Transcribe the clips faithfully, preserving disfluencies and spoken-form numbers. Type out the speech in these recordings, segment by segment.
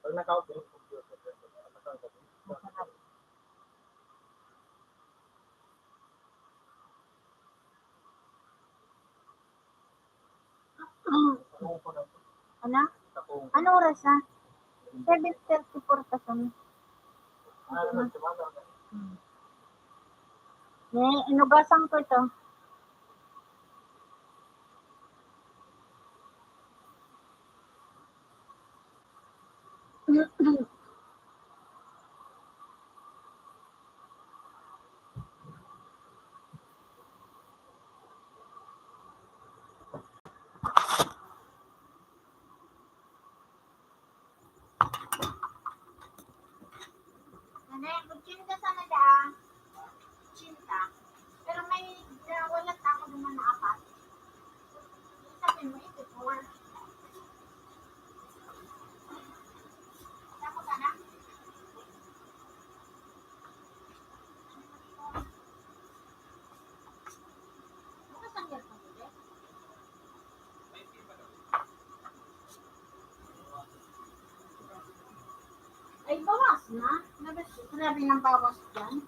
Pag naka-off yung computer, masarap. Ano? Ano oras na? Seven thirty-four pa siya. Hmm. Eh, inugasan ko ito. Nanay, ochenta sana daa. Ochenta. Pero may nawalat ako naman na apat. Sabi mo, eighty-four. Tapos, anak? Bukas ang cellphone ko, Jess. Ay, bawas na. Grabe ng bawas dyan.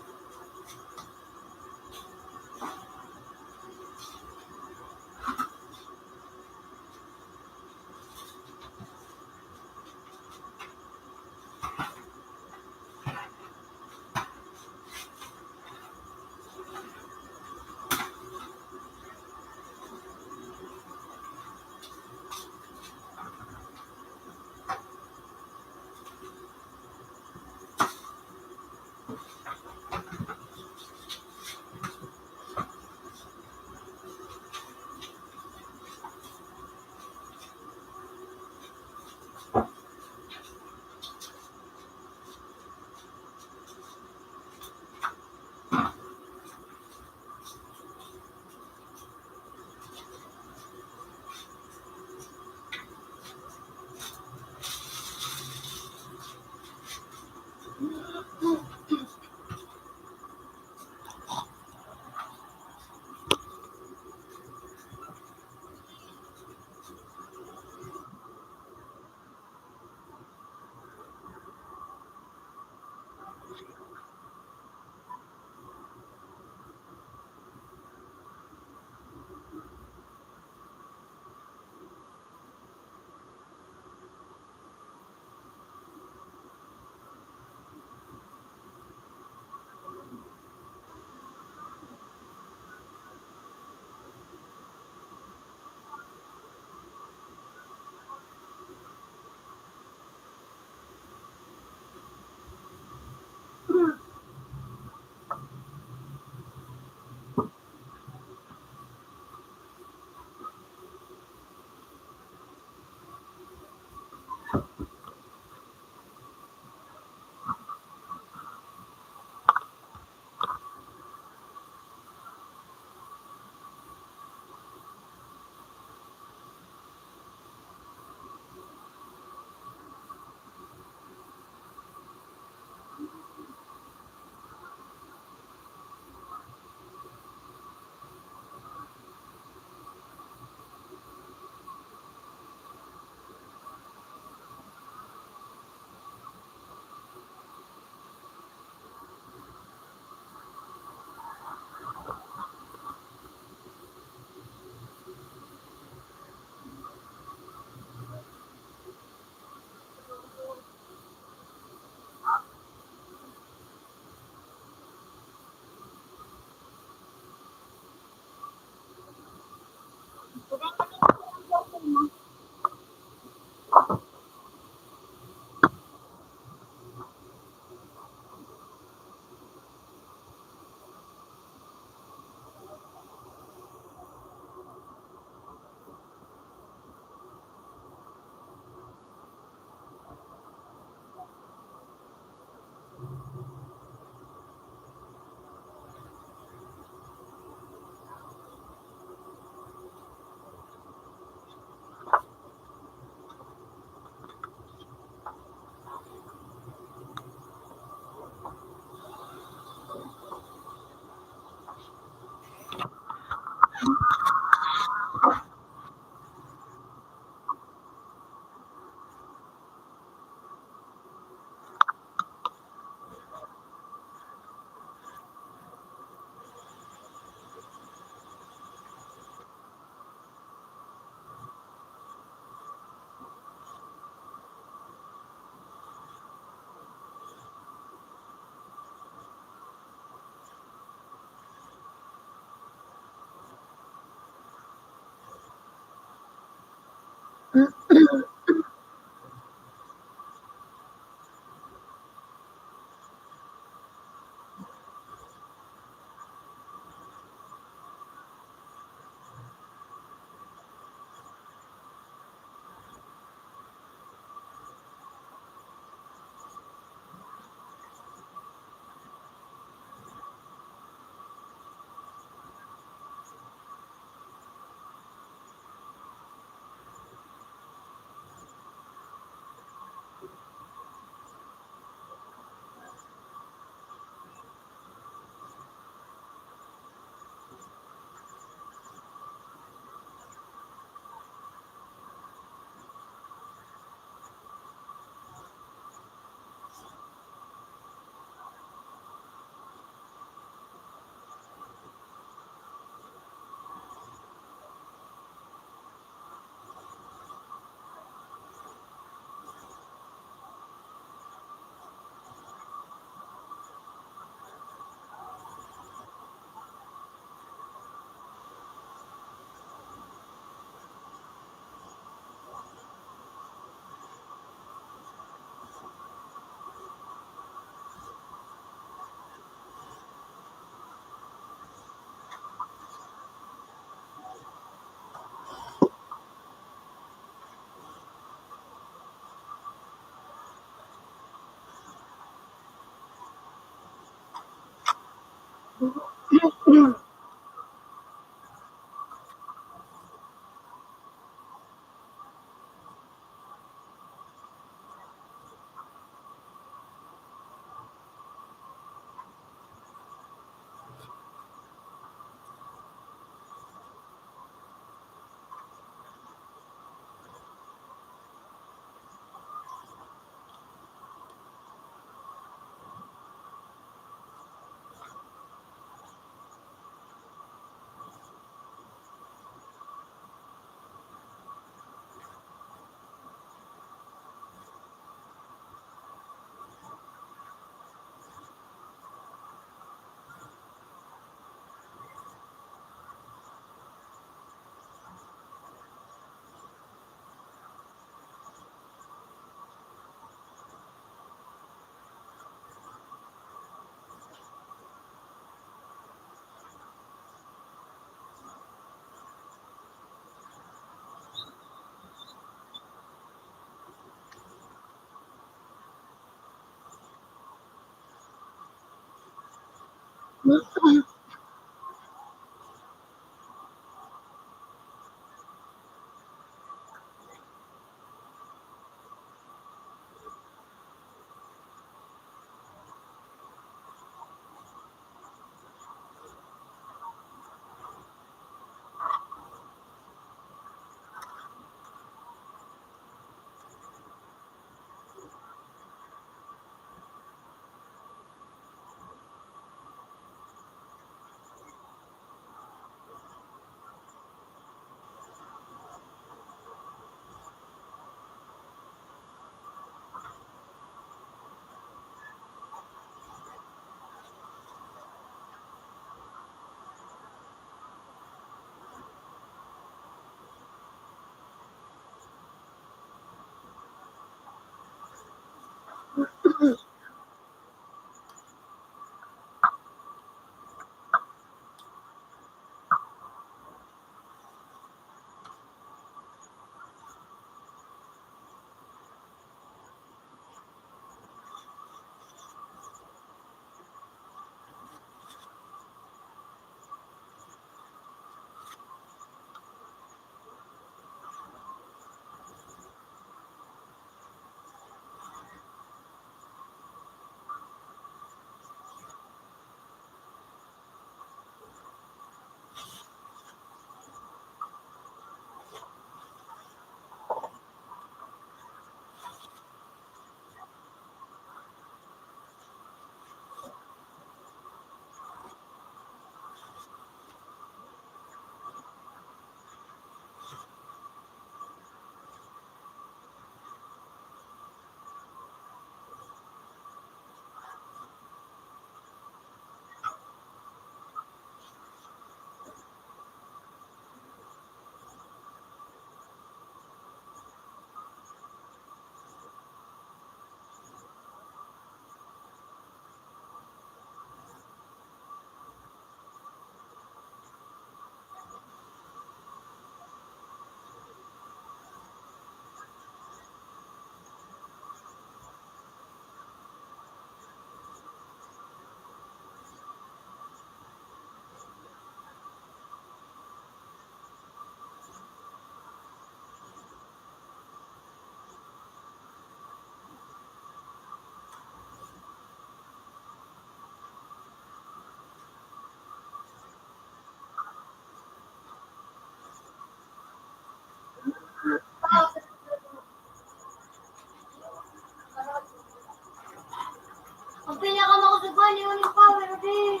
Ang pinakamakusog ko, ni Uning Power, di.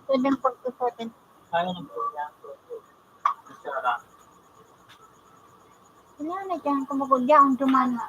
Pwedeng pag-usapan. Ano na dyan? Kumukudya ang duman.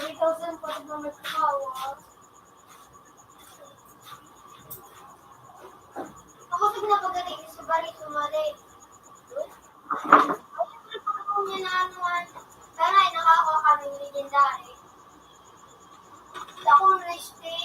Three thousand po sa mga tao. Ako sa ginapagaling sa bari, sumali. Ayun, yung pagkakong niya na ano, man. Sana ay nakakawa kami ng legendary. Sa akong race day,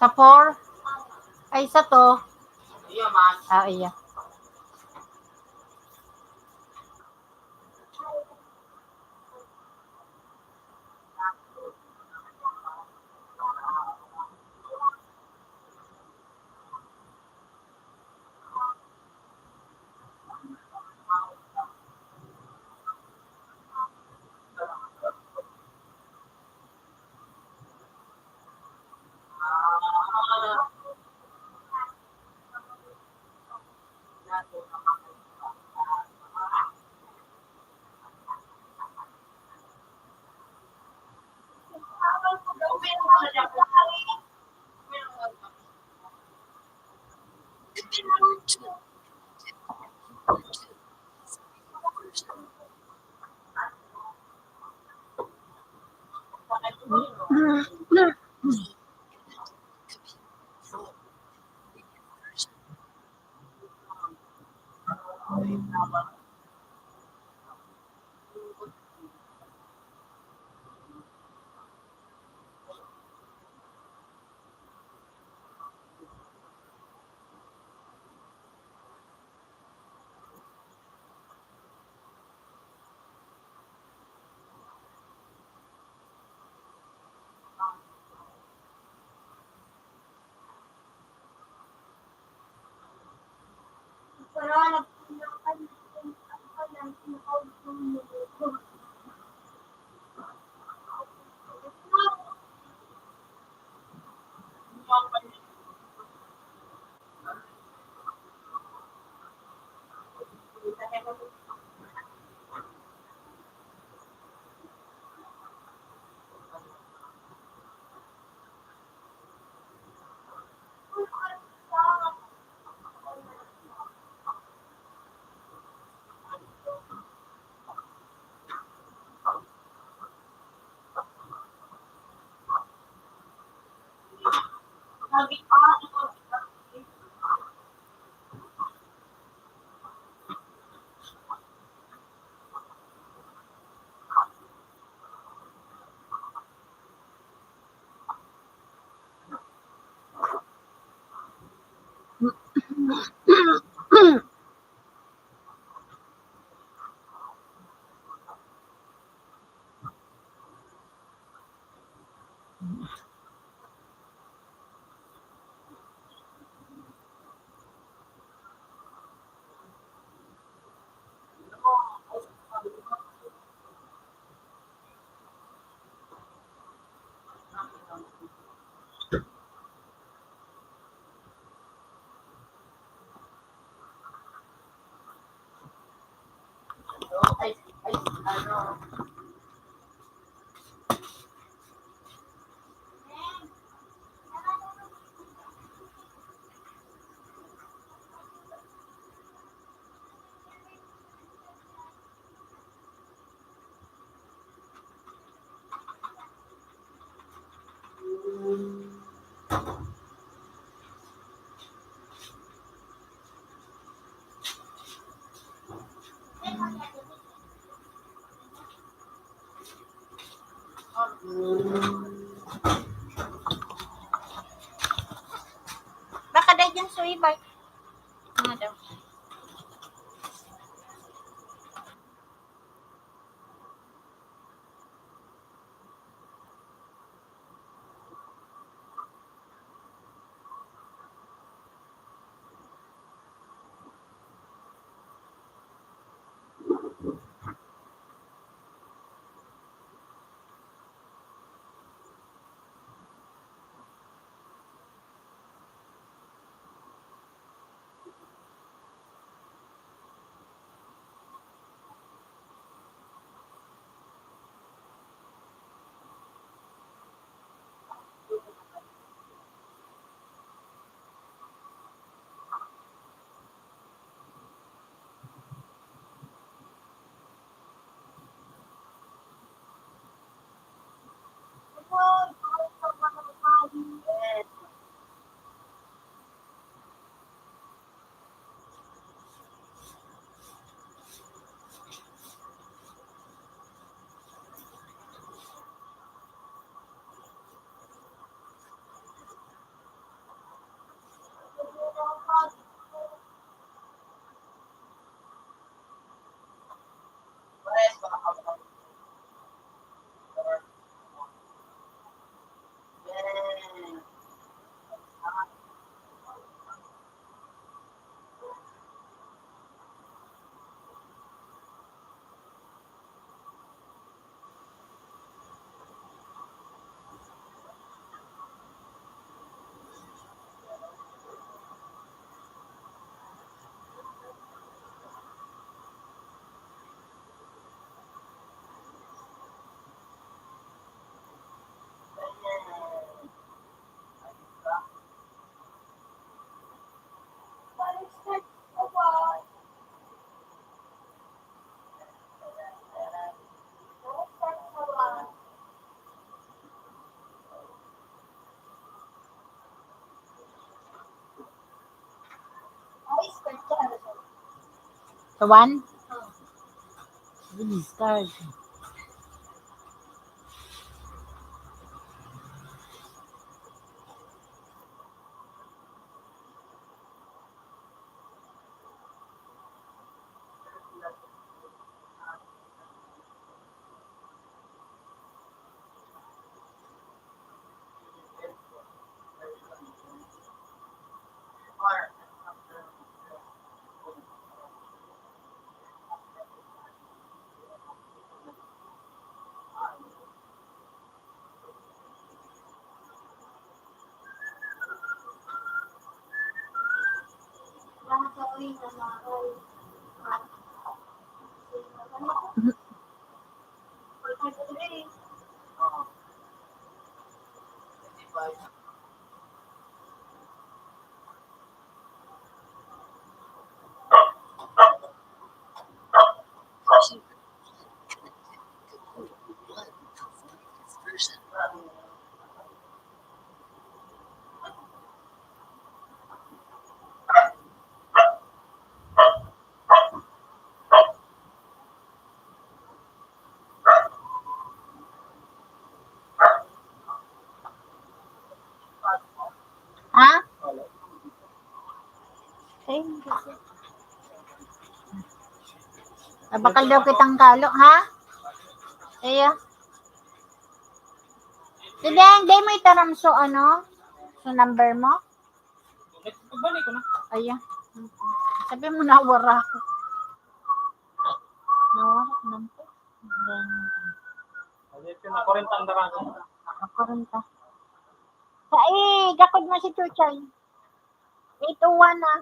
Sa four? Ay, sa two. Ah, iya. Baka dahil yung suwi, Mark. Ano daw? Sa one? Start. Ha? Ay, bakal daw kitang kalo, ha? Iya. Sige, hindi mo itaram so ano? So number mo? Pagbalik ko na. Ayan. Sabi mo, nawara ako. Nawara ko lang po. Ayan, yun, nakurinta ang daraga. Nakurinta. Sa, eh, gakod mo si Chuchay. Eight oh one na.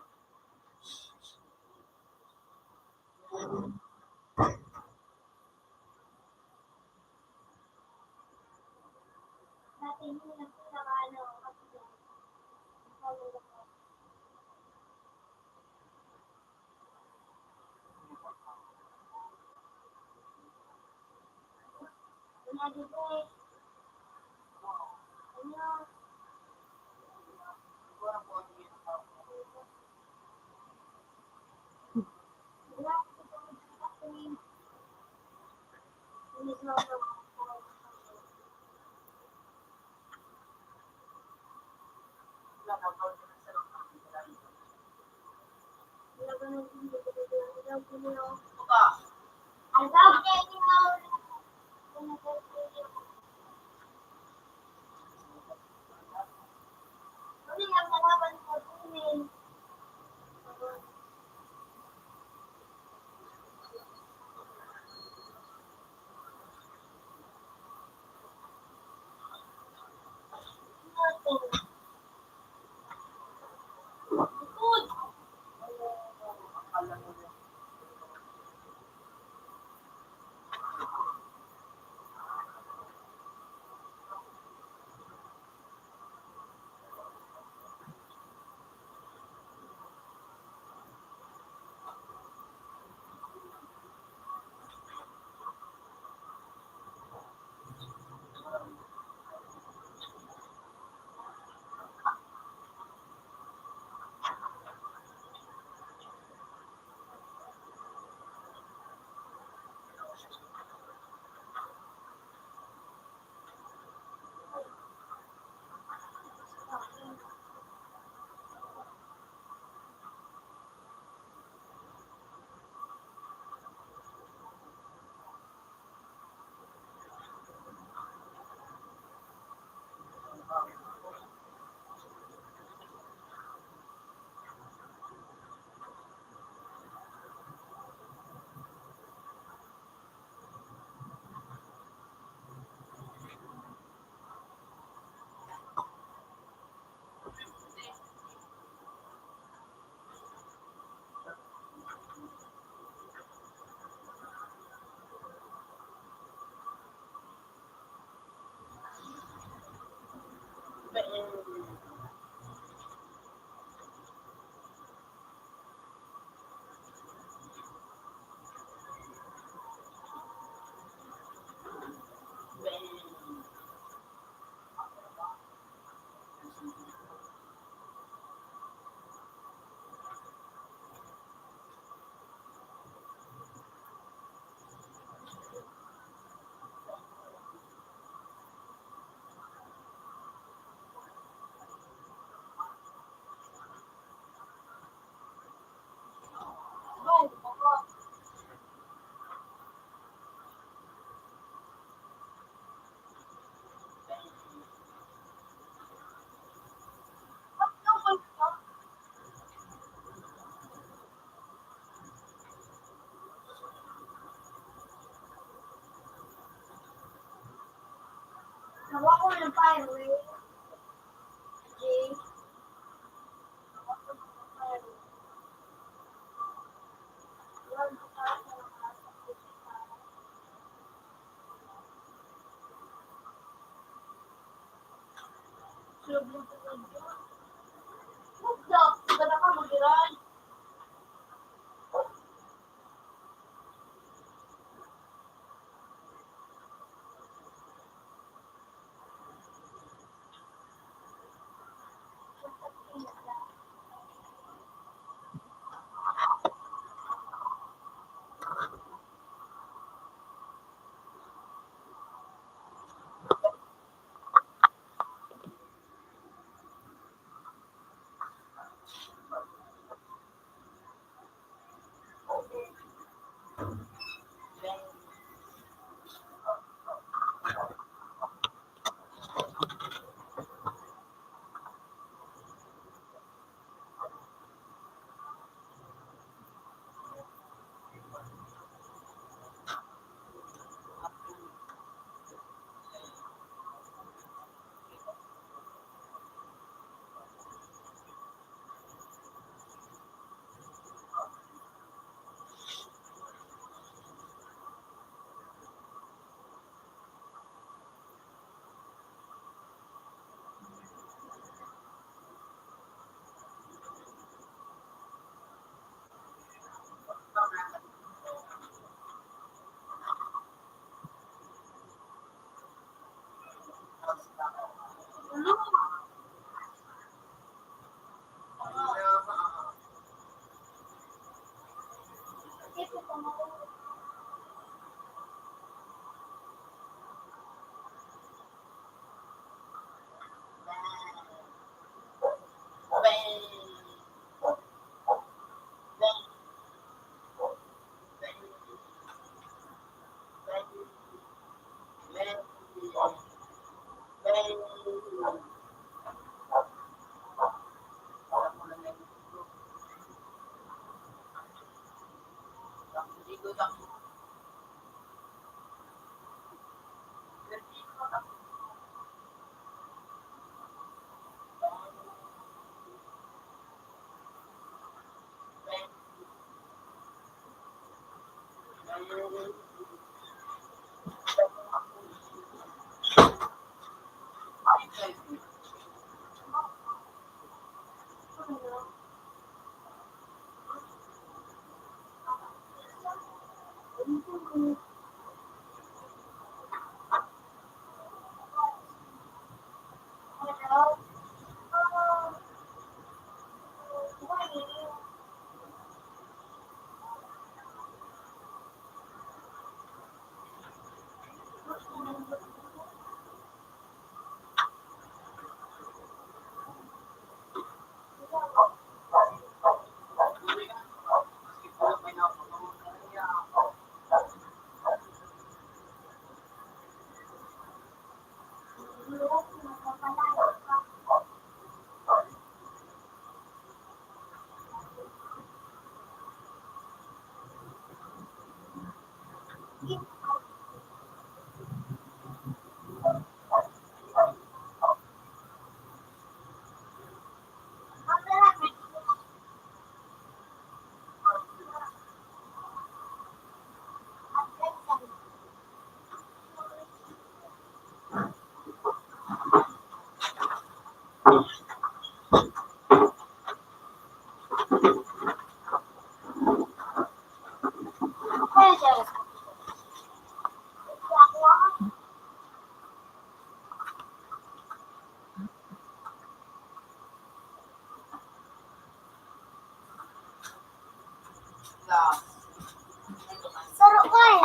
Saro ko eh.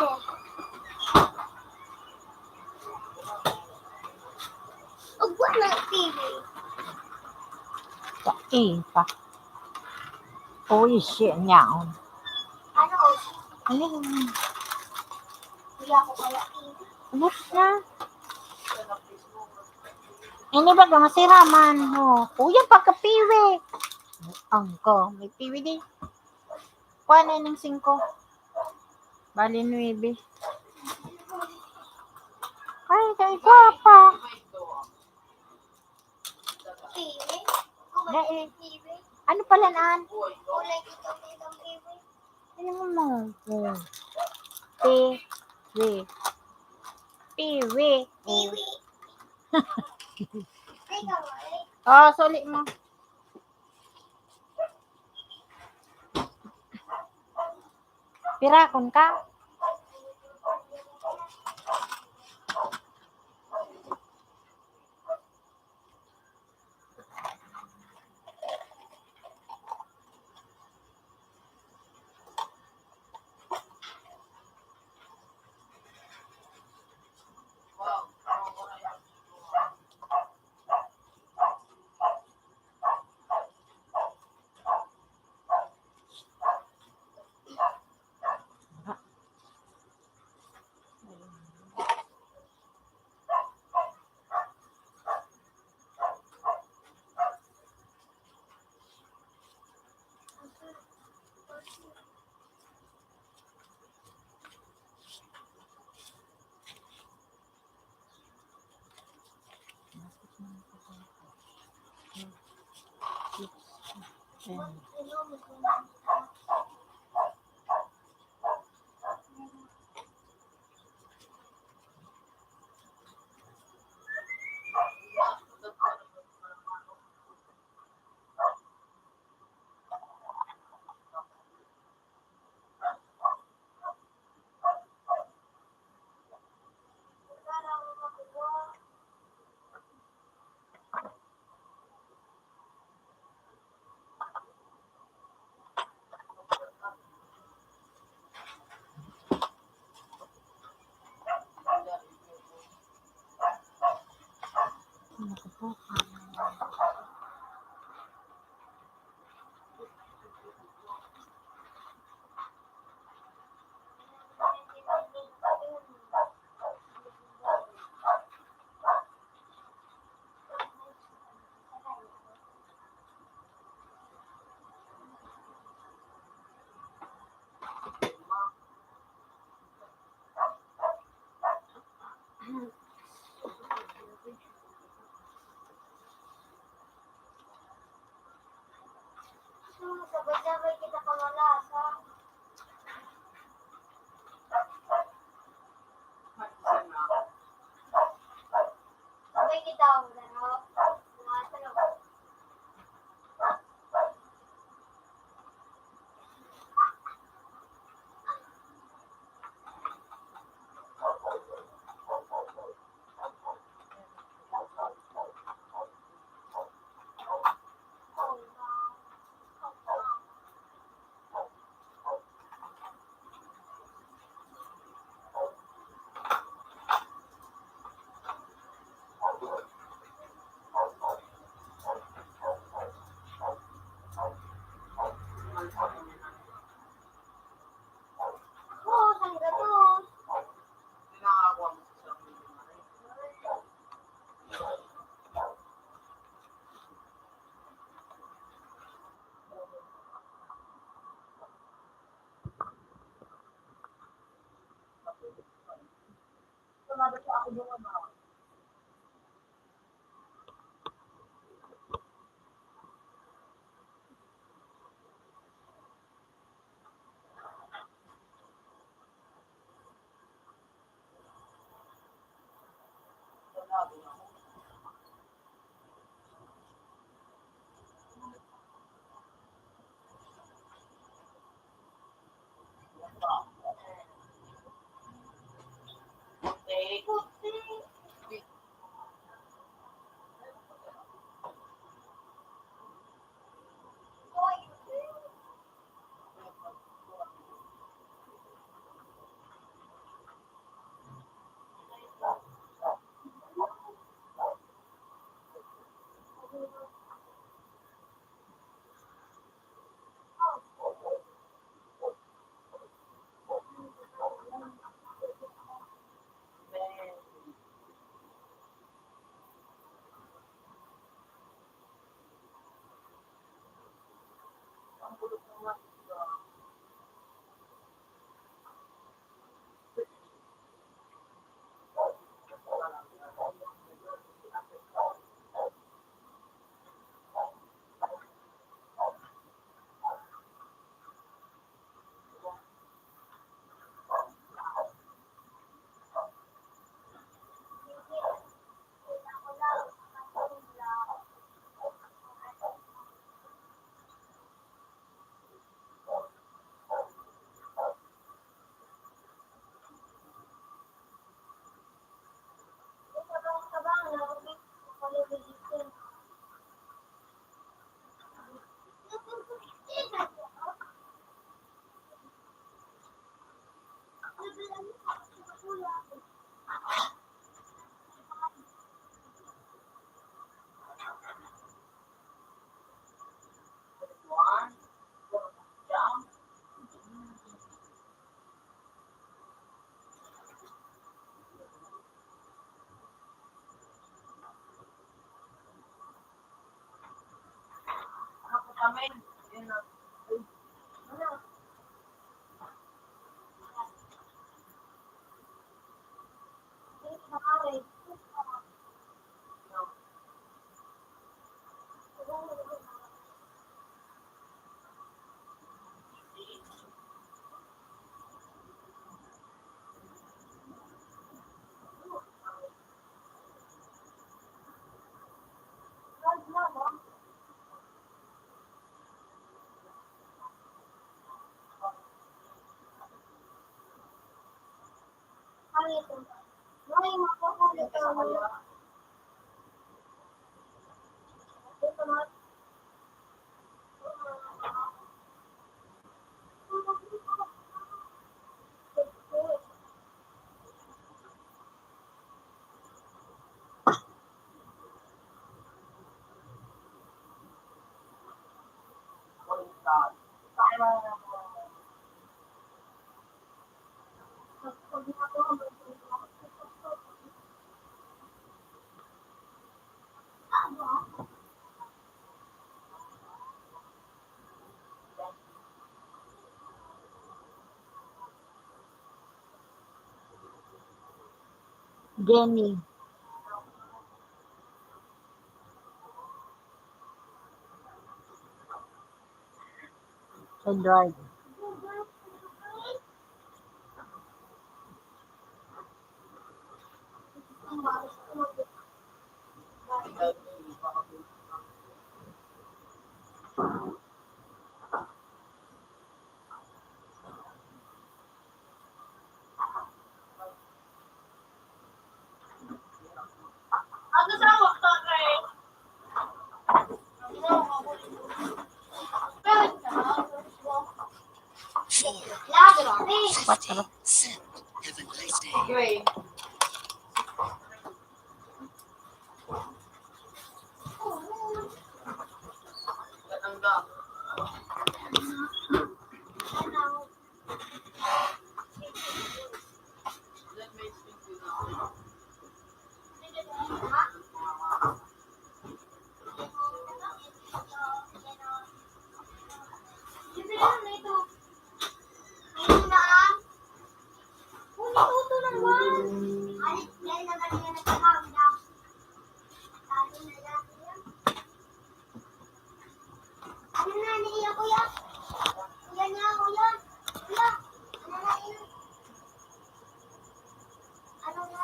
Ugwa na T V. Sa ita. Uy, siya niya. Ano? Ano yun? Hindi ako pala T V. Ubus na. Ini baga masiraman. Oh. Uy, ang pagka-piwi. Ang ko, may piwi di. Kuha na yung singko. Bali, nuebe. Ay, kay guwapa. Piwi? Dai. Piwi? Ano pala naan? Kulay dito, may itong piwi. Ano mo mo? Oh. Piwi. Piwi. Piwi. Teka nga, eh. Oh, suli mo. Pirakon ka? Sabay-sabay kita pamalasa. Sabay kita, wala na. Mga talo. Jenny. Edward. What the? Ano na, naiya, kuya? Kuya niya, kuya. Kuya, ano na, ina? Ano na?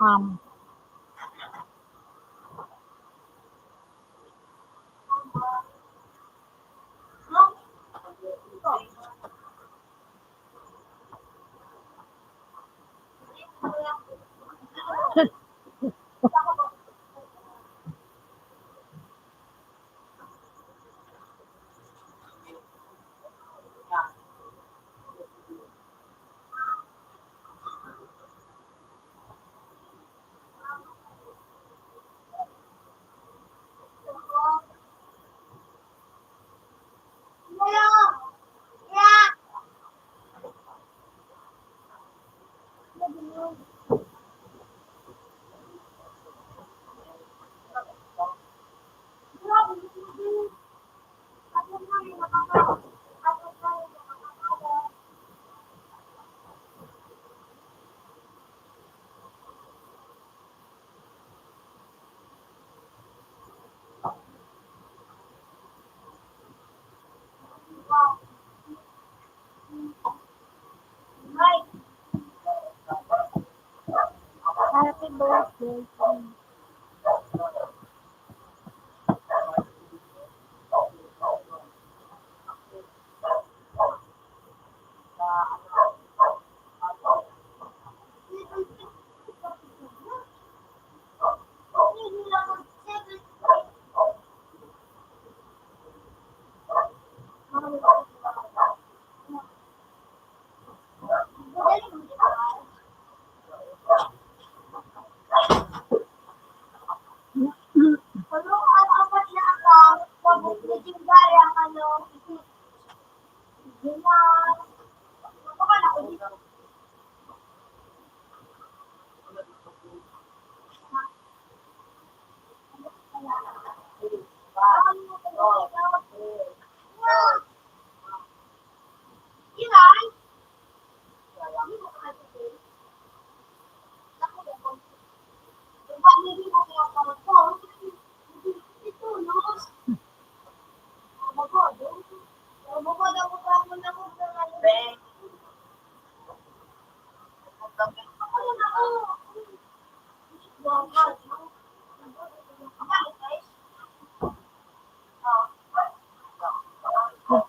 Um, Happy birthday to me. Give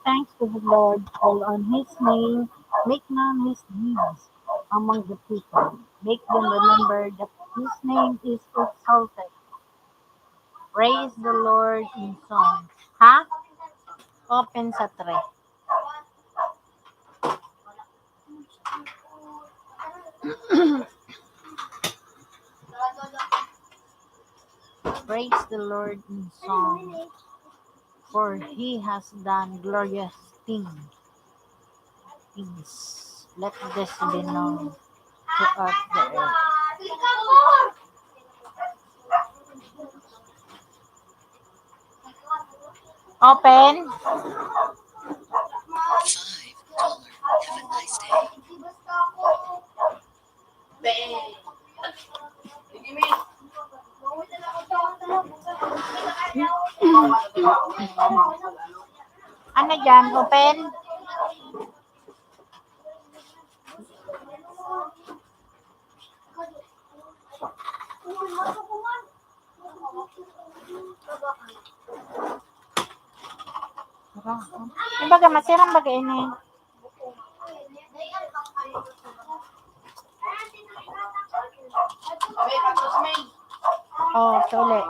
thanks to the Lord, call on his name, make known his deeds among the people. Make them remember that his name is exalted. Praise the Lord in song. Ha? Open sa three. Praise the Lord in song, for he has done glorious things. Let this be known throughout the earth. Open. Five dollar. Have a nice day. Ano dyan? Open? Yung baga, masiram baga ini. Oh, sa uli.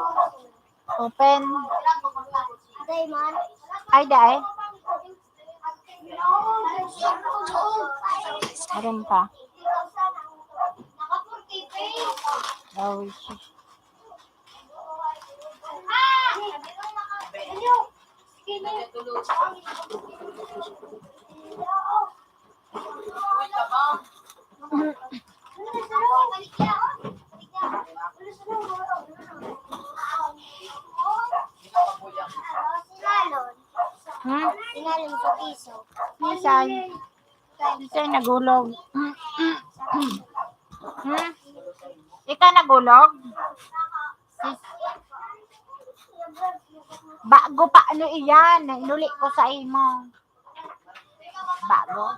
Open. Ay, dai. Meron pa. Dawi siya. Hmm? Ilalim sa piso. Minsan, minsan nagulog. Hmm? Ikaw nagulog? Sis-, bago pa ano iyan, na inuli ko sa imo. Bago.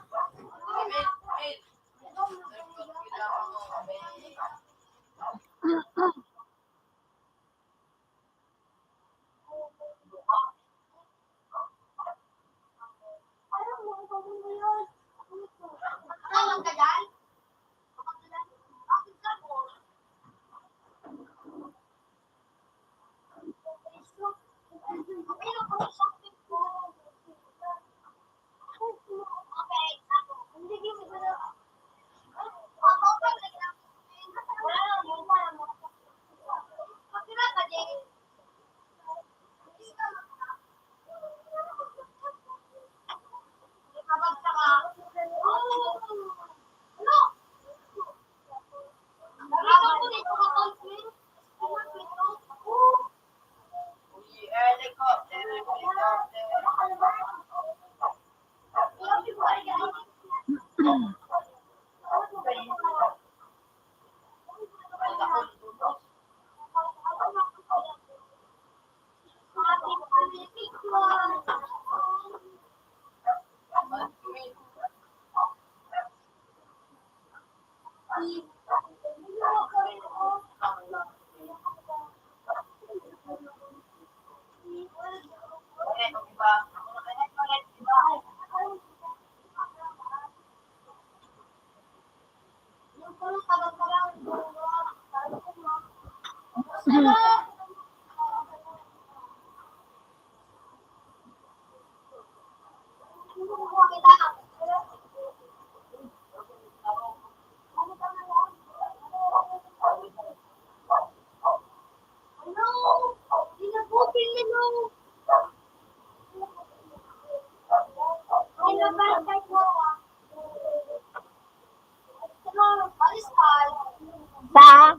Sa?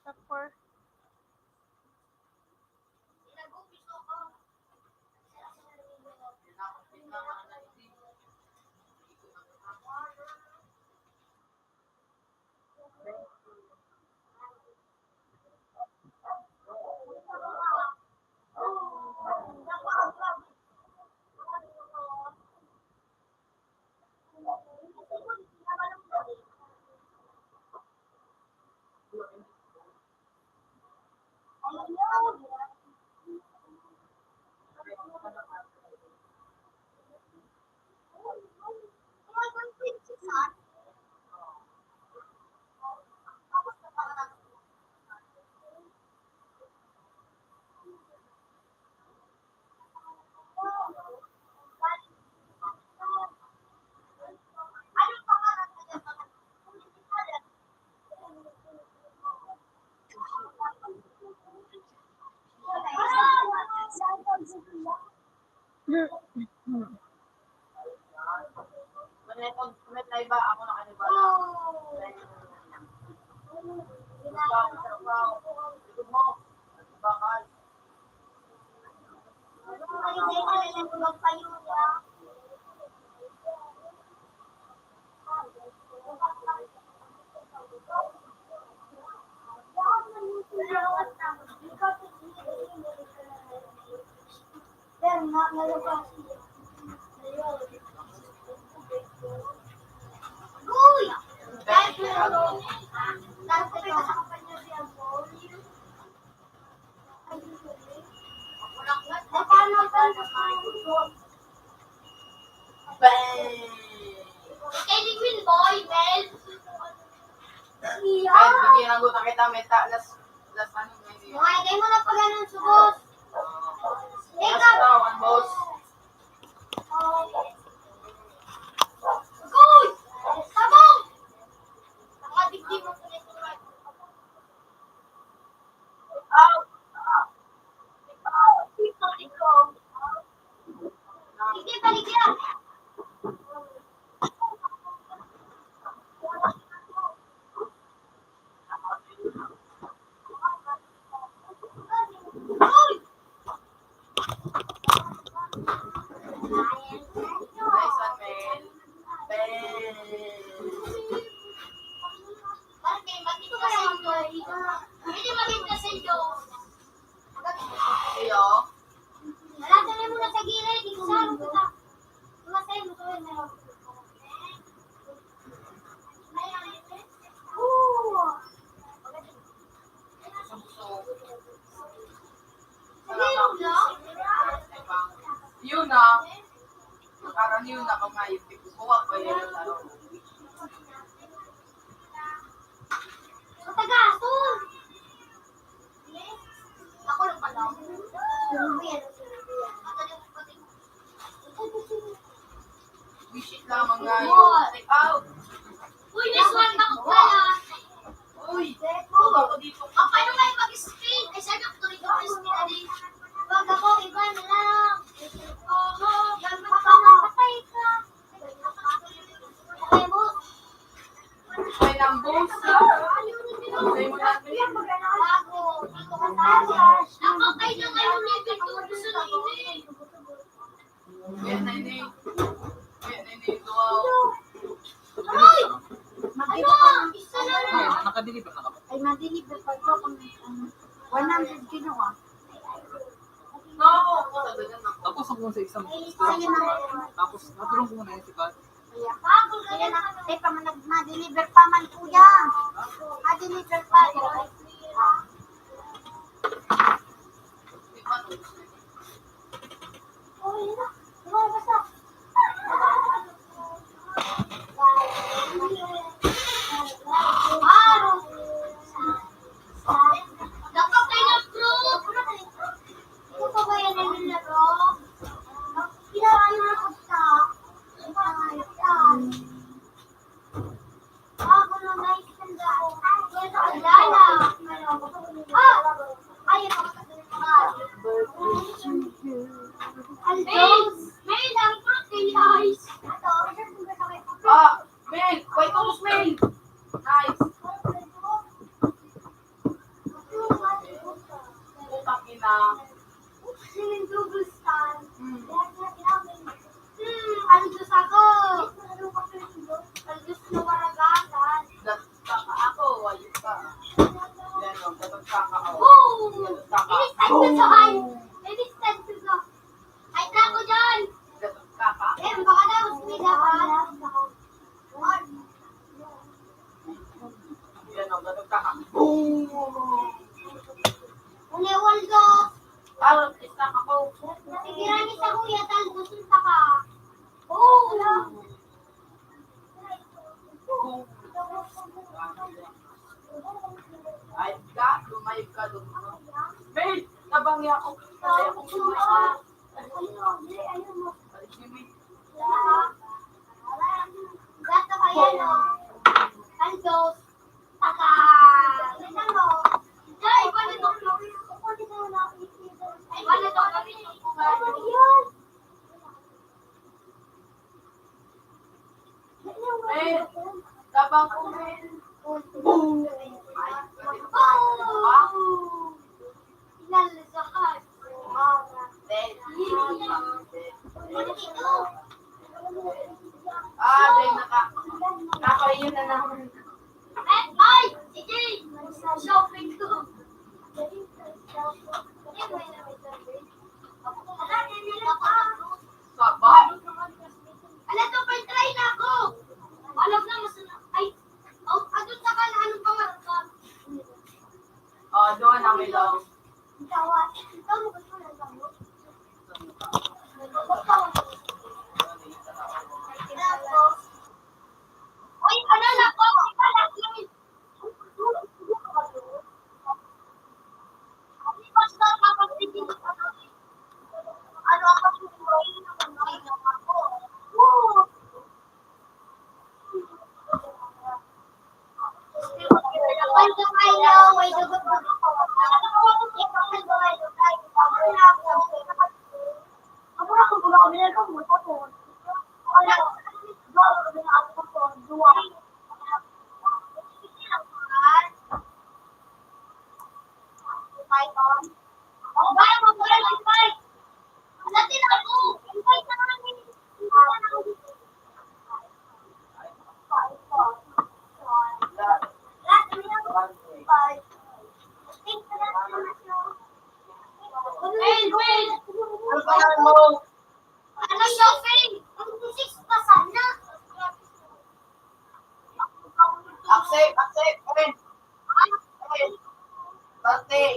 Sa four. Bang! Kay Liquid Boy, Mel. Ay, bigyan ng gutang kita, may ta-, las, las ano, may Mga hindi mo na pag ganun, subos. Las daw, ang boss. Uy! Sabong! Ang adik di mo. Hindi, baligya. Uy! Nice one, man. Bang! Pwede maging kasilyo. Pwede maging kasilyo. Iyo. Lalagyan mo na sa gilid, ikaw sa harong kita. Masaya mo, gawin mo. Oo. Yun na. Parang yun na, kamay. Kuha ko yun. Matagas, oh. Ako lang pala. Wish it lamang nga yun. Take out. Uy, this one, bako pala. Uy, bako dito. Ang paano kayo mag-screen? Ay, sabi ko, tuloy ko mag-screen. Wag ako, iba na lang. Oo, magpapatay ka. May nang boss, ah. May mga Ako, kayo na ngayon, David, kung gusto na yun, eh. Yan na yun, eh. Yan na yun, eh. Wow. Ay! Ano? Isa na lang. Ay, nakadeliver na kami. Ay, madeliver pa ito kung, ano, one hundred kilo, ah. Tapos ako sa isang store. Tapos, natulong ko muna yung si Pat. Kaya, kaya na, eh, pa man nag-, ma-deliver pa man, kuya. Ma-deliver pa. Ah. Dapat kayo, bro. Ito pa ba yan ang nilaro? Ginawa niyo na ko sa, May, tabang niya ako. Eh, tabang ko, men. Boom! Ah, ben, naka-, nakaiyon na naman. Ay! Sige! Shopping ko. Sabay. Ala, to, pa-try na ako. Alam na, mas, ay, oh, ano sa ka na, anong pangarap ka? Oh, doon ang ilaw. Uy, ano na po? Ano, shopping? Ang six pa sana. Accept, accept, friend. Birthday.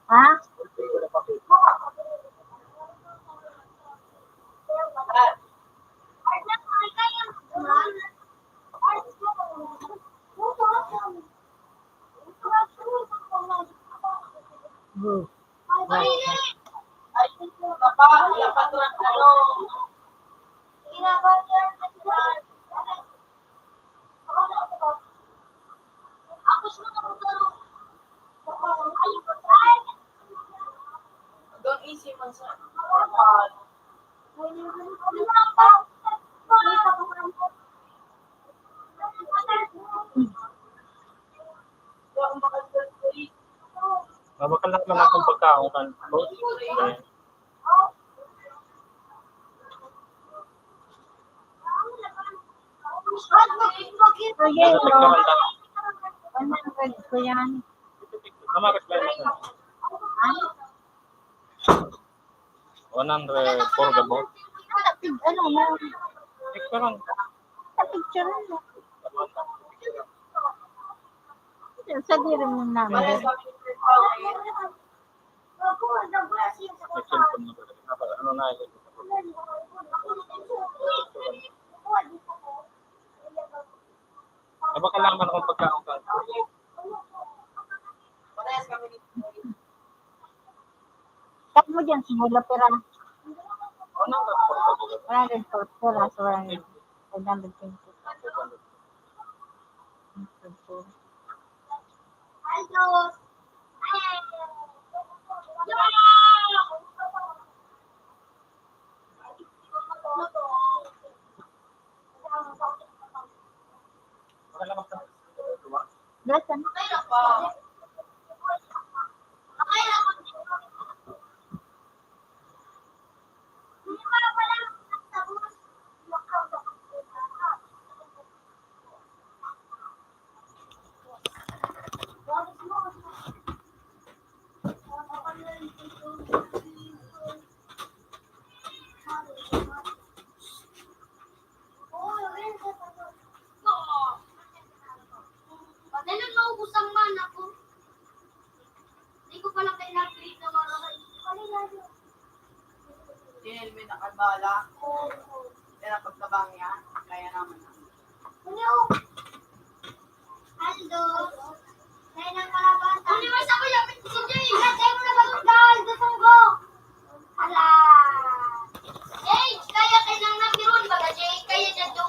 Ha? Good. Ay, baba, dapat lang, ano. Don't easy man sa. Mabakal na naman akong pagkaon kan. Sige, bro. One hundred ko yan. Tama ka, Sly. Ano? One hundred for the boat. Tapig, ano na? Picture lang. Tapicture mo. Sa diri mo naman. May cellphone na ba? Ano na yun? Ay, baka laman akong pagkaon ka. Parehas kami ni Kat mo dyan, simula pera. Ano nga? One hundred four, pera, so one hundred. Five hundred twenty. Basta na. Madali maubos ang mana ko. Di ko pa lang kailangan na marahay. Si Helmet ang kalbala. Pero pagkabang niya, kaya naman na. Aldo, kaya ng kalabasa. Ano sa kuya? Si Jay, ilagay mo na ba itong gal? Gusto ko. Ala. Jay, kaya kay nang number one baga, Jay? Kaya dyan doon.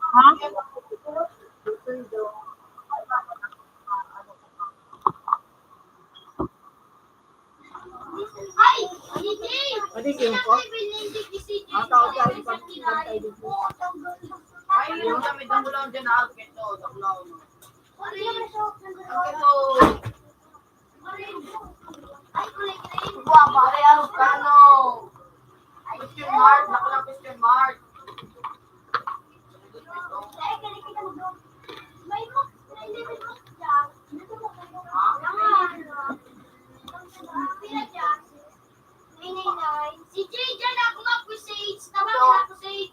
Ha? Pwede kayo po? Ang tao sa akin, pag bantay dito. Ay, yung kami, dangulaw dyan, ah, ito, dangulaw, no? Ang ito. Ay, kulay green. Guwapa. Ay, ano ka, no? Question mark, baka lang question mark. Si Jay dyan, ako nga, Crusades. Tama, ako, Crusades.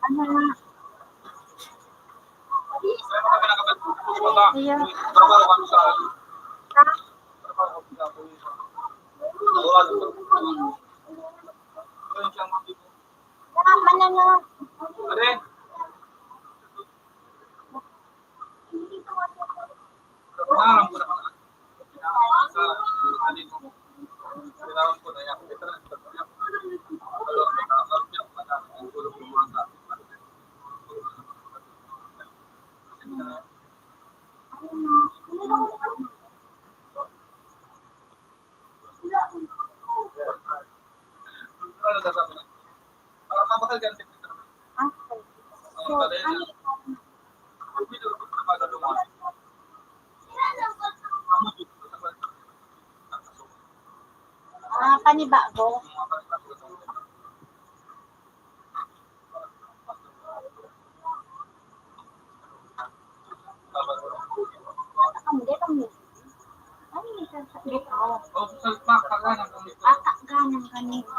Ano na? Iya. Ano na? Ah, panibago. Ang dito mo. Ano yung sa sakit? Oh. Ata ganun ganito.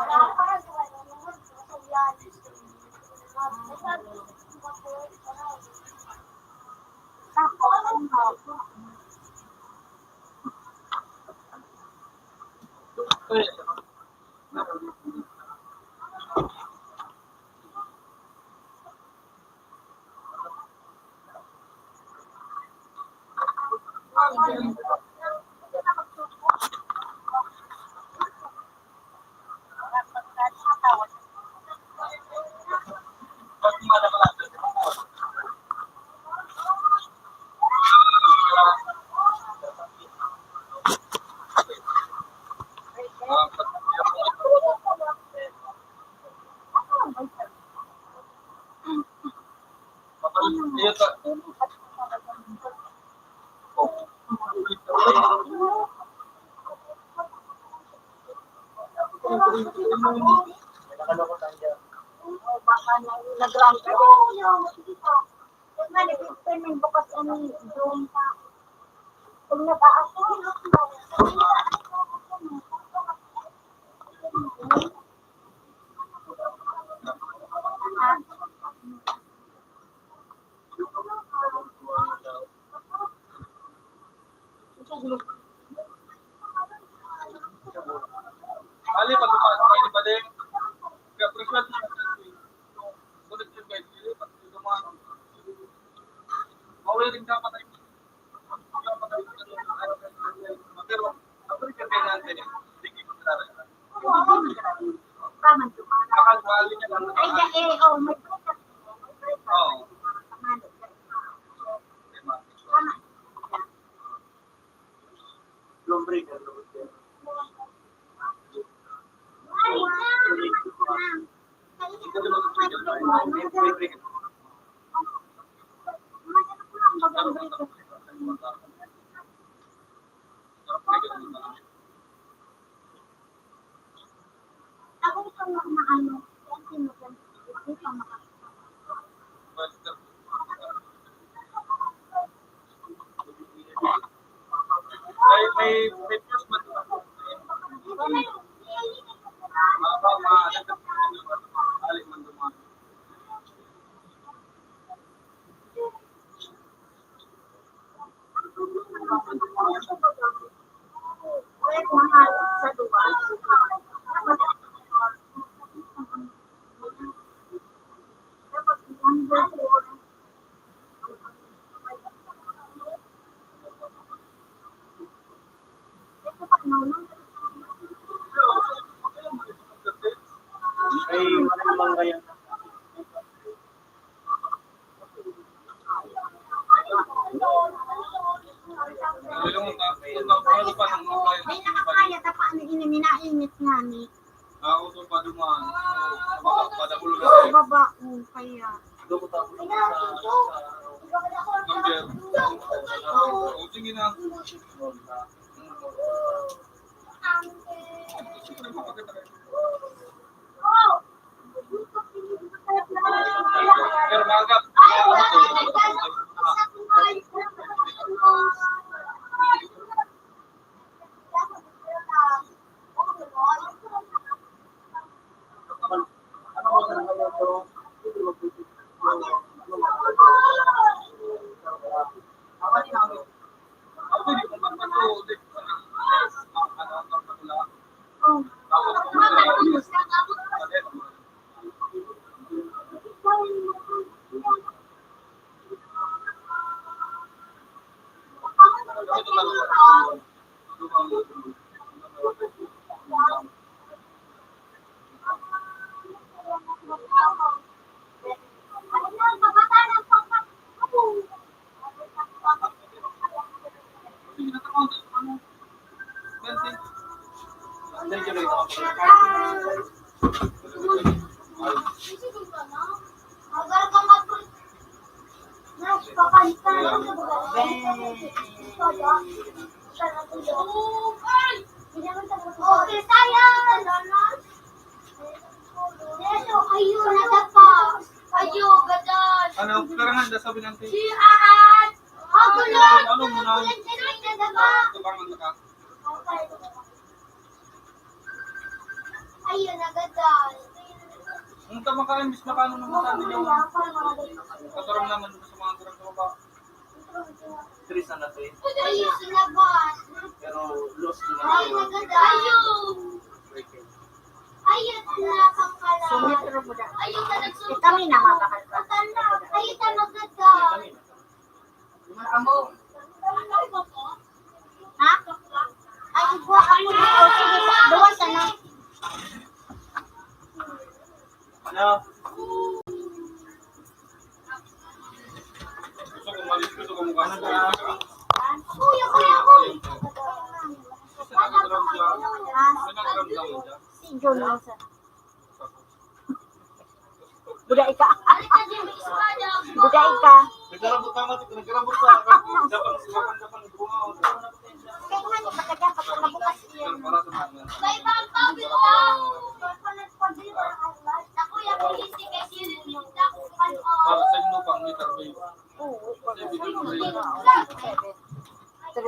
Tapos, ano? Nag-run. Kung nag-aasawa, Ano, karangan da sabi ng si Ahan! Ako lang! Ano mo na? Ito bang ano ka? Ayun, nagadan. Ang tama ka, imbis makaano naman sa atin yung kataram naman sa mga tirang sa baba. Tris na natin. Ayun, sinabat. Pero lost na naman. Ay, nagadan. Ayun. Ayun, na pangkala. Sumitro mo na. Ayun, ka nagsumitro. Kami na mabakal pa. Ayun, ka nagadan. Kami na. Ha? Ay, igwa ako dito. Sige, sa duwa, sana. Ano? Gusto ko malis, gusto ko mukha na. Kuya, kuya, kuya. Si John Wilson. Buday ka. Buday ka. Nagkarabot ka, mati-, nagkarabot ka. Dapat, dapat, dapat, dapat, dapat. Kaya nga, ni pagkadya, pagka mabukas yan. Para sa mga. May bangka, bitaw. Ako yung Para sa inyo, pang meter base. Oo, pag three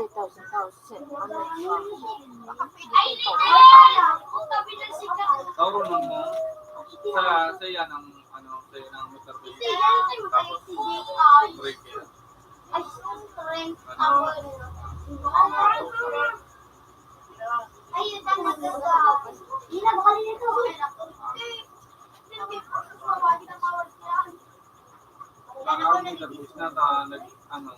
thousand, thousand, ano, nakapili ko. Tauro mo mo. Sa, sa yan ang, ano, sa yan ang meter base. Tapos, break yan. Ano? Ang meter base na, ta, nag, ano,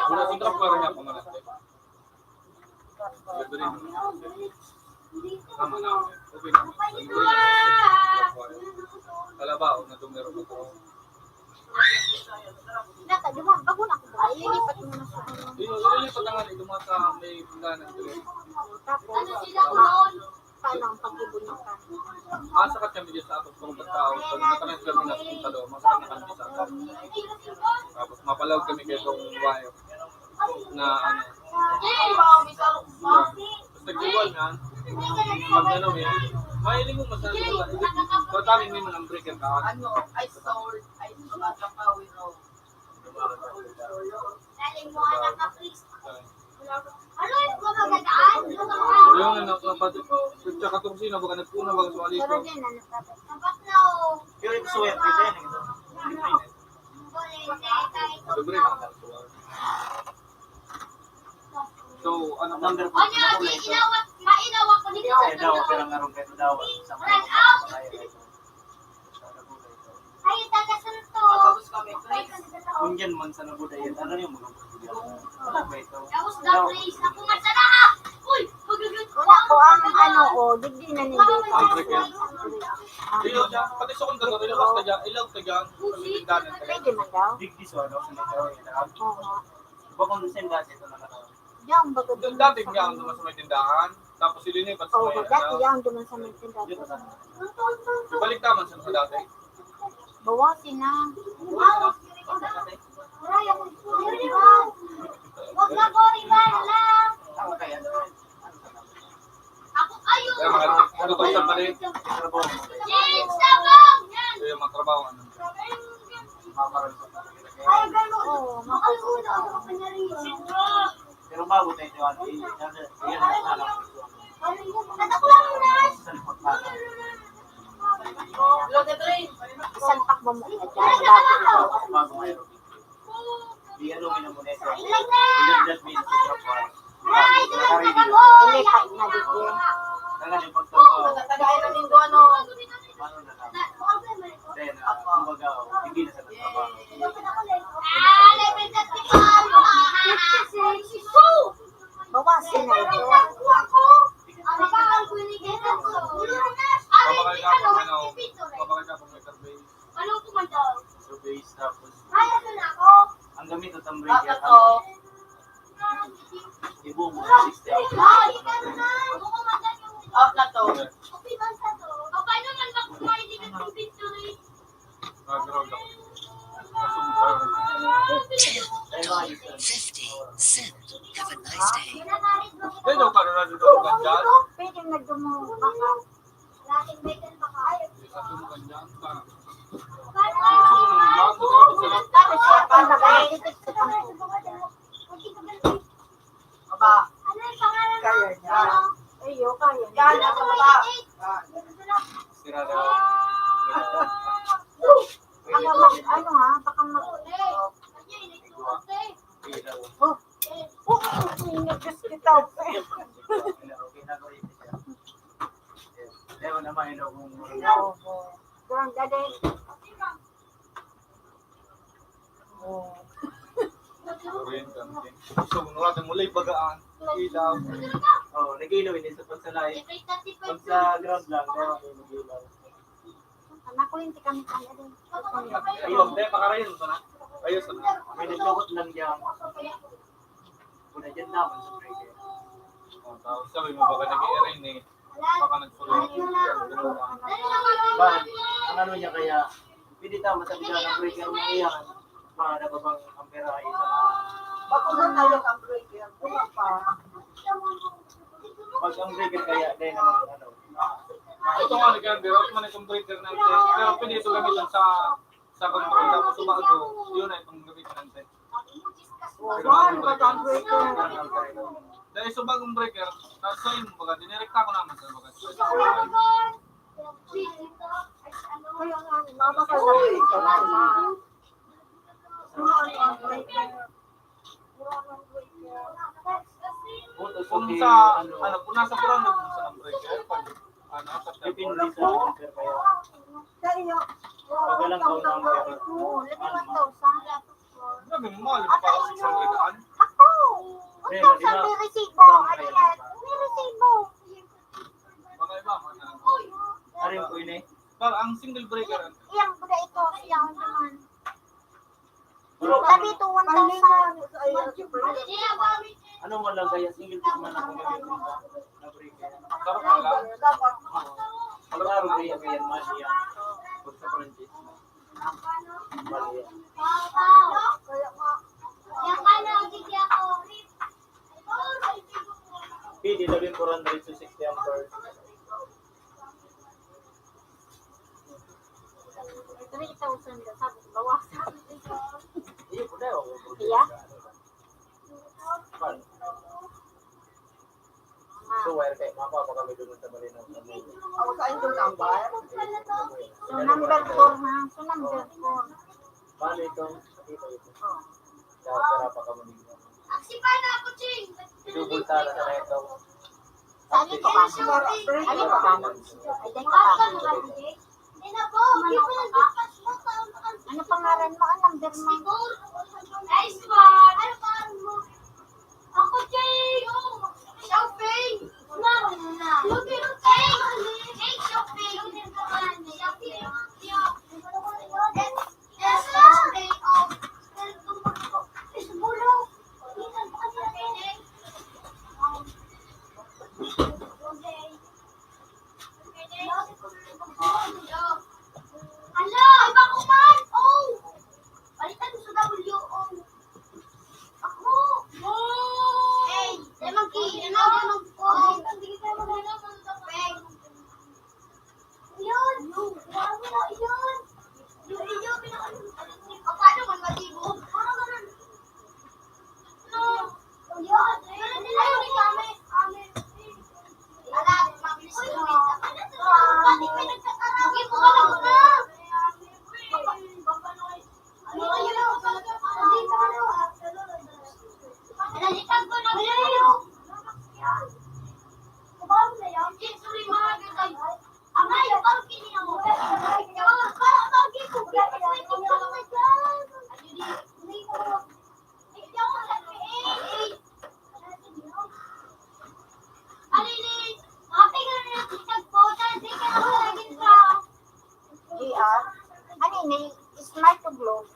Wala sa trapwera niya, pamalas. Tama na. Okay na. Kalabaw na itong meron ko. Nata, di ba? Bago na ako ba? Ililipat mo na siya. Yung ililipat na nga, itong mga sa may bulanan dito. Tapos, paano ang pag-ibon ng kanin? Masakat kami dyan sa atong pang tao. Pag nakanan kami na sa pintado, masakat na kami sa atong. Tapos mapalawag kami kay itong wire na ano. Basta giwan na. Pag ano, eh, mahiling mo masyado sa ito. Tataming mo ng breaker ka. Ano? I sold. I sold. Ang kapawi, no? Lalim mo, anak ka, please. Ano yung mga gagaan? Yung anak na pati. Tsaka itong sino, baka nagpuna, baka suwali ko. Pero din, ano pa ba? Sapat na, oh. Pero yung swerte din, eh. Sabi ko rin, nakakatuwa. So, ano, number four. Ano, di, inawat, mainawat ko dito sa daw, pero nga rin kayo daw. Sa mga Ay, taga Santo. Tapos kami, Chris. Kung yan man sa Nabudayan, ano yung mga Ano ba ito? Tapos the place na kung saan na. Uy, magagat. Wala ko ang ano, oh, digdi na nindito. Ang break yan. Ilaw dyan, pati sa kong gano'n, ilaw ka dyan, ilaw ka dyan. Pwede man daw. Digdi sa ano, sa may tao, yun, ah. Oo. Di ba kung saan dati ito na nakaroon? Diyan, baga Doon din dati sa niya ang ano. Duman sa may tindahan, tapos ilinipat sa Oo, may dati ano. Yan, duman sa may tindahan. Dito na. Ibalik naman sa mga dati. Bawasin na. Huwag na po, iba na lang. Tama kaya? Ako, ayun. Kaya mga, ano to, isang mali. James, tabang! Yan! Ito yung mga trabaho, ano. Mamaral sa talaga. Oo, makaluto ako sa kanya rin. Pero umabot na ito, ano, eh, nasa, ayan, nasa, nasa, Salpak pa. Salpak ba mo? Bago mayroon. Di ano, may namunay sa. Ilang that means sa drop bar. Nakarinig na. Umipat na dito. Talaga yung pagtulog. Ano na lang. Then, ah, kumbaga, oh, hindi na sa trabaho. Bawasin na ito. Pabakal ka, ano, pabakal ka kung may survey. Surveys, tapos, ang gamit ng tambay, ano, Ibo mo, sixty hours. Out na to. Background ako. Ten fifty, Send. Have a nice day. Pwede ko pa rin nandun ang ganda. Pwede na dumawag pa ka. Baba. Kaya niya. Ayo, kaya niya. Yan, nasa baba. Sira daw. Baka mag-, ano ha, baka mag-, oh. Oh, oh, oh, Diyos kita. Ewan naman, you know, kung Oo. Ang galing. Oo. Orientan din. So, nung natin muli, bagaan. Ilaw. Oh, nag-ilaw, hindi sa pagsalay. Pag sa ground lang, pero nag-ilaw. Anak ko, hindi kami kaya din. Ayun, hindi, pakarayan mo sana. Ayun, sana. May naglukot lang dyan. Kung na dyan naman sa breaker. Oh, tapos sabi mo, baka nag-i-ring eh. Baka nagsulat. Ba, ang ano niya kaya, pwede tama sa bigla ng breaker mo iyan, ba, nababang ampera ay isa na. Bako na tayo ang breaker, bumaba. Pag ang breaker kaya, dahil naman, ano, ito nga, nag-under, ako man itong breaker na ito. Pero pwede ito gamitin sa, sa control. Tapos, subago, yun na itong gamitin natin. Wow, magandang breaker. Dahil sa bagong breaker, sa, sa inyo, baga, dinirekta ko naman sa baga. Kaya nga, mama ka na. Uy! Puro ano ang breaker. Puro ano ang breaker. Kung sa, ano, kung nasa Purano, kung sa breaker, pag, ano, sa depende sa breaker kaya. Sa iyo, pagalang ka ng breaker. Lagi one thousand. Grabe, mahal pa sa isang likaan. Ako! One thousand may resibo. Ano yan? May resibo. Baka iba, mga Arin ko ini. Pag ang single breaker, ang Iyang buda ito, siya naman. Pero Sabi ito, one thousand. Ano man lang kaya, single piece man lang kung gamitin ka na breaker. Sarap lang. Oo. Ang araw kaya, kaya man siya. Pag sa Francis. Pwede na rin four hundred to sixty amperes. Three thousand na, sabi ko, bawasan. Iyo po na, oh. Yeah. So, wire kay mapa pa kami doon sa Marino. Ako sa inyo number. So, number four na. So, number four. Paano itong, ito, ito? Oh. Kaya pera pa kami ninyo. Ang sipa na ako, Ching. Idubol tala na ito. Saan ito ka? Ano ito ka? Ay, dahil ka. Ano pangalan mo? Ang number mo? Nice one. Ano pangalan mo? Ako, Jay! Shopping! Shopping! Shopping! Shopping! Yes, shopping! Oh, Hala, iba ko man! Oh! Palitan mo sa W O. Ako! Hey, lemon tea! Ano, lemon tea? Hey. Yun! Yun! Yun! Yun! Yun! Paano man matibo? Parang ganun. No. Yun! Yun! Yun! Yun! Yun! G R? Ano ini? Smart o Globe?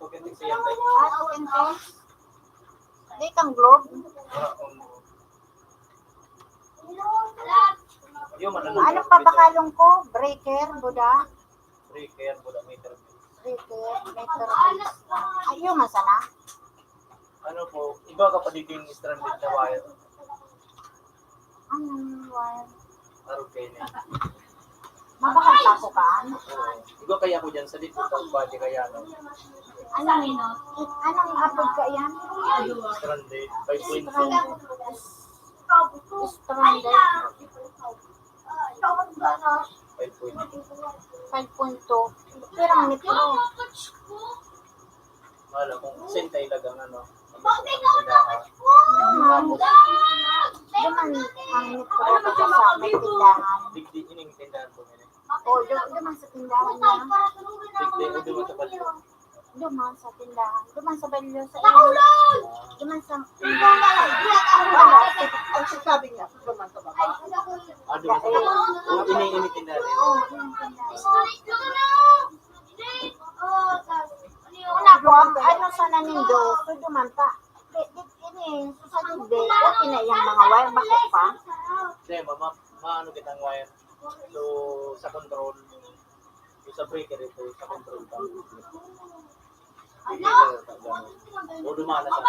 Ah, two M P? Di kang Globe? Yung ano, ano pa ba kalong ko? Breaker, buda? Breaker, buda, meter. Breaker, meter. Ayun, masana. Ano po, iba ka pa dito yung stranded na wire? Ang wire. Arog kayo na. Mabakal pa ako kaan? Oo. Iba kaya ako dyan sa dito, sa body kaya, no? Anong, anong apod ka yan? Stranded, five point two. Stranded. Five point two. Five point two. Pirang metro? Wala, kung sentay lang ang ano. Duman, duman ang metro ko sa may tindahan. Digdi, ining tindahan po nila. O, du-, duman sa tindahan niya. Digdi, o duman sa balyo. Duman sa tindahan. Duman sa balyo, sa iyo. Duman sa tindahan. Ang sinasabi niya, duman sa baba. Ah, duman sa baba. Ini, ini tindahan. Oo, duman sa tindahan. Una ko, ang ano sana nindo, so duman pa. Di, di, ini, so sa digdi, okay na yung mga wire, bako pa. Hindi, mama. Maano kitang wire. So, sa control, so, sa breaker ito, sa control pa. O, dumana sa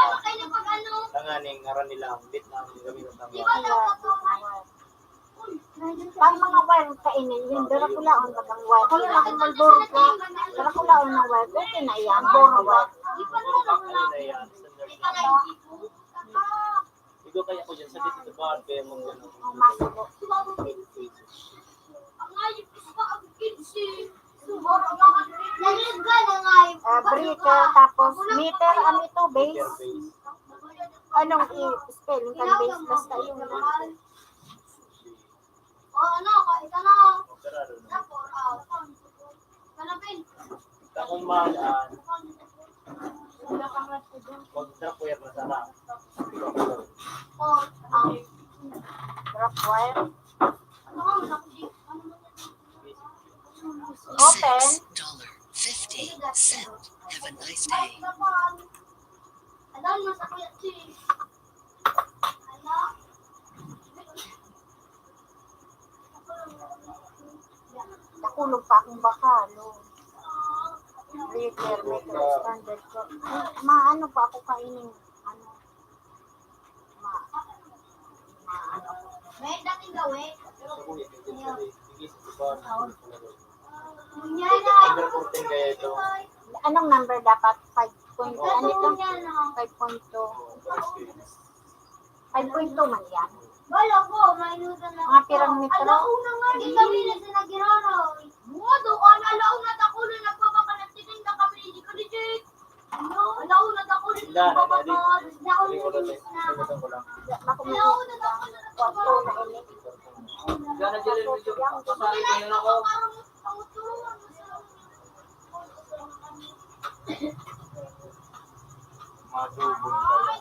tanganing aran nila, bit na ang gamiton ng wire. Pag mga wire kaini, yung dara ko laon, pag ang wire. Ako lang ang Marlboro ka, dara ko laon ng wire. Okay na yan, Marlboro wire. Ano na yan? Standard na. Igo kaya ko dyan sa dito sa bar, kaya mong gano'n. Ang masubo. Ah, breaker, tapos meter, ano ito, base? Meter base. Anong i-spelling kan base? Basta yung O, ano, kahit ano. Sarado na. Sa four hours. Kanapin. Takong magaan. Mag-drop wire na sana. Four hours. Drop wire. Ano nga, malaki din. Ano mo yan? Open. Six dollar fifty cent. Have a nice day. Alam mo sa kuya, si Dakulog pa akong baka, no? Liter, meter, standard ko. Maano pa ako kaining, ano, ma, maano. May dating gawin. Number fourteen kaya ito. Anong number dapat? Five point, ano ito? Five point two. Five point two man yan. Wala ko, may inutan na. Mga pirang metro? Alauna nga, di kami na sa nagirara. Buwado ka na, alauna, takulo, nagbabaka, nagtitinda kami, hindi ko legit. Alauna, takulo, nagbabaka, nakulinis na. Alauna, takulo, nagbabaka. Gana dyan, medyo pasali kayo na ko. Madubon ka.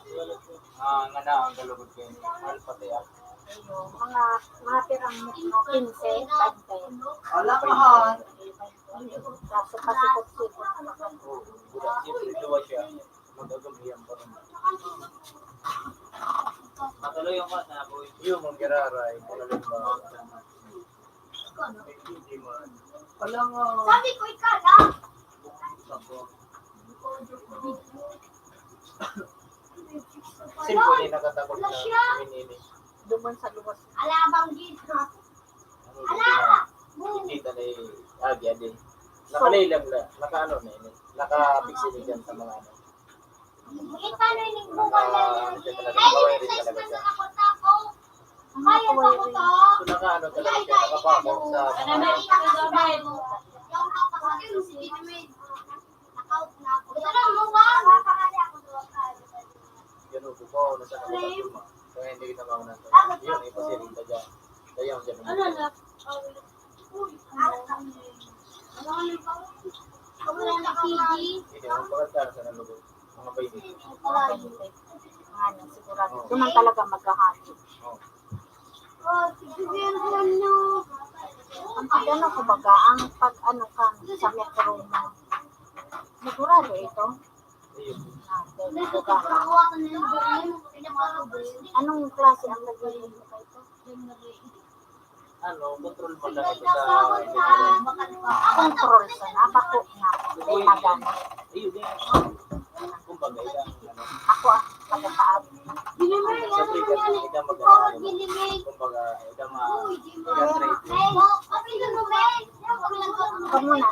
Ah, nga na, ang galugod kayo ni Alpha Tea. Mga, mga pirang metro, quince, baynte. Wala ka, ha? Kaso pasikot-sikot. Oo, wala. Siyempre, duwa siya. Mag-agamihan pa rin. Matuloy yung mga saboy. Yung mga giraray, mga limbawa. Hindi man. Wala nga. Sabi ko, ikaw lang. Simple, nakatakot na minili. Duman sa luwas. Alabang gid. Ano, hindi na. Hindi na na yung agi, adi. Nakalilam na. Naka ano na yun. Naka-fix yun dyan sa mga ano. Ipanoy ning bunga na yun. Ay, yung size na nakapunta ako. Ay, yung ako to. So, naka-ano talaga siya, nakapako sa mga ano. Yung kapatid, sige naman. Naka-out na ako. Ito na, bunga. Yan, upo ko, nasa kapatid mo. Kaya hindi kita mauna. Yun, ipasiring ka dyan. Kaya yung dyan. Ano na? Hindi, ang bagal ka sa nalugod. Mga baby. Ano, sigurado. Ito man talaga maghahati. Oh. Ang pag-ano, kumbaga, ang pag-ano ka sa metro mo. Sigurado ito. Ayun. Ah, dahil ito ka. Anong klase ang nag-iinit mo ito? Ano, control mo lang ito sa control sa nabako na. May magana. Ayun, eh. Kumbaga, ila, ano. Ako, ah, pagkakaab. Siyempre, kasi ila mag-ano, kumbaga, ila ma-, ila trade. Kamo na,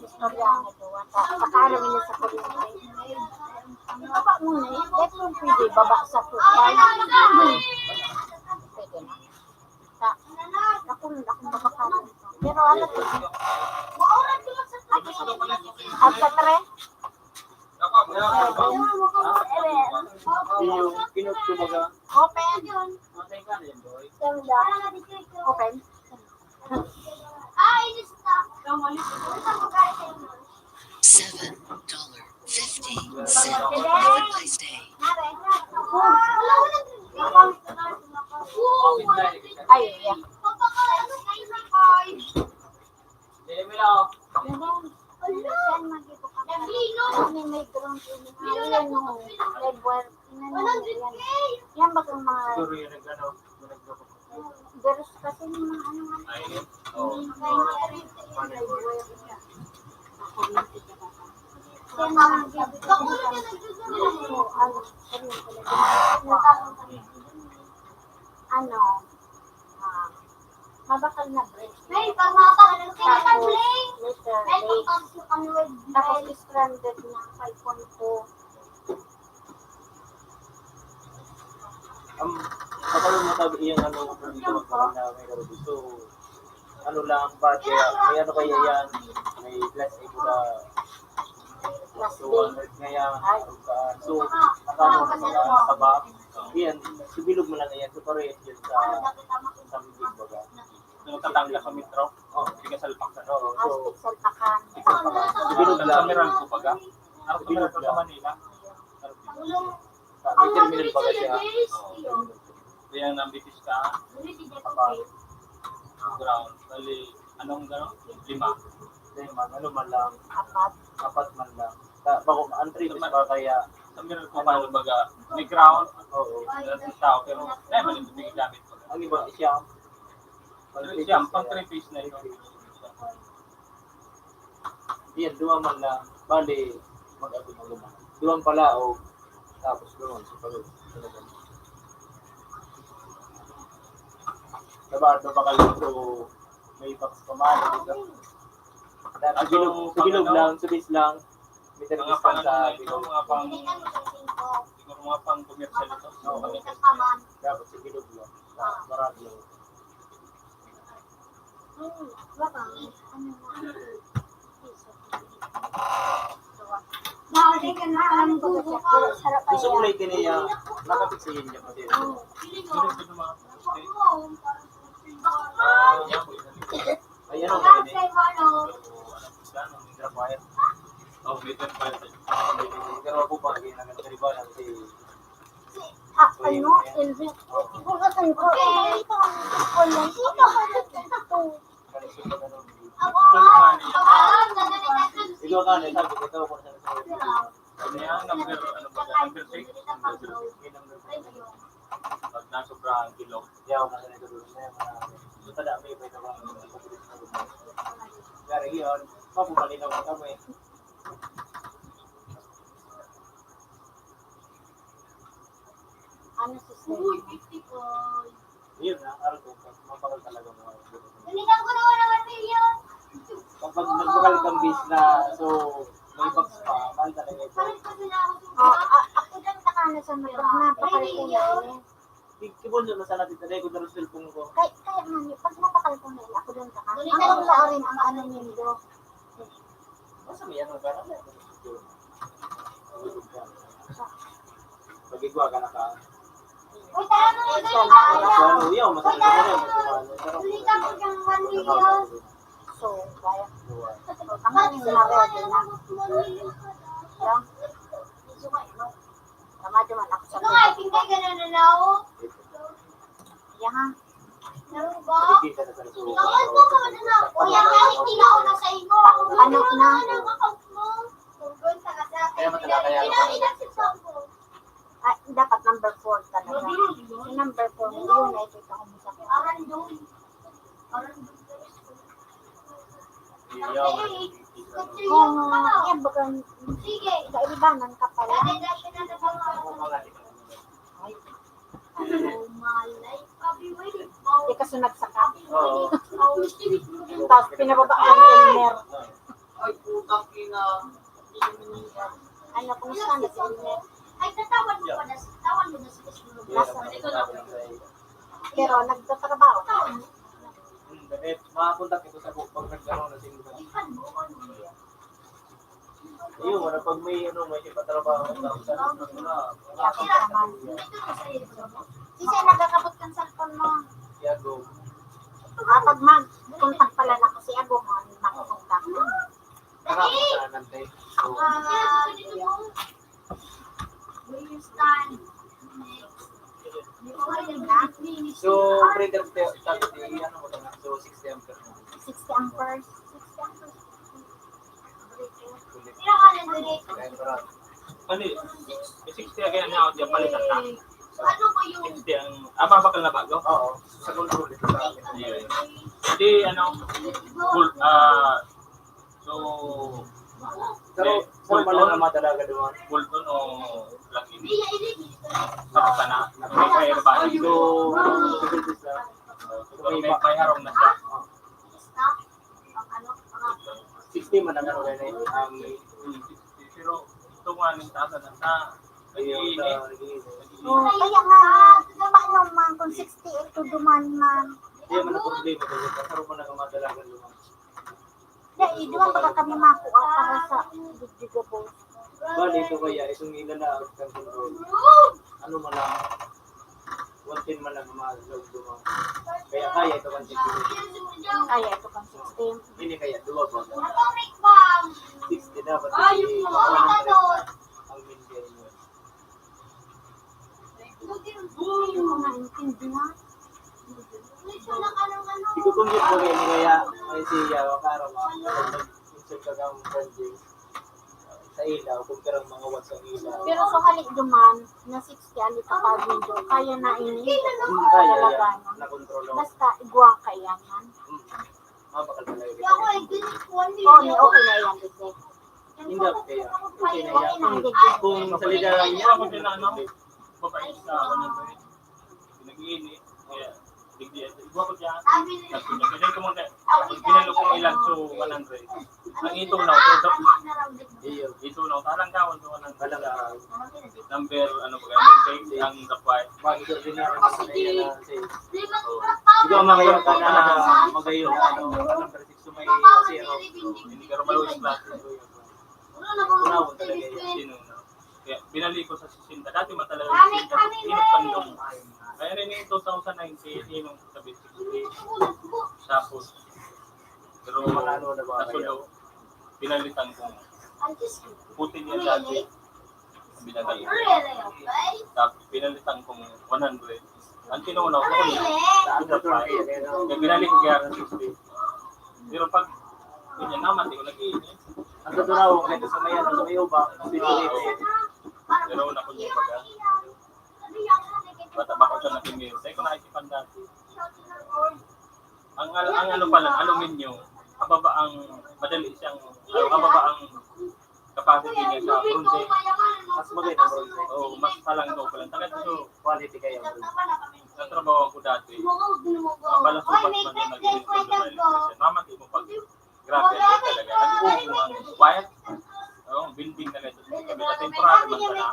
istorya ang ito. Sa kanan nila sa kuryente. Ang baba mo na, eh, dahil kung pwede, baba sa tukay. Pwede na. Sa, ako, akong babakalan. Pero ano to? At sa tre? Yung pinot, kumbaga. Open. Open. Ah, inis na. Seven dollar fifty cent. Have a nice day. Ay, yeah. Yan, mag-ibo ka. Yan, may, may ground yun. Yan, no. May buwan. Yan, yan. Yan ba itong mga Siguro yung nag-ano, yung nag-, Virus kasi ng mga ano nga. Ay, oh. Kaya nga rin, kaya mga ano, ano, ano, ah, mabakal na bread. Ay, pag mabakal, ano, Tapos, letter Ay, H. Tapos, stranded na five point two. Ang kapag mo tabi iyang ano, ang ito magkaroon na may karugit. So, ano lang, budget, may ano kaya yan, may plus ito na Plus two B. hundred na yan, Ay. So, nakano ka mga taba, yan, subilog mo lang yan, so parehas yun sa, sa mga baga. So, tatangga sa metro, oh, hindi ka salpak sa Oo, so, Plastic salpakan. subilog Sa lang. Meralco baga. Ang sa Meralco sa Manila. Sa may terminal baga siya. Kaya nang bitis ka, ground. Bali, anong gano'n? Lima. Then, man, ano man lang, Apat. apat man lang. Sa, bako, ang three days pa kaya, Sa Meralco, paano baga? May ground, oo. Meron sa tao, pero ay, mali yung gamit ko. Ang iba, siyam. Pero siyam, pang three piece na ito. Yan, duwa man lang. Bali, mag-agum-agum. Duwang palaog, tapos duwang sa palaog. Diba, ito pa kayo, so, may box pa man, dito. Sa bilog, sa bilog lang, sa bis lang. May Mga service pang lang ano sa na ito, bilog. mga pang siguro mga pang commercial ito. Mga commercial. Dapat sa bilog lang. Sa marami lang. Gusto ko na ito niya, nakapit sa inyo kasi. Hindi ko naman. Ay, ano, ano, Oh, may ten five. Pero ako pa, hindi na nagkariba na kasi Ah, ano? Elvis. Kung asan ko? Online. ikaw ka na, sabi ko, ikaw kung saan sa Ano yan? Number, ano ba? Number six. Number six. Pag nasobrahan kilo. Hindi ako kasi nagkatuloy na yung mga gusto na may may tawag ng mga pagkakas na gusto. Pero yun, mapupalinaw ko kami. Ano si Sir? Yun na, araw ko, mapakal talaga mga gusto. Nanitan ko na one million. Kapag nagbakal kang bis na, so, may box pa, mahal talaga ito. Palit ko sila ako sa Oh, ah, ako dyan, taka na sa mga napakal ko na eh. Kibon na sana dito, dahil ko na cellphone ko. Kaya, kaya man, pag napakal ko na, ako dyan, taka. Ang wala rin ang ano nindo. Basta may ano ka na. Pag-igwa ka na ka. Uy, tara mo na Ano, yaw, masarap na rin. Ulitan ko yung one million. So, kaya, so, tama yung mga ready na. Yan. Tama naman ako sa Ito nga, tingnan ka na nanaw. Yan ha. Naruba. Hindi ka na talaga. Ikaw, ano ka na? Kuya, kahit hindi ako nasa imo. Ano na? Ano ka mo? Tungkol sa kasakit. Kaya matagal kaya ako. Ina-, ina-, ina-, Ah, dapat number four talaga. Yung number four, yun na ito itong sa Parang doon. Parang doon. Yaw, Kung yan, baga, Sige. kaibanan ka pala. Dati, dati na naman ako. Ay, Oh, malay. Papi, wait. di ka sunod sa ka. Oo. Tapos pinababa ang Elmer. Ay, putang ina. Ano, kumusta na si Elmer? Ay, tatawan mo pa na, tawan mo na si Kuya. Nasa, pero nagtatrabaho. Hmm, bakit? Makakontak ito sa bu-, pag nagkaroon na sila. Ipan mo, ano mo yan? Ayun, wala pag may ano, may ipatrabaho sa sa na. Yapit naman. Kasi nagkakabot kang cellphone mo. Yago. Ah, pag mag-contact pala na kasi ako mo, ang makakontak mo. Nakakita ng tayo. So, Ah, Where's time? so, breaker tayo, sabi ni, ano mo ito na? So, sixty amperes na. sixty amperes. Tira ka na dali. Kaya para, Ano yun? Yung sixty again na ako, diyan palitan na. Ano ba yung... Hindi, ang, ah, babakal na bago? Oo. Sa control ito sa akin. Ayun. Hindi, ano, full, ah, so, pero, eh, pero full wala tone, na madalaga doon. Full tone o plug-in? Sa sana. May fire ba? So, so, may, may harong na siya. Sixty man ang ano, ganun, ang... Hmm, sixty. Pero ito nga, nagtasa na sa... Ayun, nag-iinit. Sa nag-iinit. Oh, kaya nga, paano man kung sixty ito duman man? Kaya man ang problema, kaya kasaroon man ang mga dalagan naman. Dai, duman baga kami makuha para sa digdigabos. Bali, ito kaya, itong ilalaag ng control. Ano man lang, one ten man lang ang mahal na duman. Kaya kaya ito kan sixty. Kaya ito kan sixty. Hindi kaya, duwa ba? Sixty dapat. Ayun, sixty, mga one hundred. Ang main kaya yun. Hindi ko naintindihan. Ikukumpit mo kayo ni kaya, ay siya, karama, insert ka kang branding sa ilaw, kung pirang mga watts ang ilaw. Pero sa halik duman, na sixty ang ikapag-window, kaya na ini, hmm, kaya, kaya yan. Nakontrol. Basta, igwa ka iyan, man. Hmm. Ah, bakal pala yun. Oh, ni, okay na yan, Jose. Hindi, okay. Okay na yan. Okay na, Jose. Kung salida lang niya, ako din, ano, babae sa, ano, nag-iinit. Kaya, digdi, igwa ko siya. Sabi niya, pwede ko muna, pag binalo kong ilag to one hundred. Ang ito na, ito, ito na, parang gawin to one hundred. Number, ano ba, number six, ang kapwai. Bakit ordinary na sa kanya na, say, ikaw, magayon ka na, magayon, ano, number six, so may zero. Hindi ka rin maluwis klase. Kunaon talaga yun. Sino, no? Kaya binalik ko sa sixty. Dati man talaga sixty. Init pandong. Kaya rin yung two thousand nineteen, yung sabi sixty. Tapos, pero nasulo, pinalitan ko. Puti niya dati. Binagay. Tapos pinalitan kong one hundred. Ang tinunaw ko, kaya binalik ko kaya ng sixty. Pero pag ganyan naman, di ko nag-iinit. Ang tutunaw, kaya sa may, ano, sa may uba, ang pinili. Pero una ko yung baga. Bata pa ko sa naging mayor. Sa'yo ko naisipan dati. Ang, al- ang ano pala, aluminium, kababa ang, madali siyang, ano, kababa ang capacity niya sa bronze. Mas maganda ang bronze. Oo, mas talanggaw pala. Taga dito, quality kayo ang bronze. Natrabaho ko dati. Mga balasubas man na nag-iinit ko na electrician. Mamati mo pag grabe talaga. Nag-uumang white. Oo, building na ganito. Sabi na, temporary man pala.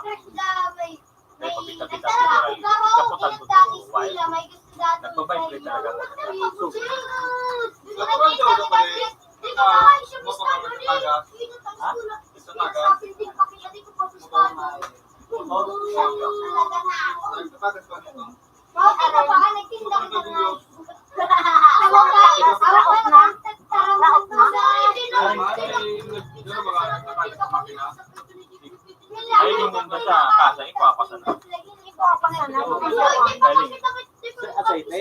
May pabita-bita sa general. Kaputan ko sa white. Nagbabibrate talaga. So, ha? Ayun yung ganda sa kasa, ipapasa na. Ipapasa na. Dali. Sa aceite?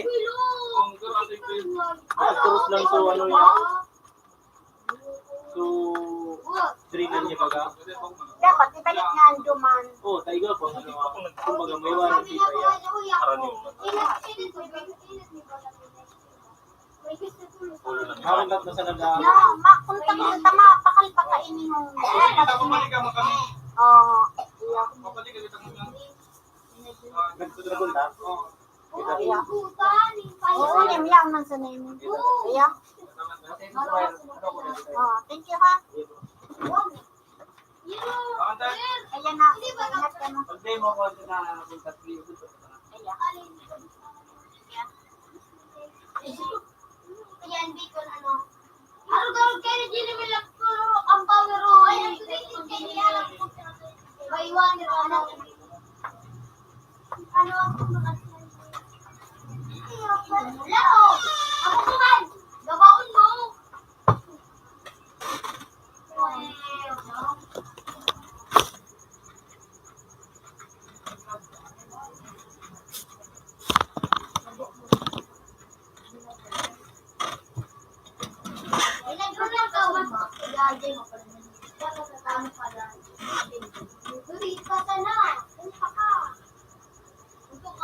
Ah, krus lang, so ano yun? So, drain na niya baga? Dapat ibalik nga ang duman. Oh, taiga po. Ano, ah, kumbaga, may warranty pa yan. Karaniwan. Ulo lang. Harap na sa nag- No, ma-, kung tama, tama, pakal pa kainihon. Oo, iya. Nagsusugot na? Iya. Oo, yan, yan man sa name. Iya. Oh, thank you, ha. Ayan na, ingat ka na. Pag-demo ko, ito na, kung tatlo. Iya. Iya. Yan, Bicol, ano? Arog-arog kayo na dili may laptop, ang power, oh. Ay, ang tuloy din kayo niya. May iwan, ano? Ano ang pagkakas-, wala, oh. Ako naman, gabaon mo.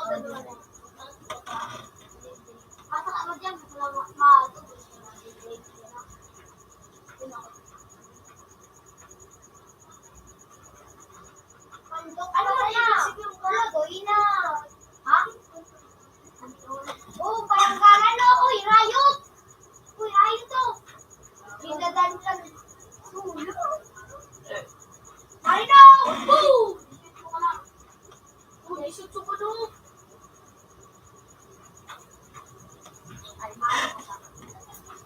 Ano na? Ano gawin na? Ha? Oh, parang gala, no? Uy, riot! Uy, riot to! Ginagalan ka ng ulo. Ay, no! Boom! Uy, isip ko, no? Ay, ma.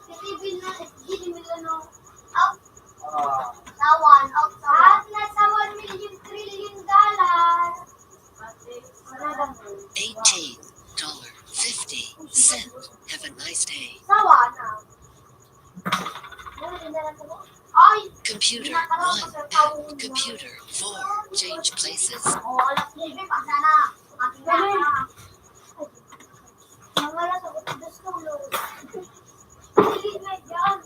Kasi bin-, binili nila, no? Out. Ah. Sawan, out, sawan. At nasa one million trillion dollar. Eighteen dollar fifty cent. Have a nice day. Sawan, ah. Ay, computer one and computer four change places. Oh, alas nuebe pa sana. Mga alas otso dos tulog. Dili na dyan.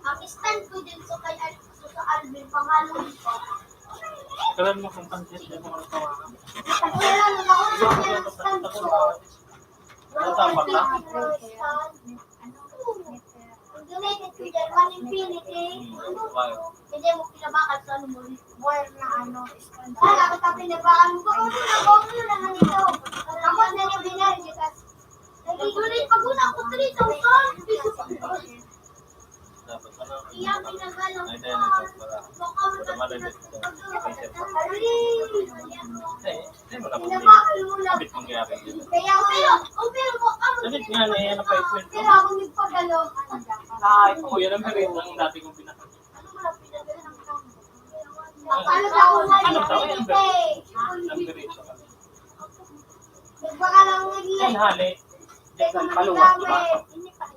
Ang stand ko din sa kay Al-, sa Alvin, pangalon pa. Kailan mo kung pansit, di mo kami tawagan. Kailan mo ako sa stand ko? Wala pa ba? Stand. Ang gamitin ko dyan, one infinity. Ano? Hindi mo pinabakal sa ano mo. Wire na ano, stand. Ay, ako pa pinabakan ko. Ano na, ano na, ano ito? Tapos na yung binaril, tas nagigulit pag una ako, three thousand. Dapat pala. Iya, pinabalo. Ay, dahil nito pala. Sa mga dito. Ay, ay, wala pang kapit mangyari dito. Kaya, pero, oh, pero, oh, ano, kapit nga na yan, appointment ko. Pero ako nagpagalo. Ay, oo, yan ang meron ng dati kong pinaka-, ano ba, pinagalo ng tao? Ang ano daw, ano daw, yan, ang meron. Nagpakalang nagli. Yan, hali. Dahil kung nagpaluwas, di ba?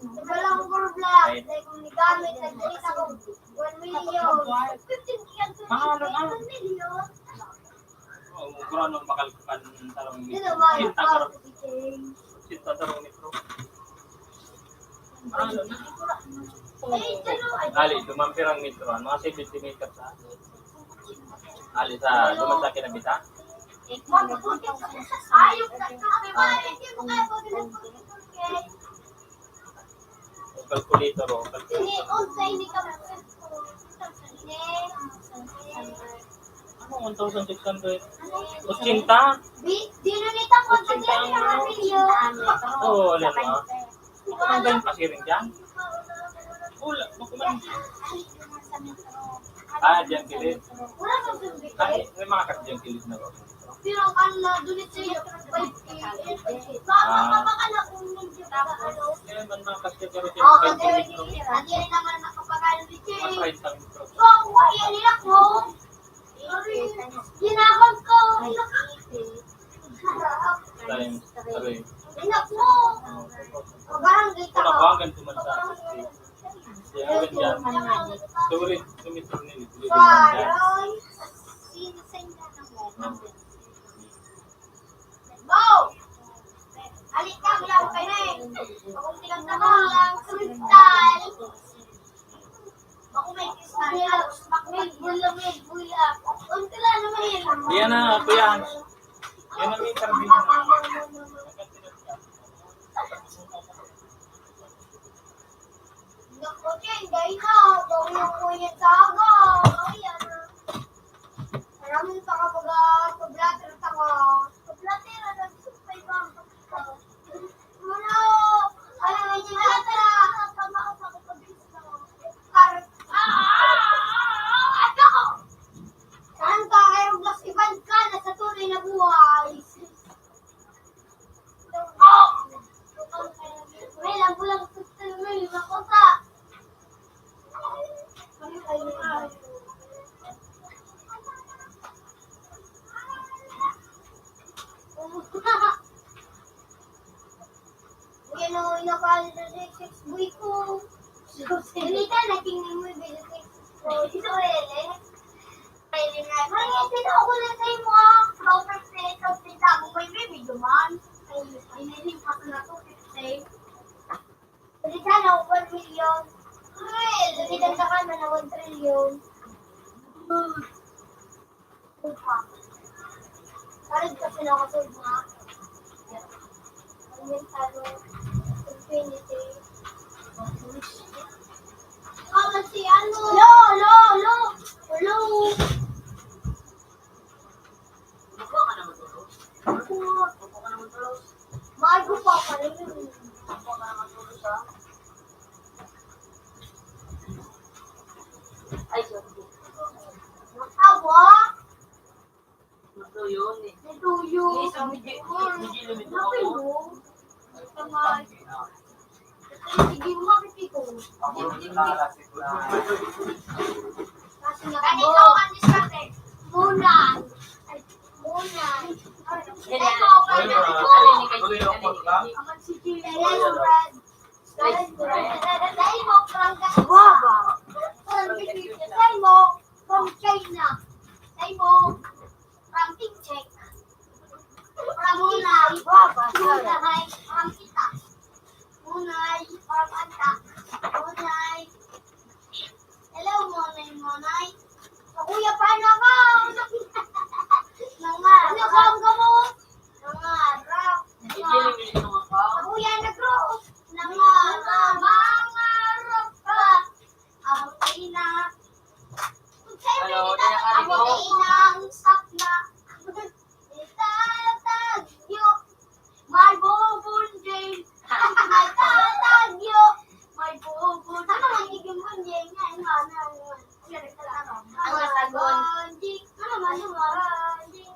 Nagpalang puro black. Dahil kung nagamit, nagdalit ako. One million. Fifteen million. Mahal na. One million. Oh, mura nung bakal kan tarong ni. Dito ba? Sinta tarong. Sinta tarong ni, bro. Ano na? Ay, dyan o, ay, dyan o. Ali, duman pirang metro, ano, mga seventy meters, ha? Ali, sa duman sa kinabitan? Ayok na ka, may bahay, hindi mo kaya pag-, Calculator, oh, calculator. Ini, unsay ni ka-, Ano, one thousand six hundred? Ochenta? Di, di na nita ko, ochenta ang ano? Oo, alam mo, ah. Ano ba yung pasiring dyan? Wala, bako man. Ah, diyan kilid. Ay, may mga kat diyan kilid na ba? Pero ang nadunit sa iyo, five K. Ah. Baka, baka na kung medyo baka ano. Kaya man mga kat diyan, pero Oo, five K kasi, metro. Hindi rin naman nakapagano dito eh. Mga treinta metro. Wow, wow, yan nila ko. Ginawag ko. Times three. Anak mo. Ang barangay ka. Wala ko hanggang tuman sa Kaya ganyan. Sorry, sumitin nila. Sorry. Sinisend na ng Wow! Alit ka, wala ko kayo eh. Kung tingnan ka mo lang, kristal. Ako may kristal, halos makmibul na mibul ah. Unti lang naman yun. Yan na, kuya. Yan ang interview mo. Naku, Cheng, dahil na, bawal yung kuya sa aga. Ay, ano. Maraming pa kapag, ah, pablatter ka nga. Pablatter, ano, sukay ba? Ano, ano, ano, ano, ano, ano, ano, ano, ano, ano, ano, ano, Saan ka? Aeroblast event ka na sa tunay na buhay. May lang, walang may makuta. Uy, ano, inakala na si six boy ko. Ganito, naging mo yung video six boy ko, eh. Ay, hindi na. Ay, hindi na ako na sa imo, ah. Robert Smith, ang pinta mo, may video man. Ay, iniling pa sa nato, fifteen. Hindi ka, no? Ano kasi mga Ang mental mo, infinity. Ikaw na si ano? Lo, lo, lo. Hello. Gusto ka naman tulos? Gusto ka naman tulos? Mahal ko pa pala yun. Gusto ka naman tulos, ha? Ay, sorry. Awa? Natuyo ni. Natuyo. Ni sa medyo, medyo lumito ako. Laki mo. Ito nga. Ito yung sige mo, makikita ko. Ako yung nakalasip na. Kasi nga, ganito ang diskarte. Muna. Ay, muna. Ganyan. Ano ni kay Jimmy? Ano ni kay Jimmy? Ang sige mo. Dai mo, from Guava. From Philippines. Dai mo, from China. Dai mo, from Incheck. From Munay. Guava, sir. Munay, from Kita. Munay, from Anta. Munay. Hello, Monay, Monay. Kakuya, paano ka? Nangarap. Ano ka ang gamot? Nangarap. Ito yung mga pa. Kakuya, nag-grow. Nangarap. Mangarap ka. Abot ina. Hello, Kuya Karigo. Abot ina, ang sakna. Itatagyo. May bubunjing. May tatagyo. May bubunjing. Ano man yung bubunjing? Yan, yan, yan, yan. Ang sagon. Bubunjing. Ano man yung bubunjing?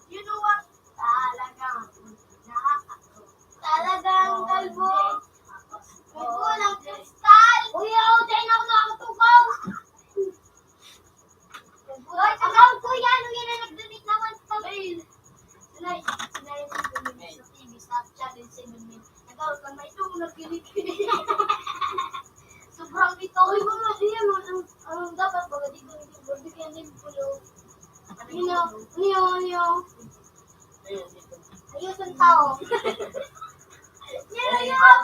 You know what? Talagang nakakatawa. Talagang kalbo. May kulang kristal. Uy, oh, tayo na ako nakakatukaw. Hoy, tagaw, kuya, ano yan na nag-donate na one thousand? Sinay, sinay, nag-donate sa T V, sa Channel seven, may nagkaroon ka, may itong nagkinig. Sobrang ito. Uy, mga siya, ang, ang dapat baga dito, dito, bigyan din pulo. Ano yun? Ano yun? Ano yun? Ayos ang tao. Yan, yan.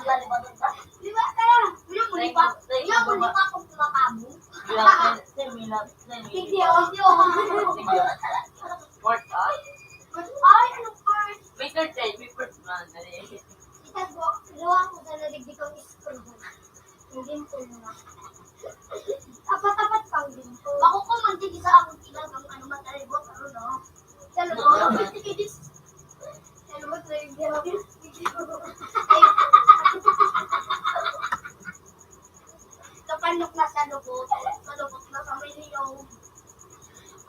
Di ba? Kaya, wala mo lipat. Wala mo lipat kung tumatabo. Hindi, oh, hindi, oh. Pork eye? Pork eye? Anong pork? May third eye, may first man. Dali. Itago, gawa ko sa naligdi kong screw. Ang ginto mo na. Tapat-tapat pang ginto. Bako ko man, di sa akong tigang ang ano, matalibo, pero no. Sa loob. Sa loob, sa loob. Ay. Kapanok na sa loob. Sa loob na sa may liyaw.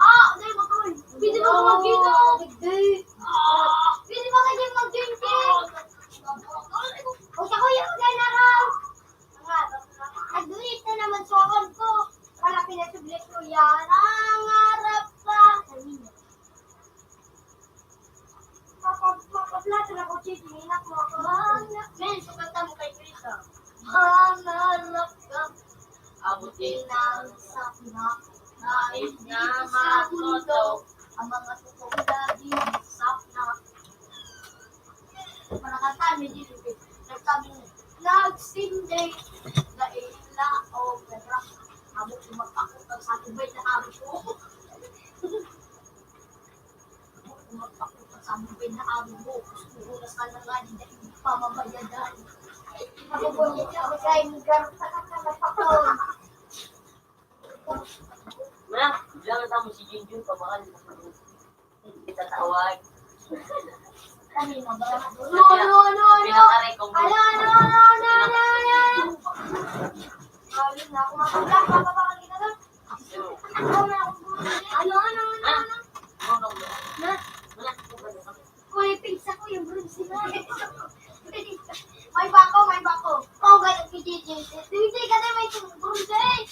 Ah, dahil mo to. Pwede ba magkita? Hindi. Ah, pwede ba kayo magkita? O, sa kuya ko, gana raw. Nagdulit na naman sa akon ko. Para pinasubli ko yan. Nangarap ka. Mapa-, mapaplato na ko, Chichi. Inak mo ako. Mga, men, sukatan mo kay Krista. Mangarap ka. Abutin ang sakna. Nais na makoto. Ang mga totoong lagi sakna. Manakatan, may dilipit. Nagsabi, nagsindi. Dahil na, oh, meron. Amo, magpakutang sa tubig na kami po. Magpakutang sa tubig na kami po. Gusto ko na sana nga, di dahil pamabayadan. Ako po, hindi ako sa inyo, garot sa kakalapak ko. Ma, bilangan mo si Junjun, pamahal. Itatawag. Kanina ba? No, no, no, no. Pinakarecommend. Ala, no, no, no, no, no. Ayun na, ako mapabla, mapapakal kita doon. Ano, ano, ano, ano? Ha? Ano, ano? Na? Wala. Uy, pizza ko yung bronze na. May bako, may bako. Oh, gaya, P J J. Hindi ka na may bronze eh.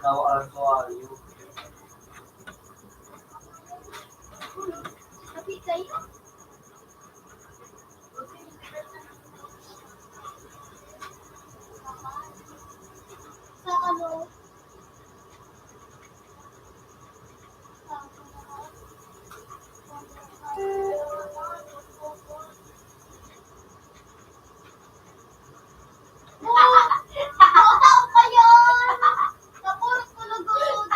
How are you? Sa ano? Tao pa yan! Kapurot ko lugod!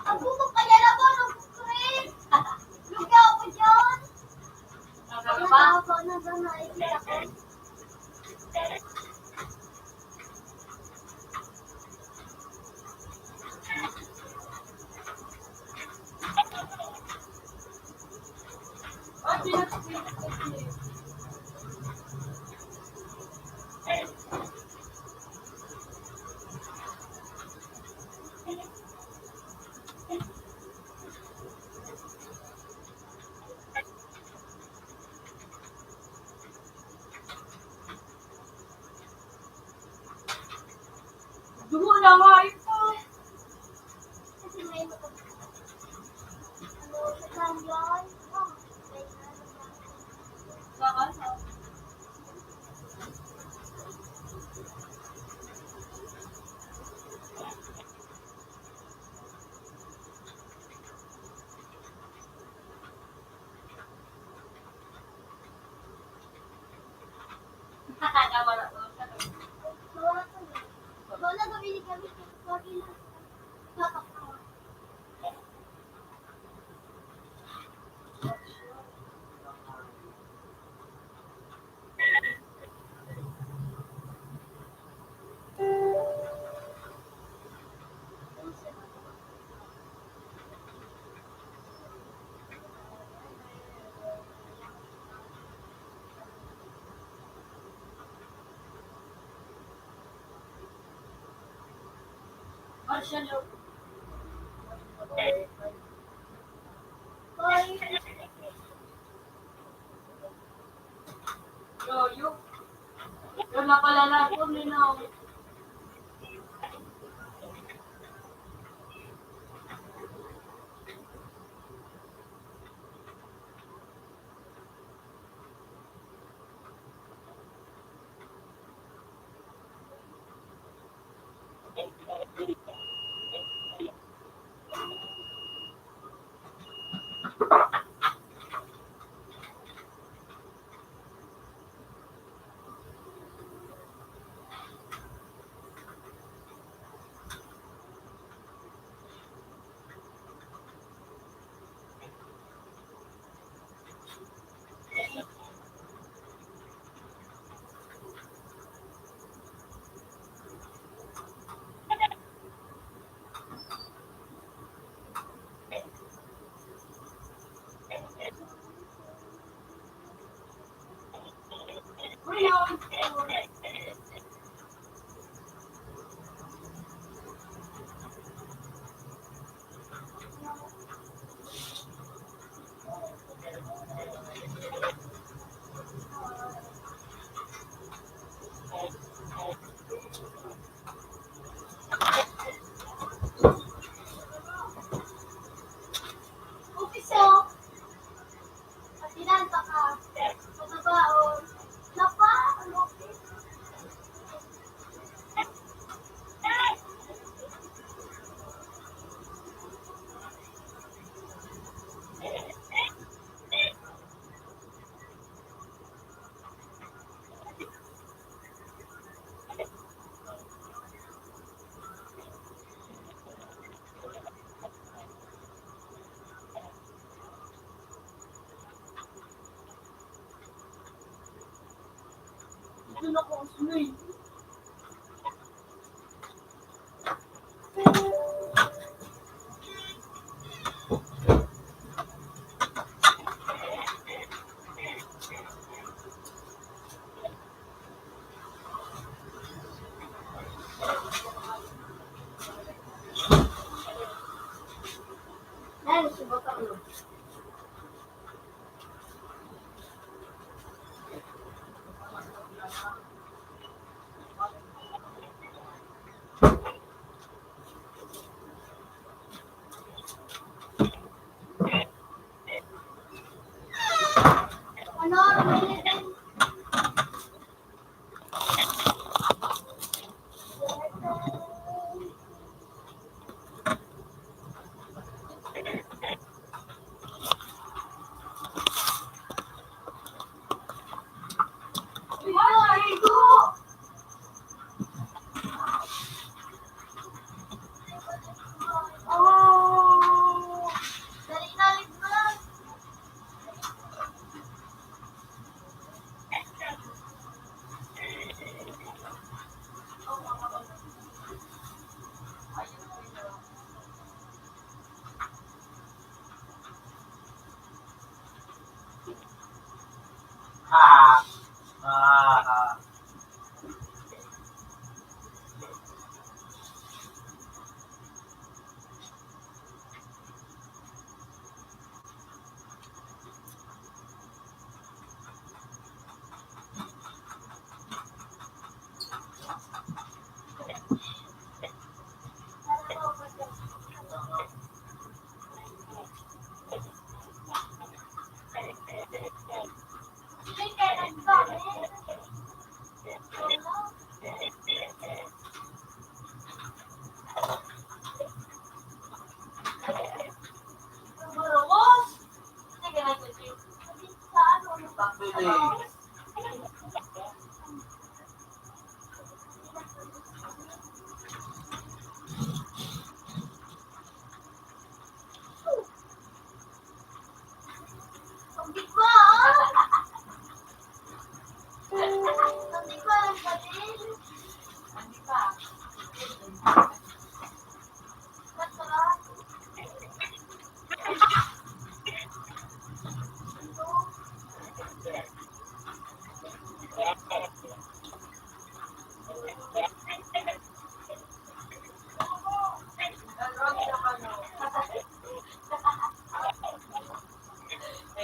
Ang buto kaya na po, no, Chris? Lugaw ko dyan. Ang haba. Ang haba na dyan, nakikita ko. Dugo na nga ito. Kasi may ano, sa San Juan, oh, may ano na. Saka sa Yo, yo. Yo, napalala ko, Nino.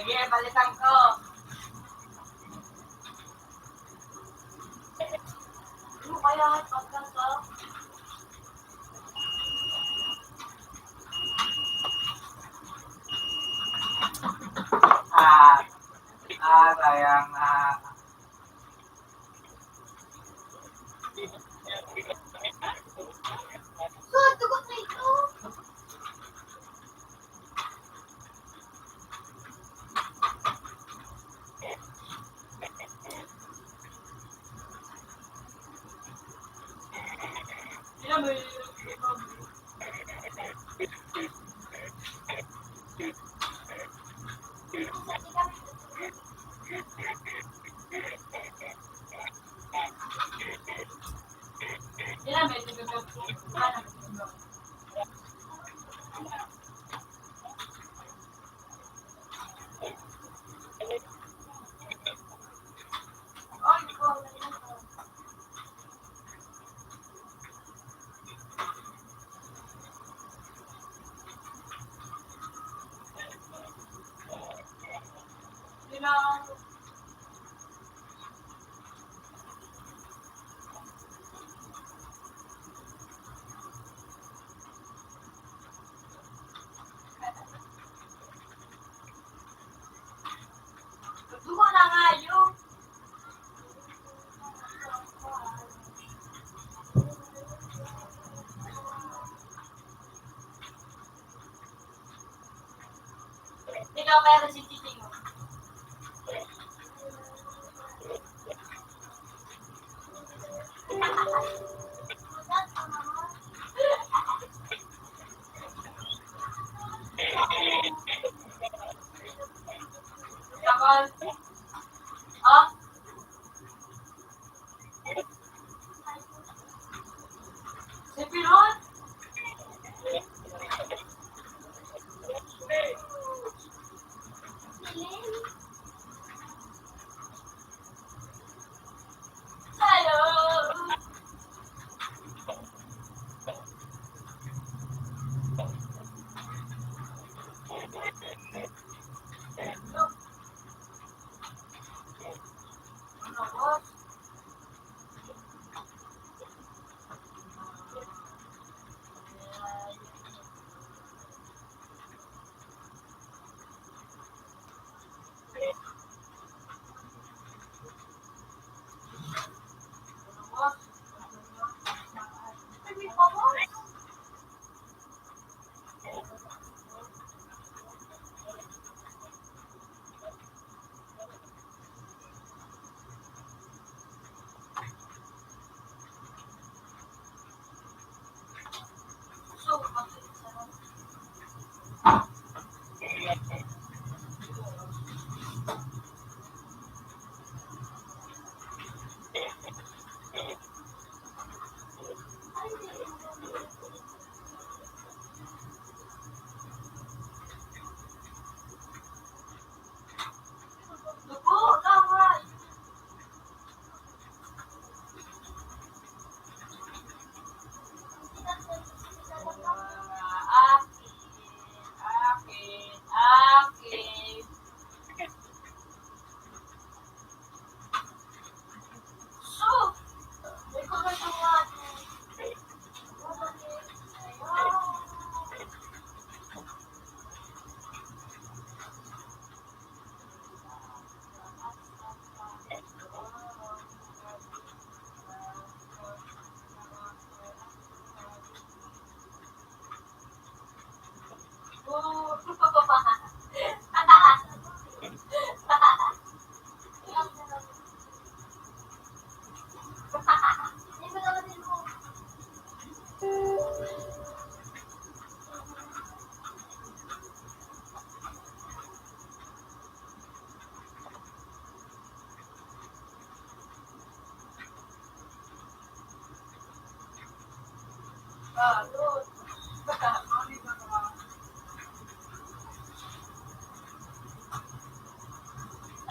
Sige, balikan ko. Ano kaya pagkanta? Ah, ah, sayang, ah.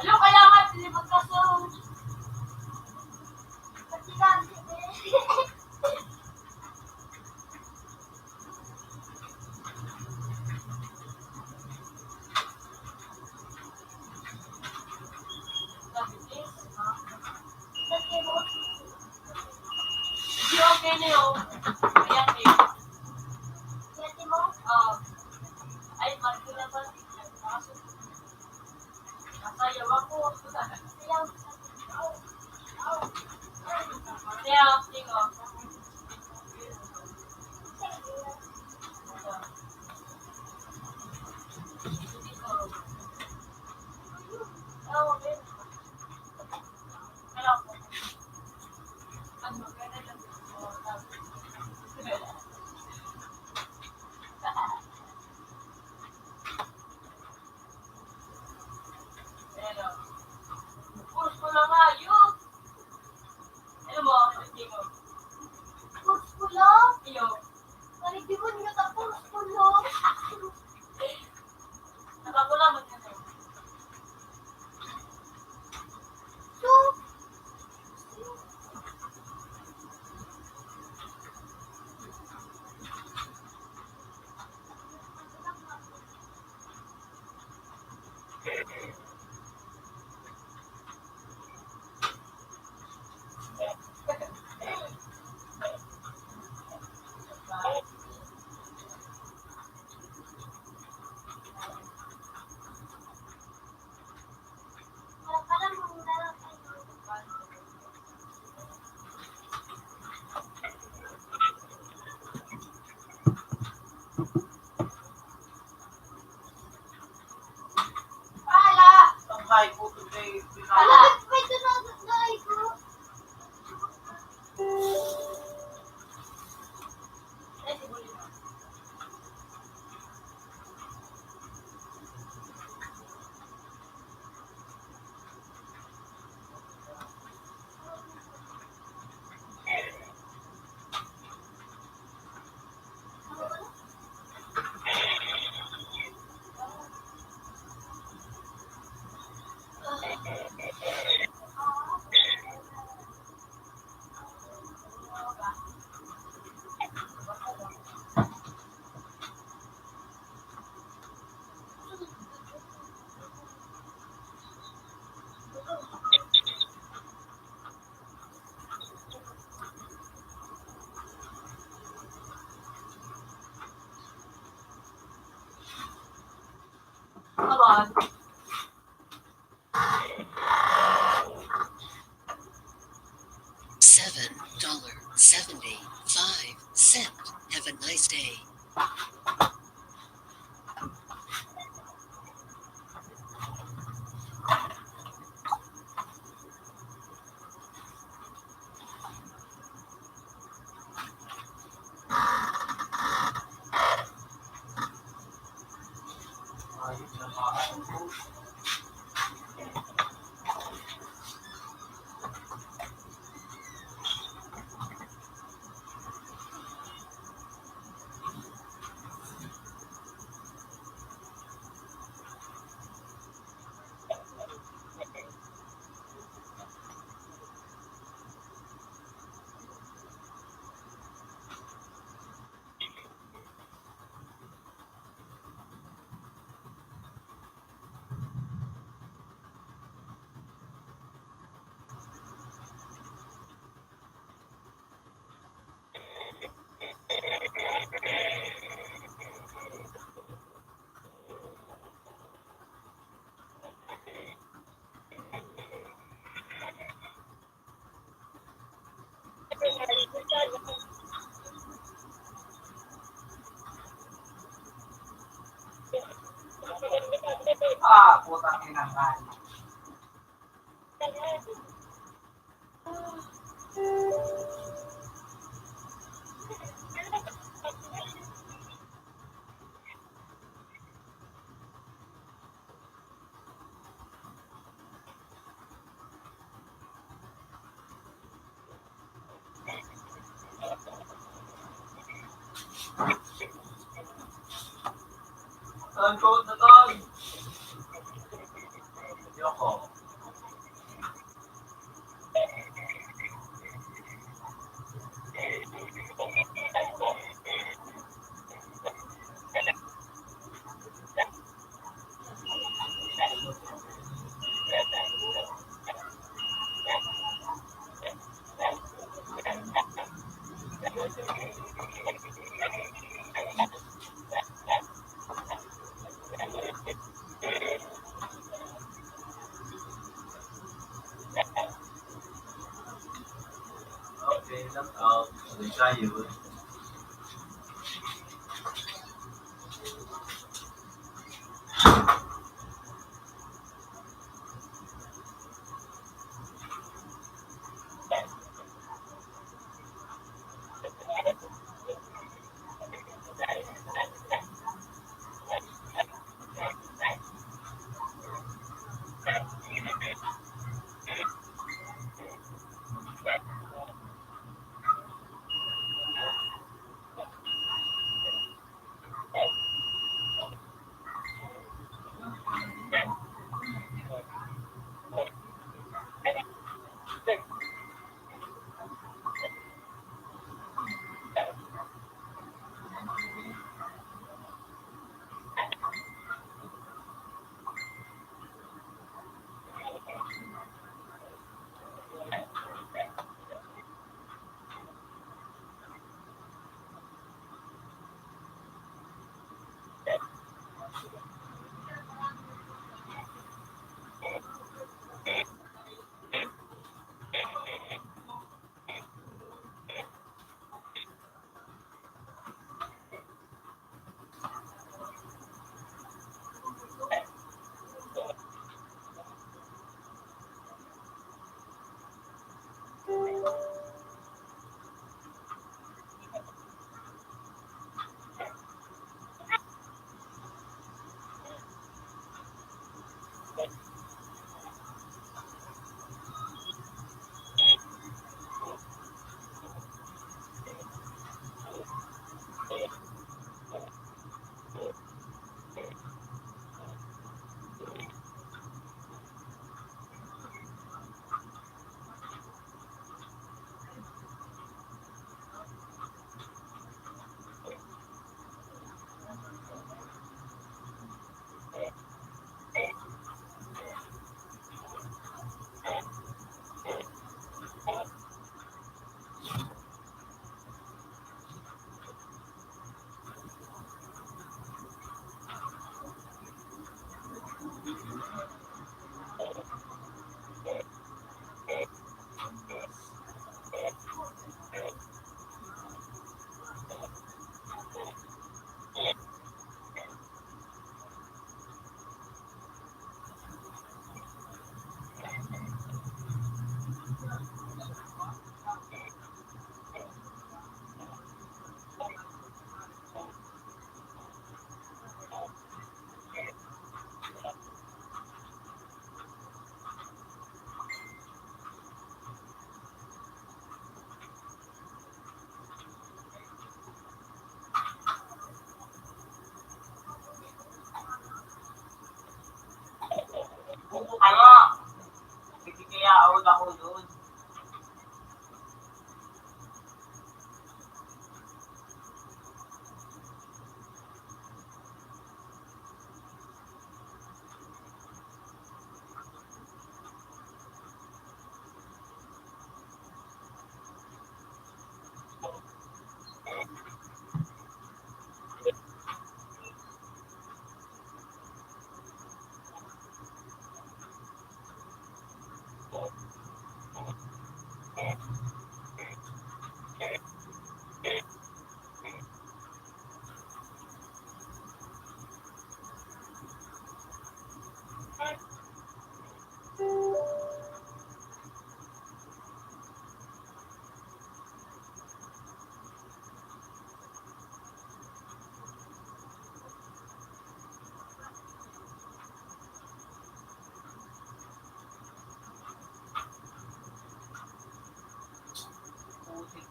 Ano kaya nga, sinibot ka sa... Hindi, okay na yun. Ayan, eh. Ay, marami na ba? Nasayaw ako. Sayaw. Sayaw, tingog. Puros ko lang, ah, yun. Ano mo? Ano tingin mo? Puros ko lang? Iyo. Panigiwan niya ka, puros ko lang. Nakakula mo na. So, Seven dollar seventy-five cent. Have a nice day. Ah, putang ina, man. Saan ko na tayo? Yoko. Okay, shout out. Sabi tayo.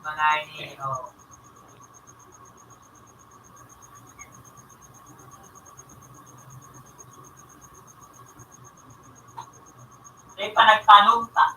Mga ini, oh. May panagtanom ta.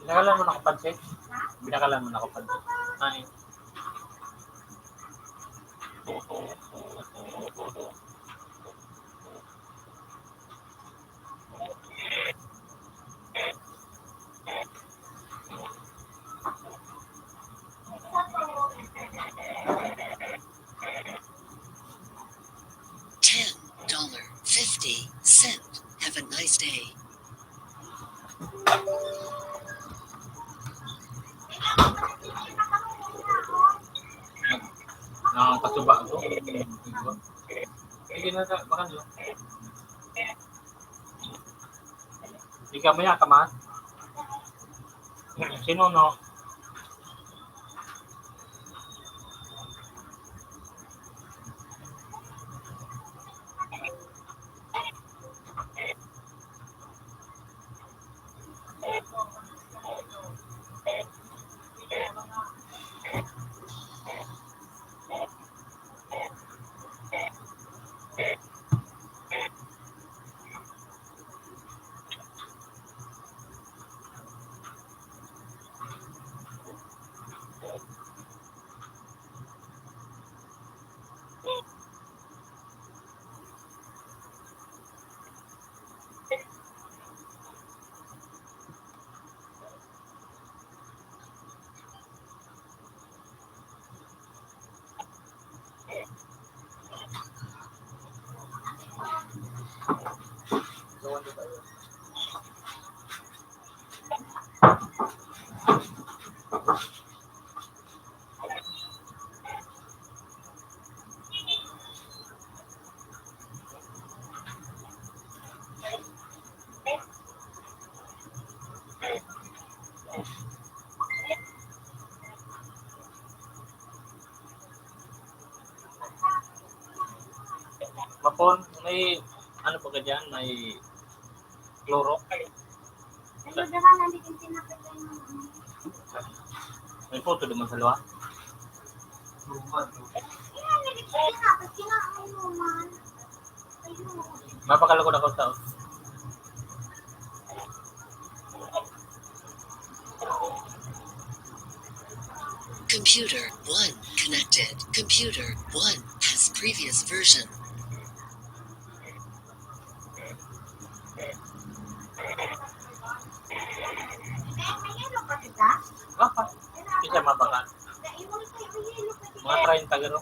Binakalan mo na ako pansit? Binakalan mo na ako pansit. Ay. Ten dollar fifty cent. Have a nice day. Nakakasuba ako. Sige na sa, baka nyo. Ikaw, maya ka man. Sino, no? Mapon, may ano pa ka dyan? May kloro? May photo naman sa luwa. Mapakalako na ko sa Computer one connected. Computer one has previous version. Aha. Isa mabaka. Mga treinta garo.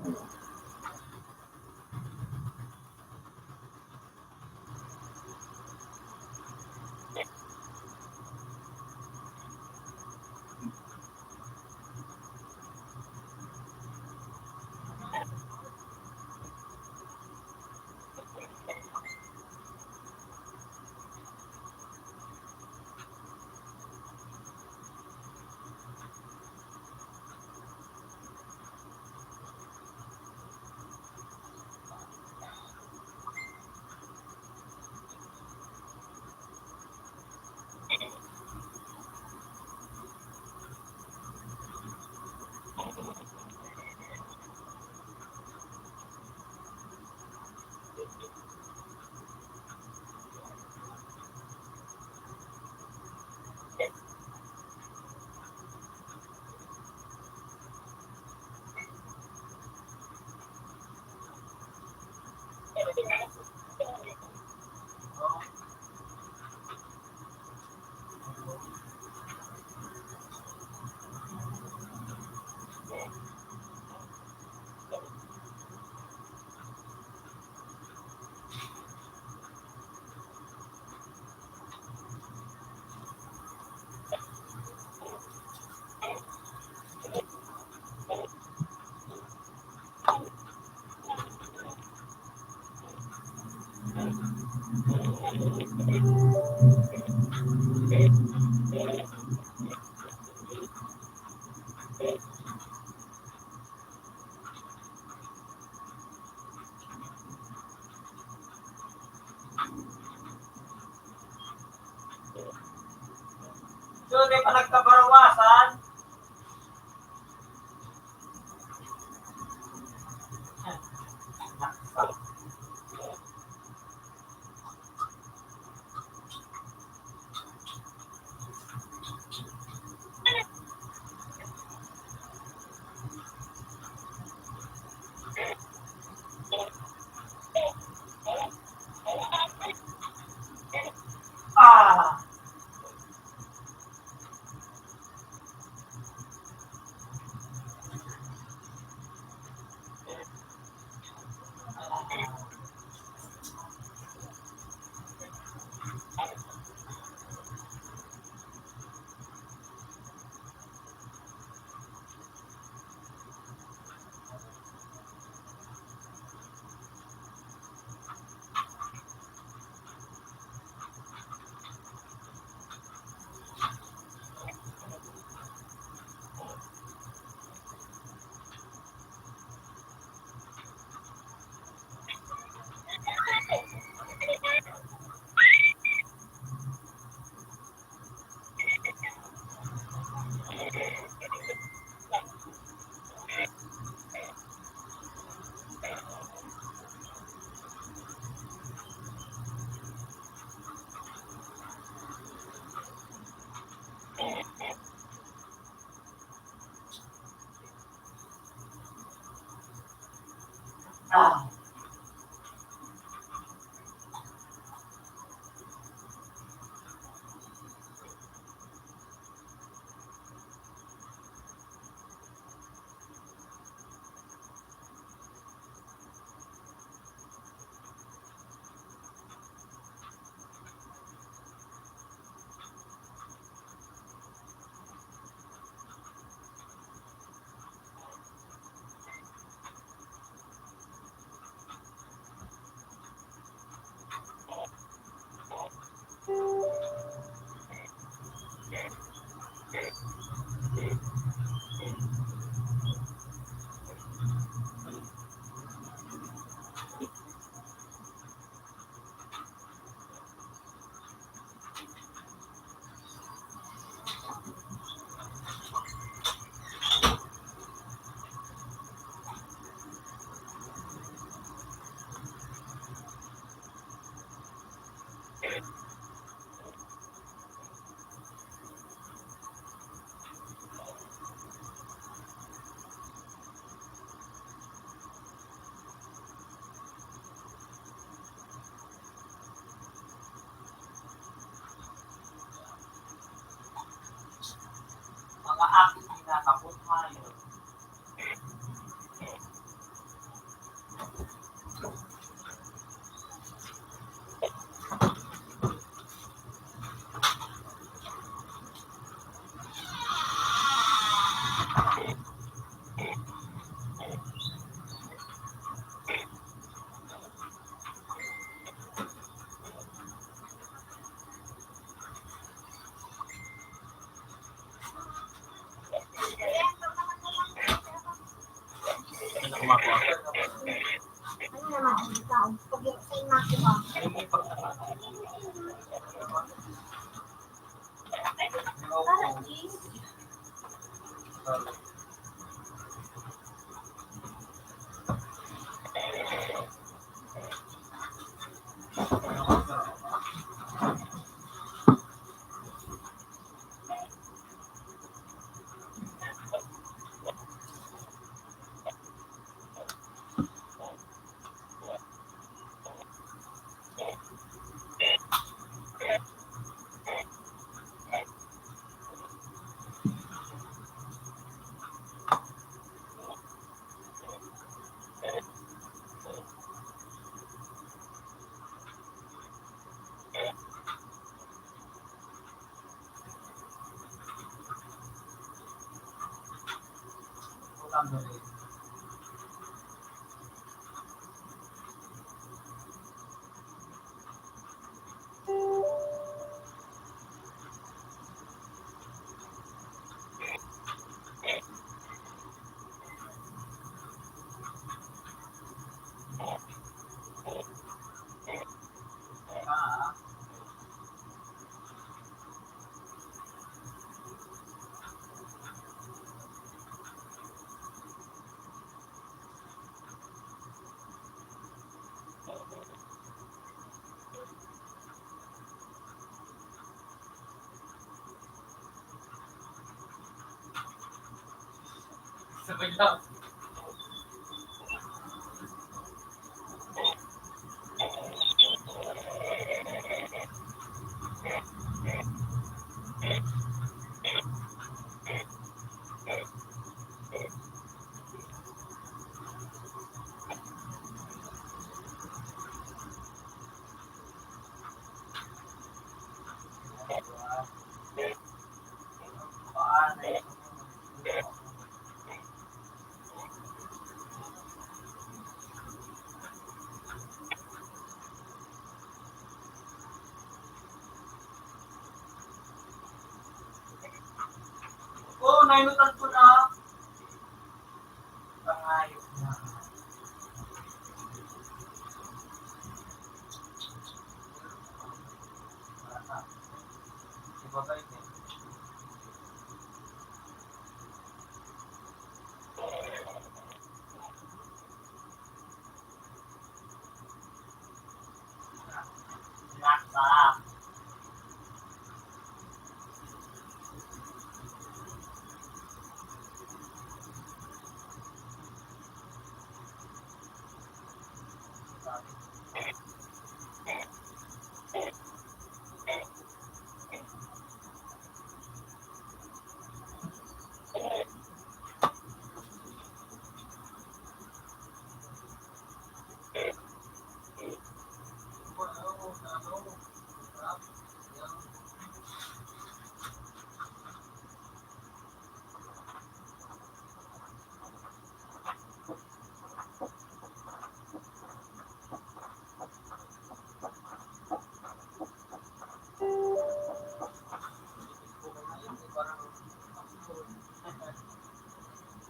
So, di pa nagkabarawasan? Ah! Ah. Mga aking kinakapot mayo. Sabay lang. Oh, nainutan ko na. Pangayos na. Ibabay niya.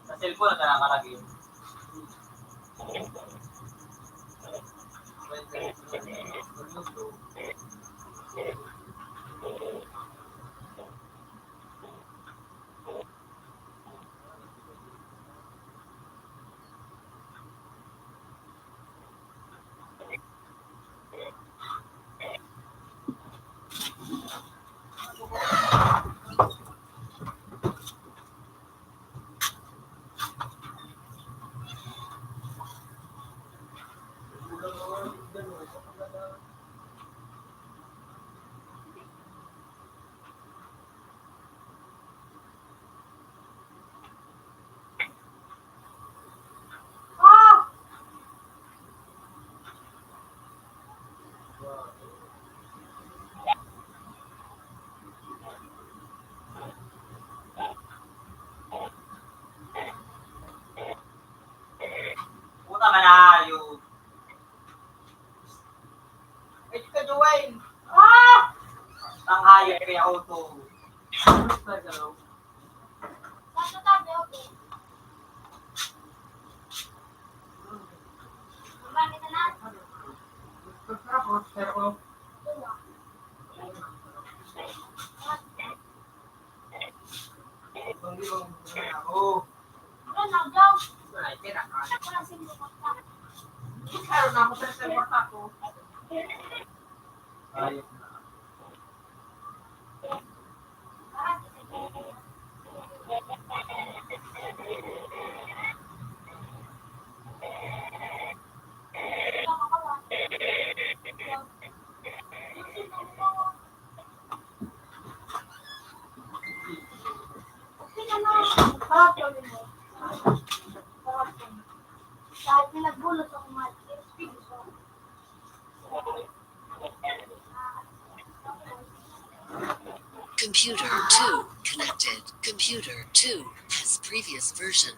Sa cellphone, nasa nakalagay. Puta, malayo. Ito ka, Joel. Ah! Ang hayop kaya auto. Ano tabi, okay. Bakit na? Computer two connected. Computer two has previous version.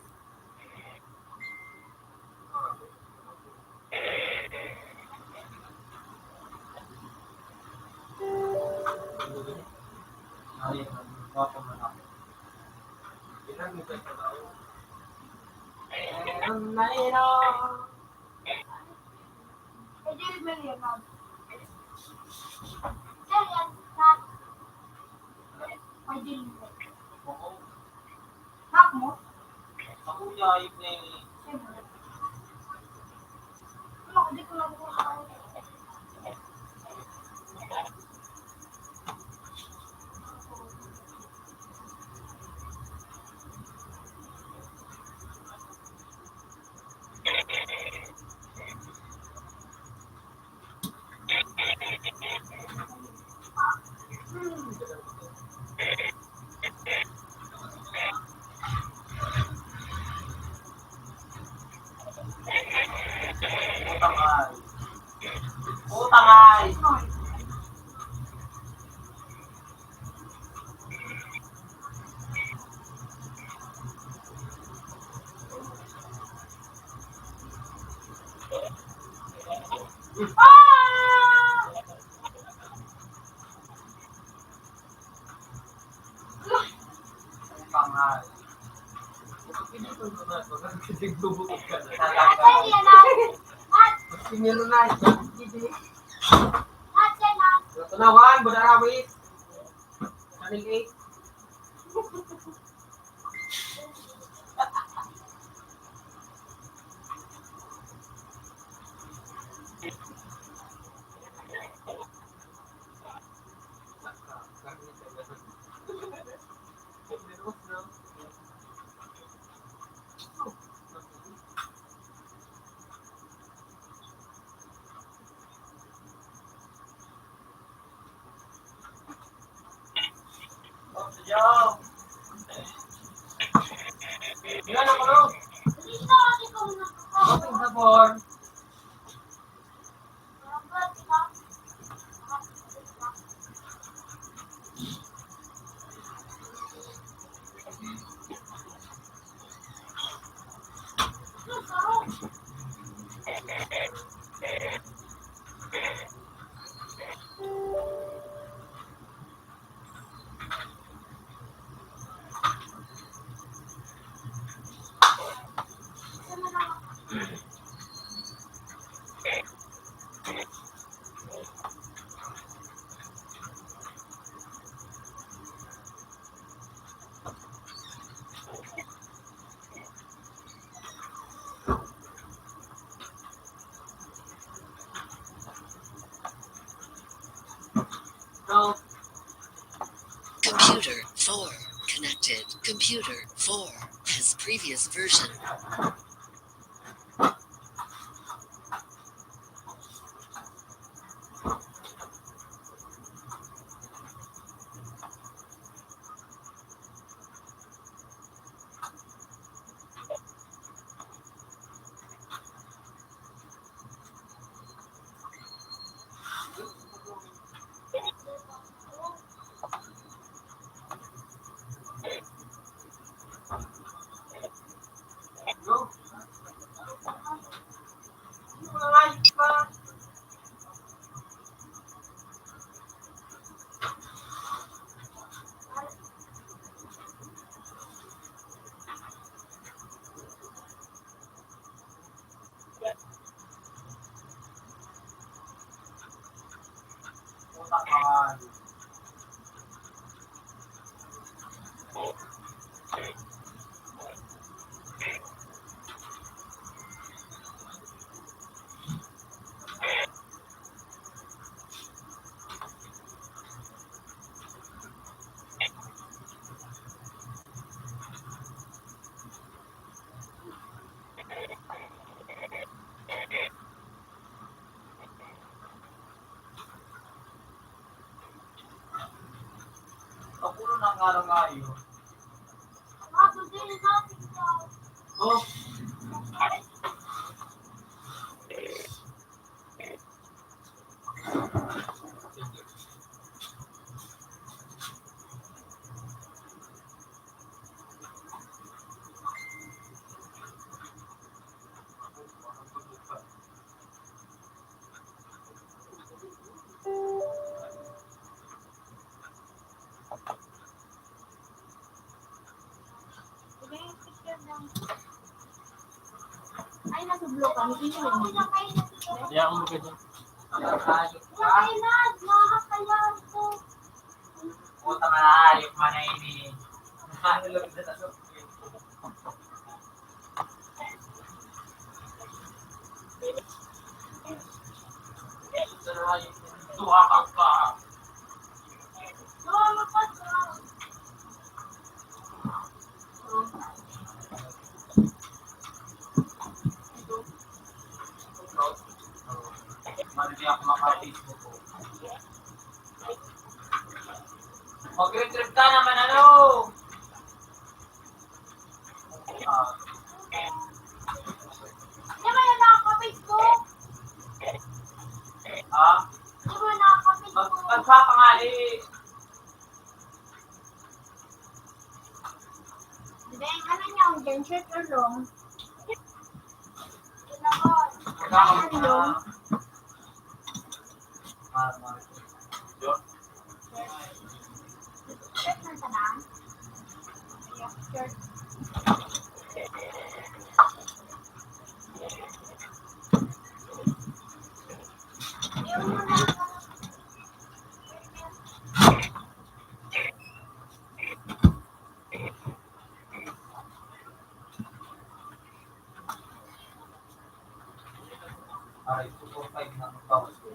Hak mo? Ako, yayip na yun eh. Siyempre. Ano, hindi ko lang po sa Putang ay. Putang ay. Pangal. Senior na, hindi. Tanawan, Budarawit. Channel eight. Yan ang ano? Open the door. Computer four connected. Computer four has previous version. Araw nga yun. Oh. Ay, nasa blue ka. Hindi ko lang. Kaya akong maganda. Ay, na, mga kayaw ko. Puta, mga hayop man na ini. Ano lang sa taso? Tuwakag ka. Mali ako maka-Facebook ko. Mag-retrieve ka naman, ano? Ah. Di ba yung nakakapit ko? Ha? Di ba nakakapit ko? Mag-, magpapangali. Then, ano niya, yung shirt or long? Ano long? Shirt na sana? Shirt. Aray ko, four five na ang bawas ko.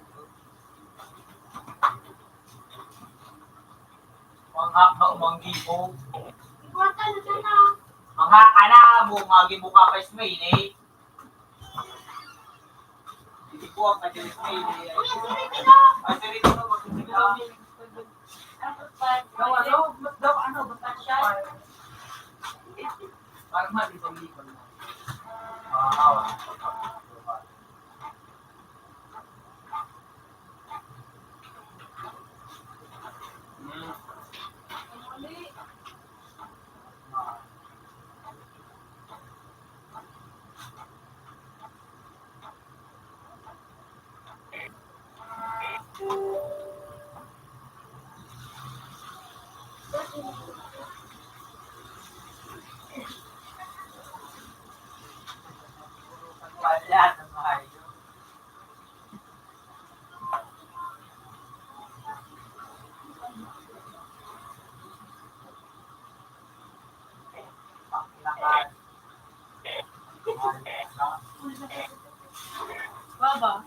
Mga ka, mga gibo. Mga ka na, mga gibo ka pa, Ismail, eh. Hindi ko ang kadilis na ini. Ay, sorry, ito, magkikita. Daw, ano? Daw, ano? Basta siya. Parang mali, mali, mali. Wow. Hmm. Baba.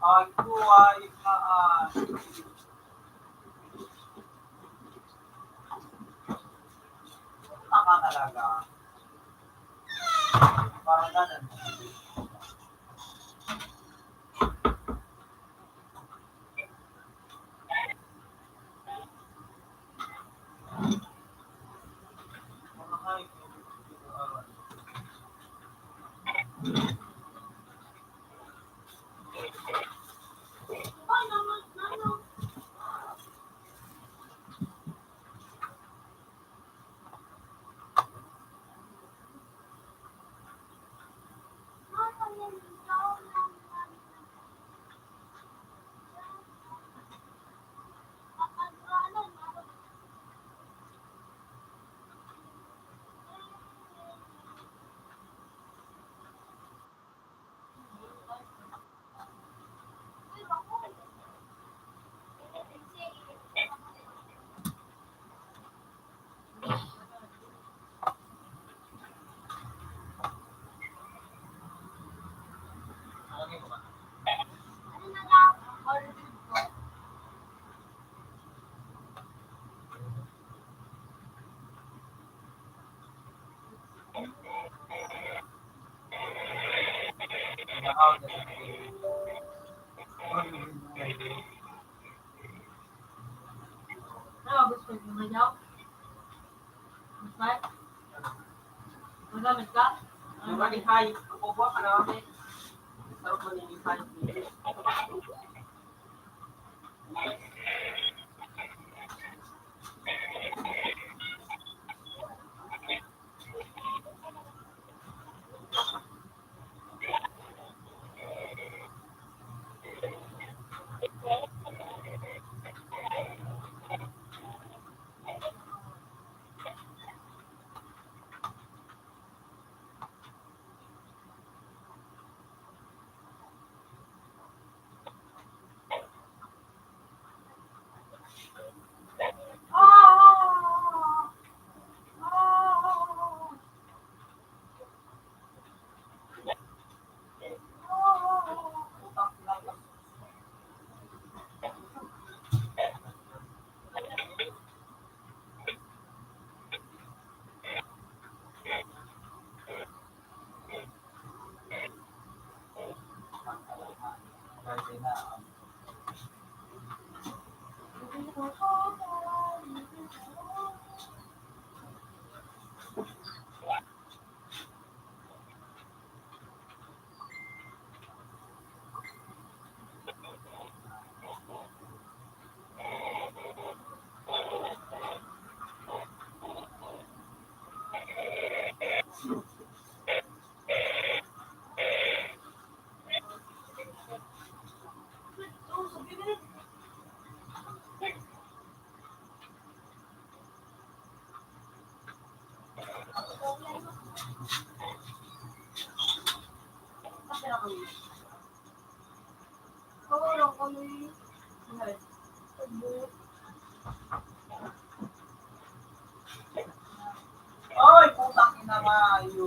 Ay, kuwai ka, ah. Tama talaga. Parang ganun. Magamit ka? Yung mga hayop, kukuha ka na kami. Sarap mo yung hayop. Oy, putang ina, mayo.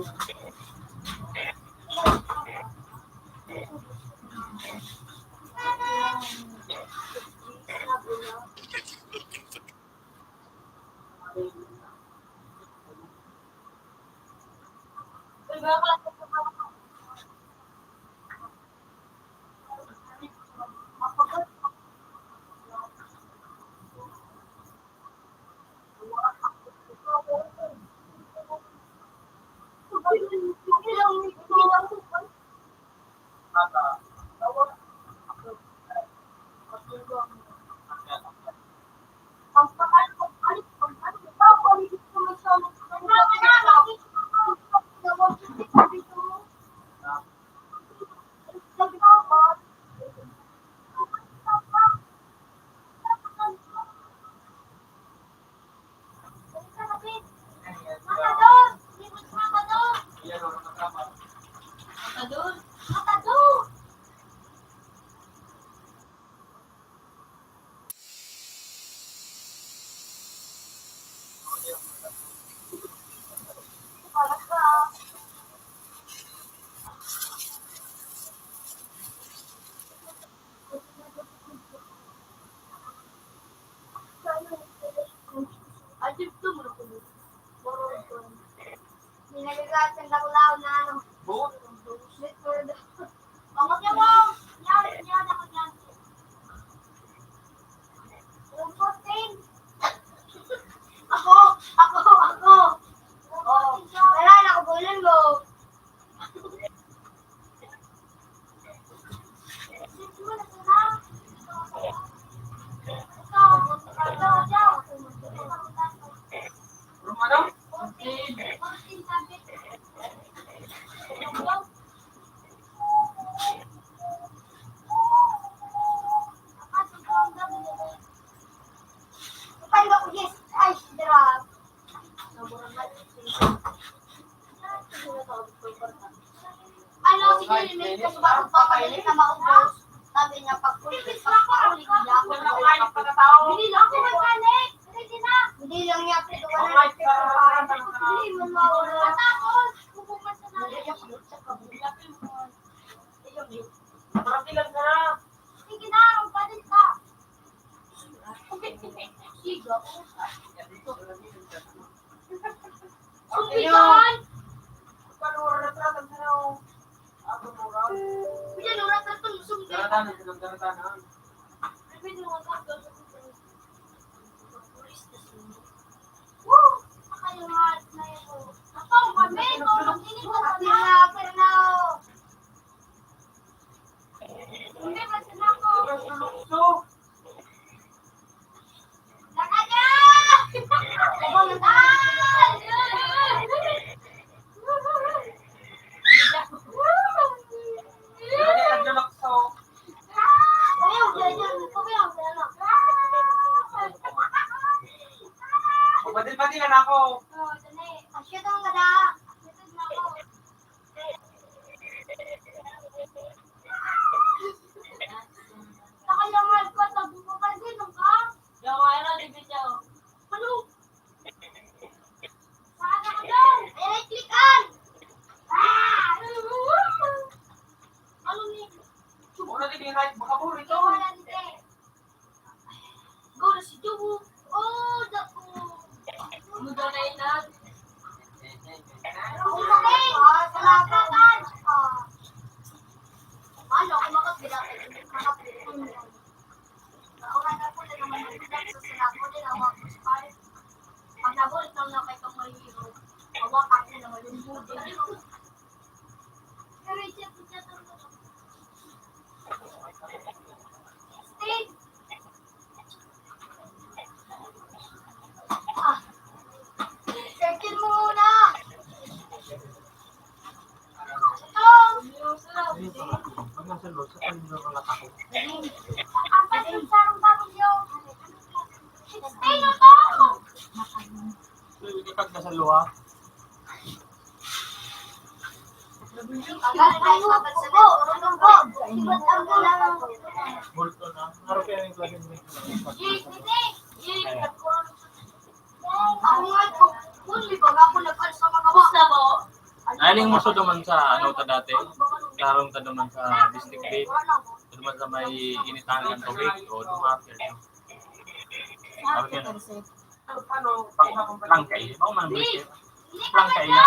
Nilagay ko sa dakulaw na ano. Buhok? Buhok. Ang mga wow! Yan, yan, ako yan. Ang fourteen. Ako, ako, ako. Oh, wala na, kabulan mo. Ano, sige, may kasi bago pa kami na maubos. Sabi niya, pag-uwi, pag-uwi, hindi ako. Hindi lang ako nagkalik. Hindi lang niya, pero wala na. Hindi man mawala. Tapos, pupunta na. Hindi lang sa. Sige na, magpalit ka. Siga. Kumpiyan! Paano oras na, tagdanaw? Yan, oras na ito, lusog na. Daratanan, daratanan. Woo! Kayo nga, na yun. Ako, kami, tulog din ito. Ate nga, pero na, oh. Hindi, basta na ako. Pati-pati na ako. Kaya nga, ikaw, tabi mo pa rin, ang ka? Yawa, ano, di ba siya, oh? Ano? Saan ako daw? May right click on! Ah! Ano ni? Wala din yung right, baka po rito. Wala din, eh. Go na si Jowo. Oh, dako. Muda na yun, ah. Ano, kumakas, ginagawa. Ano, kumakas, ginagawa. Nauna na po na naman ang ugat sa sinako, din hawak ko sa pares. Pag nabulit lang na kay Kamahiro, hawakan ko naman yung budo. Pero hindi ako dyan ang Steve! Ah. Circle mo muna! Ito! Pag nasa loob, sa kanya na lang ako. Ang pasin sarong bagong yung. Stay na to! Pag nasa loob, Multo na. Araw kaya yung klase ng multo na. Aling mo sa duman sa ano ta dati? Tarong ta duman sa district gate. Duman sa may initan ng tubig o duman. Ano kaya? Langkay. Bako man ang langkay. Langkay na.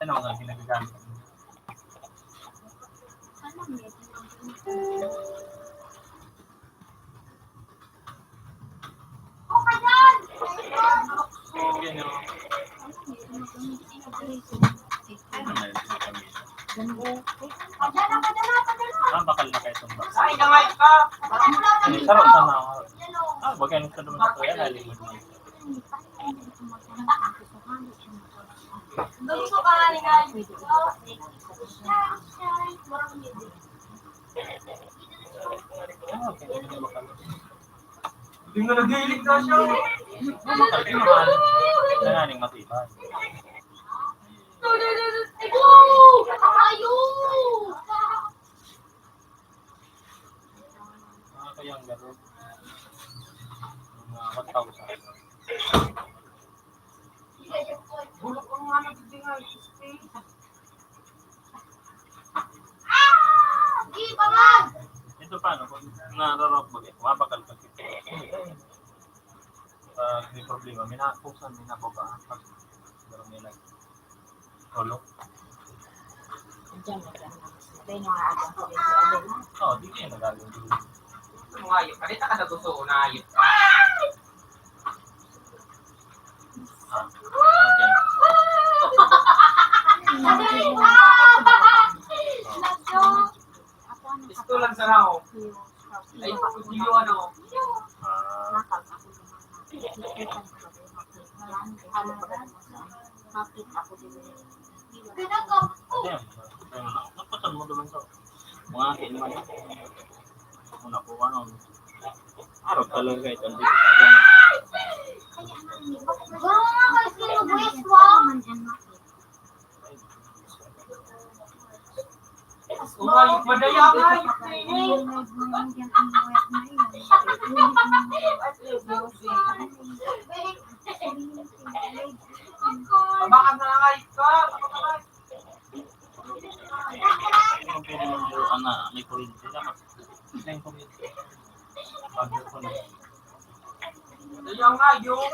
Ano nga ginagagamit? Yan, oh. Ano na yun? Ah, bakal na kayo itong box. Ay, gamay ka! Sarap sa mga. Ah, bagay nito naman ito. Yan, lalim mo naman. Gusto ka nga ni Gayo. Hindi nga naghihilig na siya. Nanganing matibay. Ayo! Mga kayang garo. Mga one thousand. Bulok ang mga nagdidingay. Ah! Di ba nga? Ito paano? Kung nararap mo, mabakal pa siya. Ah, may problema. May na, kung saan may nababaan. Pag, pero may nag-, Olo? Diyan, diyan. Ito yung mga agang ko dito. Oo, di kayo nagagawin. Ito mga ayok. Kanita ka na gusto ko na ayok. Ah, okay. Pistolan sa raho. Ay, kutsilyo, ano? Ah. Ayan. Ayan. Napatan mo naman to. Mga kinuha na. Una ko, ano, araw talaga ito. Ang dito. Guro nga kayo sinubwis mo. Umayok, madaya nga, ayok na ini. Habakan na lang, ayok ka. Ano, may kuryente na. May kuryente. Madaya nga, ayok.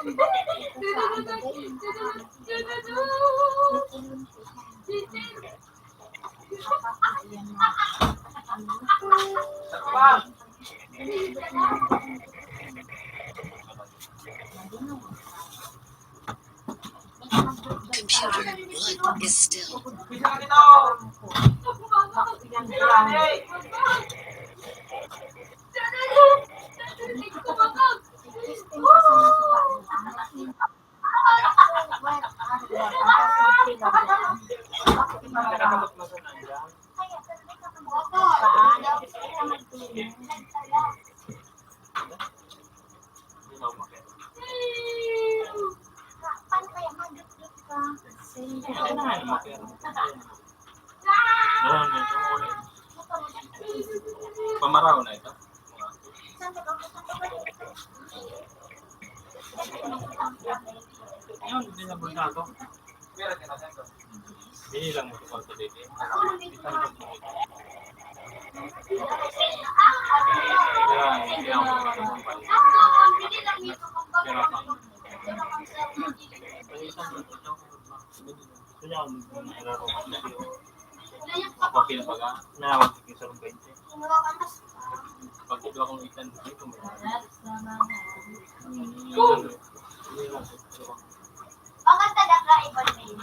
Computer input is still. Pamaraw na ito. Yun, hindi na bulsa to. Binilang mo sa kwarto, baby. Yan, yan. Yan. Kaya, magpapil pa ka. Na, wag ka sa twenty. Pag ito akong itan, dito mo. Pagkatadaka, iba na yun.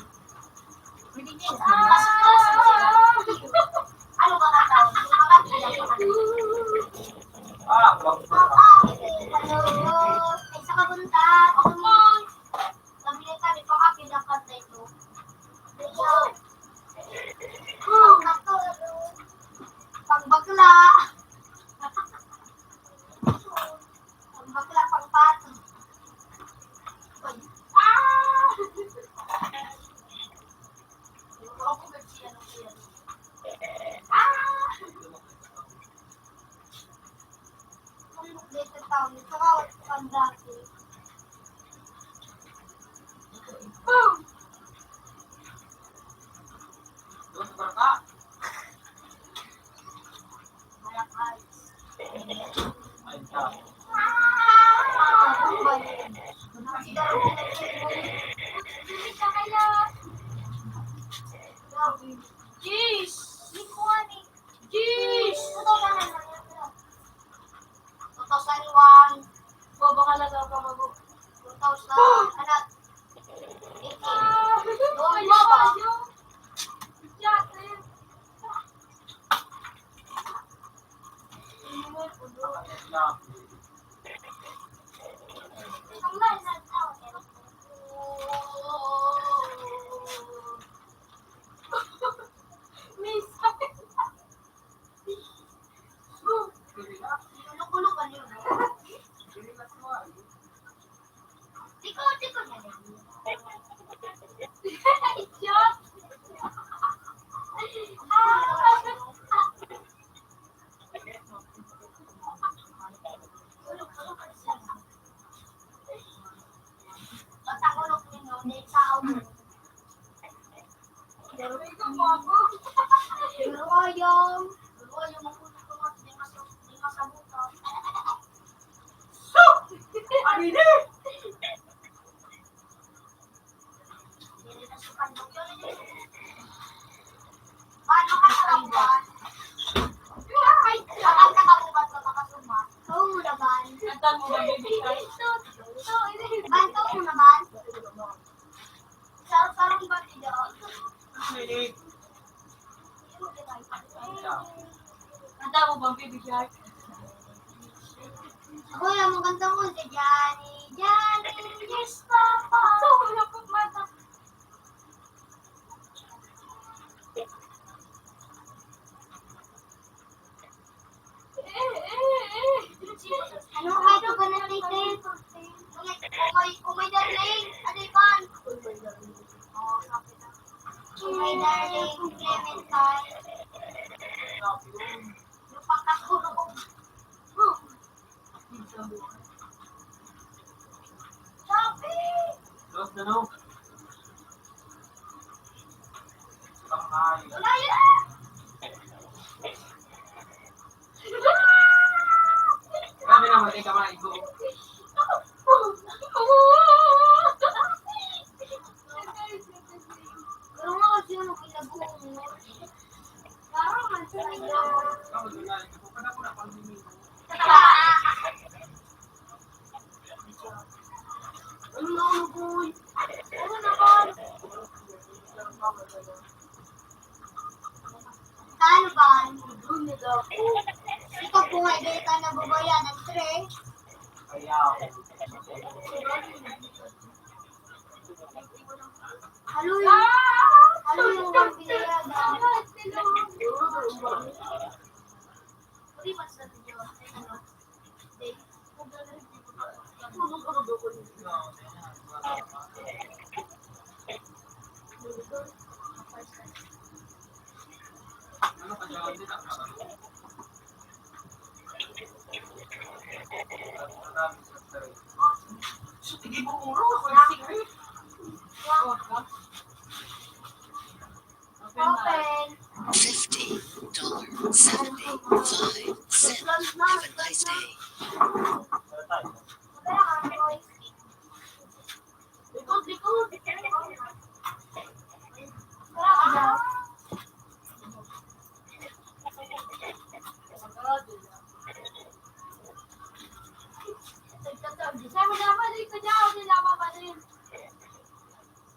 Ano ba ka tao? Pagkatadaka. Ah, wag ka. Ay, sa kabunta, ako mo. Nabili kami pang akin ang kanta ito. Pang bakla. Pang bakla, pang pato. Ah! Ah! Jeez! Jeez! Two thousand one. Bobo ka na daw, bobo. Two thousand, ano? Eighteen. Bobo ba? Minsan. Lolo-lolo ka niyo, no? Tiko, tiko na lang. Joke. Patangolok niyo, no? May tao mo. Duruyong. Duruyong ang ulo ko, di mas-, di masabutan. Sus! Ano yun? Paano ka sa labuan? Ay, kapag nakabubad ka, makasuma. Oo, laban. Antan mo ba, baby? Ito, ito, ito. Banto mo naman. Sarong-sarong ba, tiyo? Hindi. Kanta mo bang Baby Shark? Ako lang ang kanta mo, si Johnny, Johnny, yes, Papa. Ako lang ang kanta. Ano ka ito ba na, Tete? Kung may, kung may darling, ano yung pan? Kung may darling, Clementine. Yung pagkakulong. Shopee! Close na, no? Wala yun! Kami naman, eh, kamay ko. Pero nga kasi yung ginagawa mo. Ano naman? Talo ba? Ikaw po nga, di ka nababayan ng three. Halo yung, halo yung mga pinayagan. Open. Fifty dollars, seventy-five cents. Have a nice day. Likod, likod.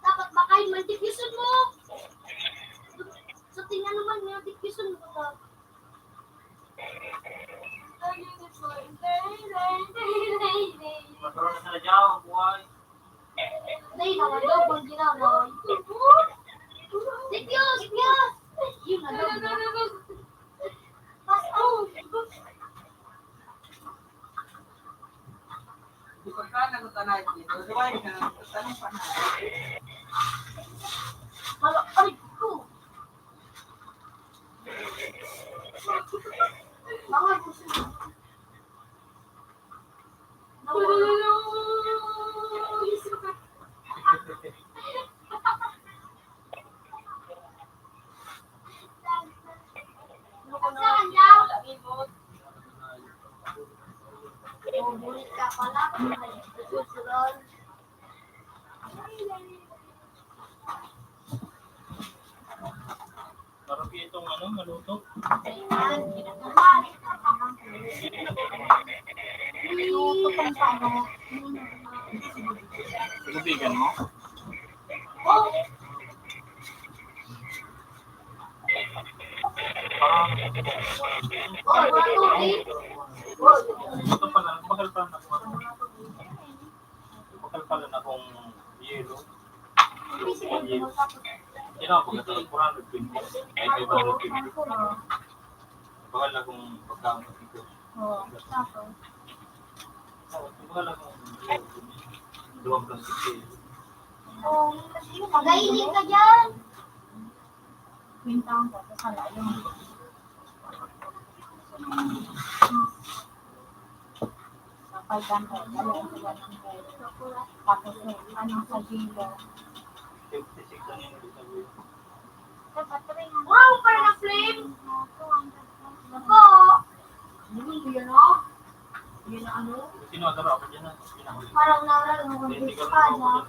Dapat makain man, tikyason mo. Sa tingnan naman niya, tikyason mo na. Matulog na sila dyan, buhay. Dahil naman daw, pag ginagawa ito. Tikyos! Tikyos! Yun na daw, no? Pas-, oh! Di ba ka, nagutanay dito? Duway ka, tanong pa na. Hala, aray ko! Mga gusto mo. Parang itong ano, maluto. Lubigan mo? Ah. Ito pala, bakal pala na. Bakal pala na kung yelo. Yelo. Yan ang pagkatapos, four hundred twenty. Ay, five hundred twenty. Bakal na kung pagkaon ko dito. Oo, tapos? Bakal na kung duwang plastic yelo. Oo, kasi magaling ka dyan. Kwentahan ko, sa sala, yung sa five hundred, ano, sa one hundred. Tapos, eh, ano, sa Gigo. Wow, parang na-flame! Ako! Yun, yun, oh. Yun, ano? Sino ang taro ako dyan, ah? Parang nawalan ng Hindi ka espada.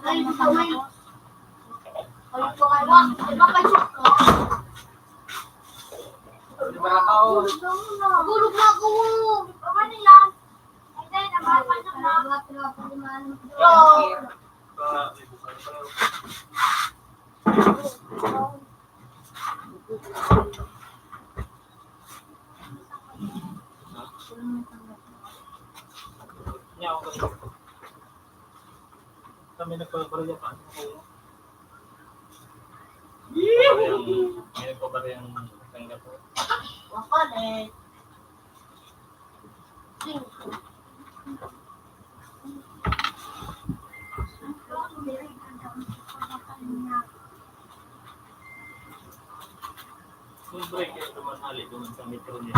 Ay, ito, ay. Ay, ito, ay, wa. Ay, mapasok ko. Di ba, tao? Tulog na ako. Ano yan? Hindi, napapasok na. Yo. Kami nagpabarya pa. May nagpabarya ang tanggap ko. Wala pa, eh. Kung breaker naman, hali naman sa metro niya.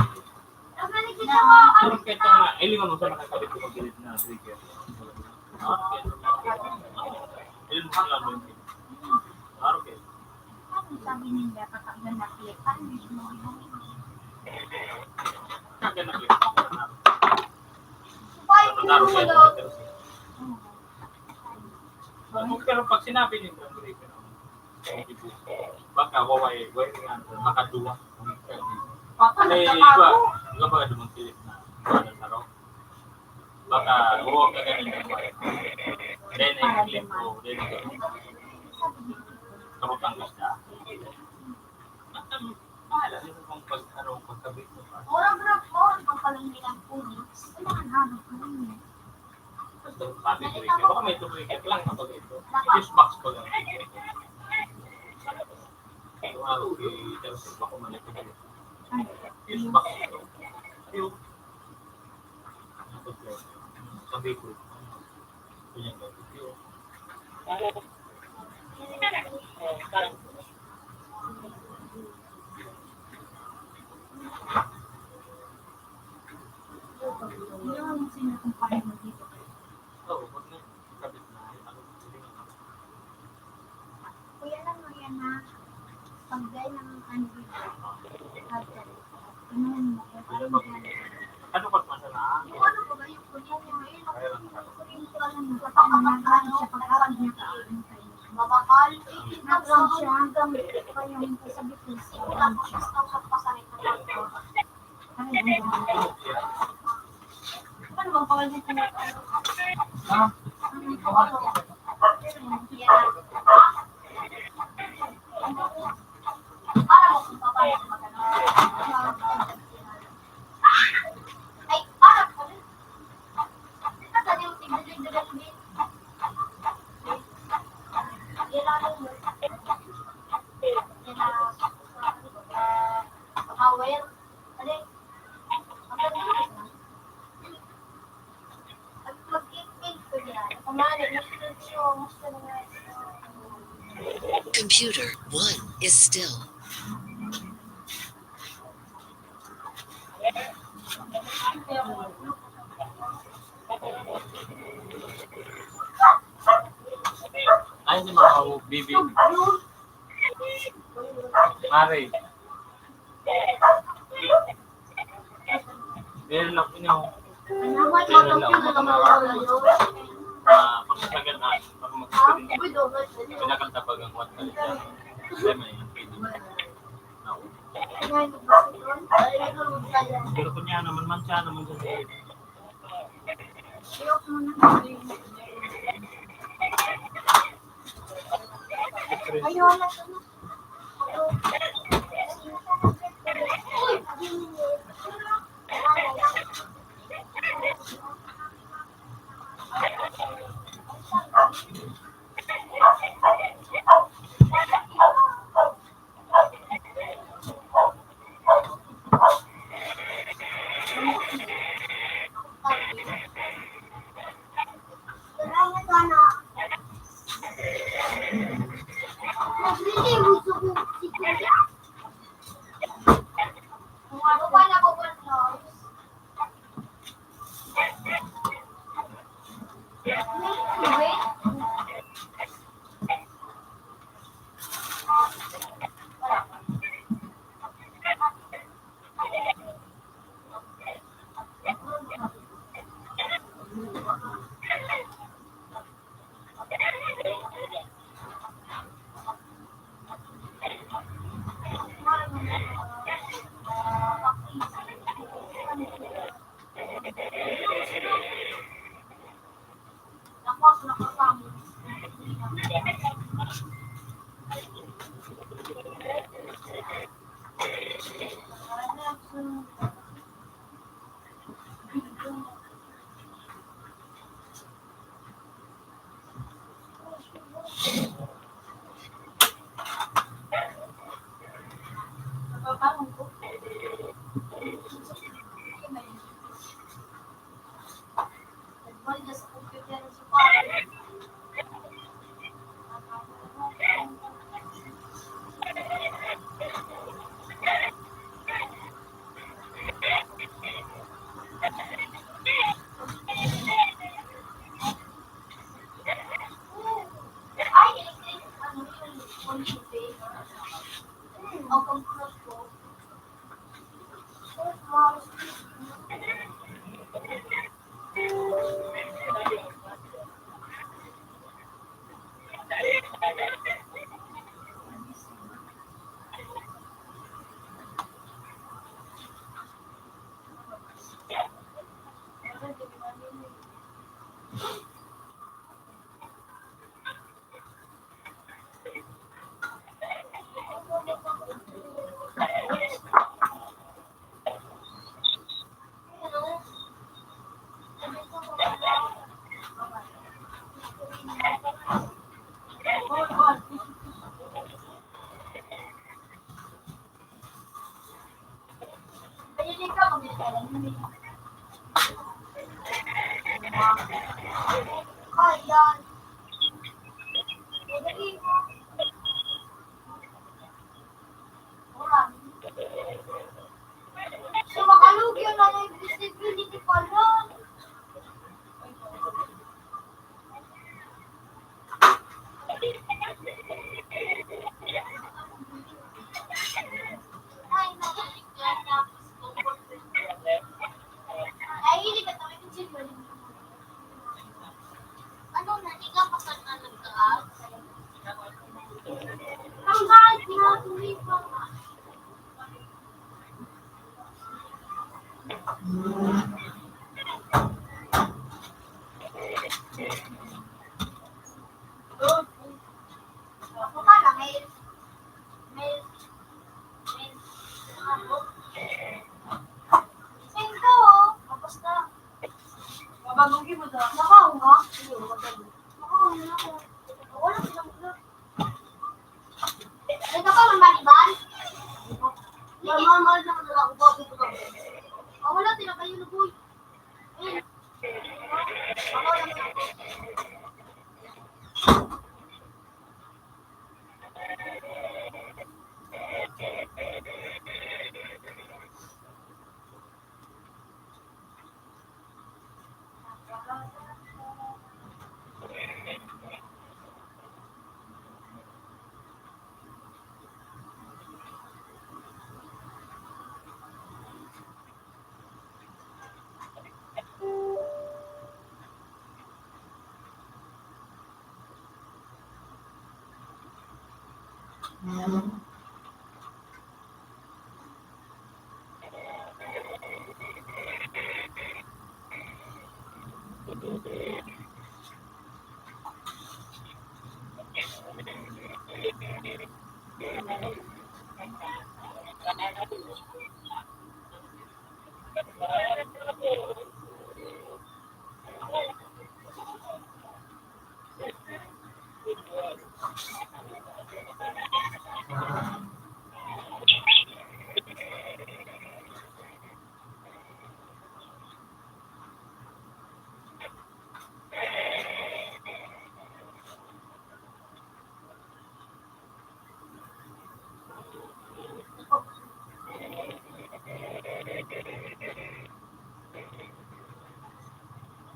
Pero kahit ang ma-, eh, lima mo sa nakakabit ko pag-delete na breaker. Ayun, wala mo yun. Klaro kayo. Ano sabi ninda, kakaganapi? Paano yun? Kakaganapi. Ay, Klaro kayo. Pero, pero pag sinabi ninda, breaker. Baka waway, way nga, makaduwa. Ay, iba, iba ba dumang kilit na? Iba na saro. Baka, oo, ka ganun yung way. Then, ay, kilit ko, then, ay, karutang ka siya. Mahalan, ano bang pag, ano, pagkabit mo pa? Murag rap, murag pang panangin ang pulis. Ano ang hanap mo? Basta sabi ko rin, baka may tuloy ka lang kapag ito. Fuse box pa lang. Yung araw, eh, tapos baka man ito. Fuse box ito. Yung, tapos, sabi ko, ganyan daw. Yung, Kuya lang, Kuya na. Pagdaya ng ano dito. Ano mo? Ano ba? Ano ba? Ano ba? Yung ano ba ba yung kuya niya? Ayun, ano ba? Yung kuya niya, ano, sa pag-aral niya, ano kayo? Mabakal. Nag-sound siya hanggang pa yung sabi ko sa sound siya. Ano bang pangalan niya? Ha? Para mo kung paano magano. Ay, para ko. Computer one is still. Ay, si Mama mo, Bibi. Mare. Meron lang inyo. Meron lang, baka mawawala. Ah, pagkasagan na, baka mag-screen. Pinakanta pag ang kuwan ka rin siya. Kaya may ang pwede. Pero kung niya naman man siya, naman siya sa iyo. Ayun, So, makalugi na yung visibility pala. Wala, tinapay yun, boy.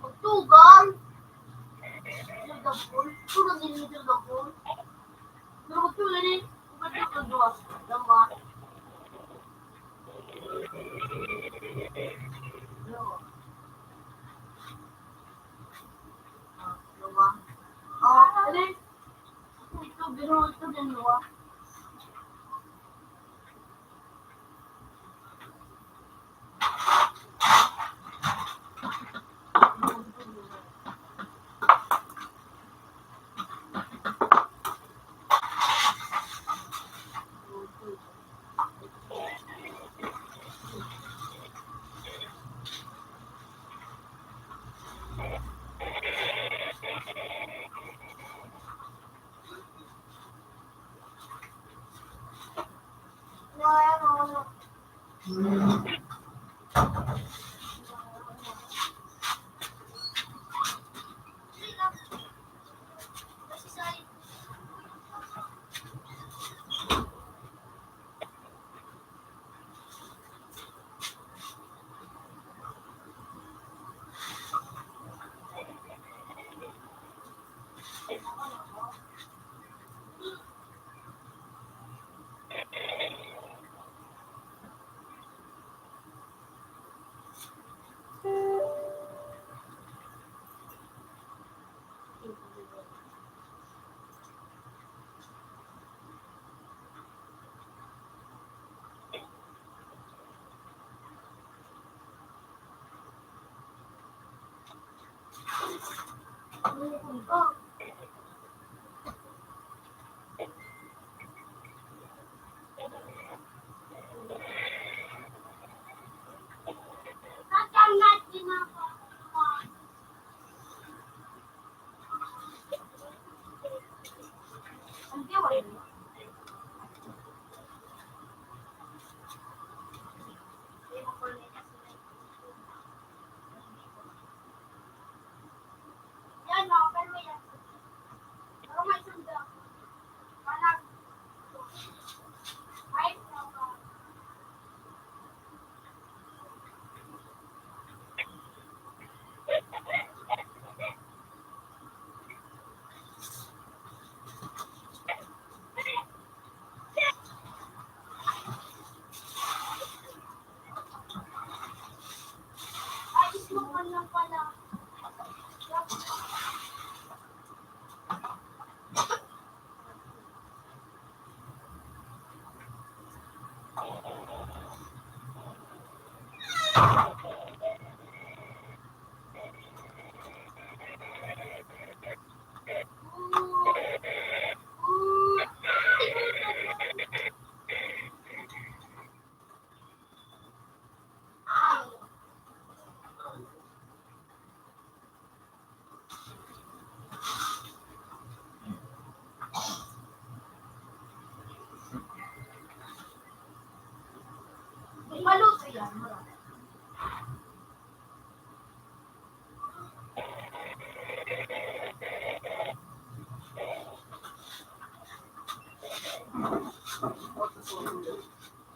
Pagtugang. Tugang din, tugang. Pero magtugang eh. Magtugang duwa. Dama. Dama. Ah, dama. Ah, ano eh? Ito, pero ito din, duwa.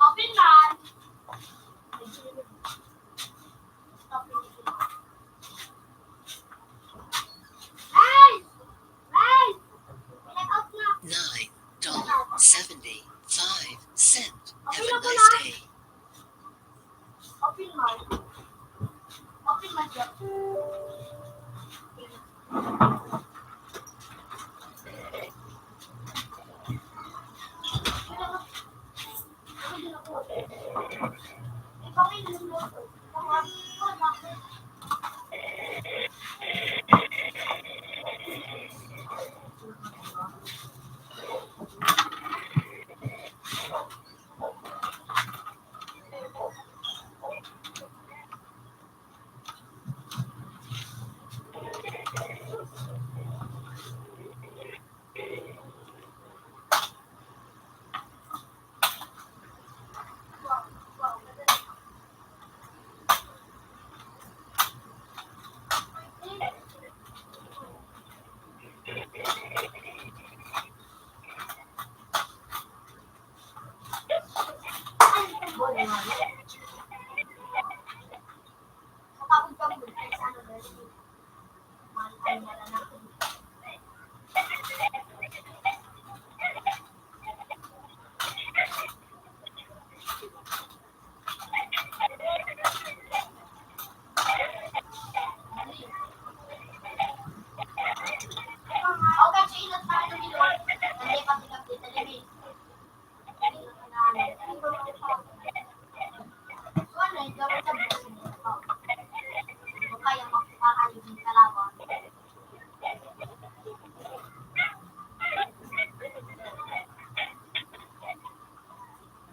Open man. Ay! Ay! Nine dollar seventy-five cent. Have a nice day. Open man. Open man siya.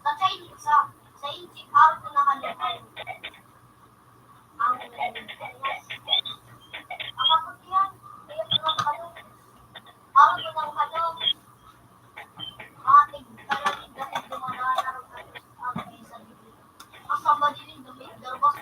Sa Chinese, sa, sa English, arog na naman yan. Ang, ang kaputihan, kaya ko ng ano, arog na ng ano, ating kalalim dahil dumadaan na rin ang sa Biblia. Ang sambadiling dumi, darabas,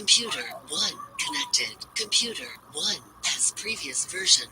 Computer one connected. Computer one has previous version.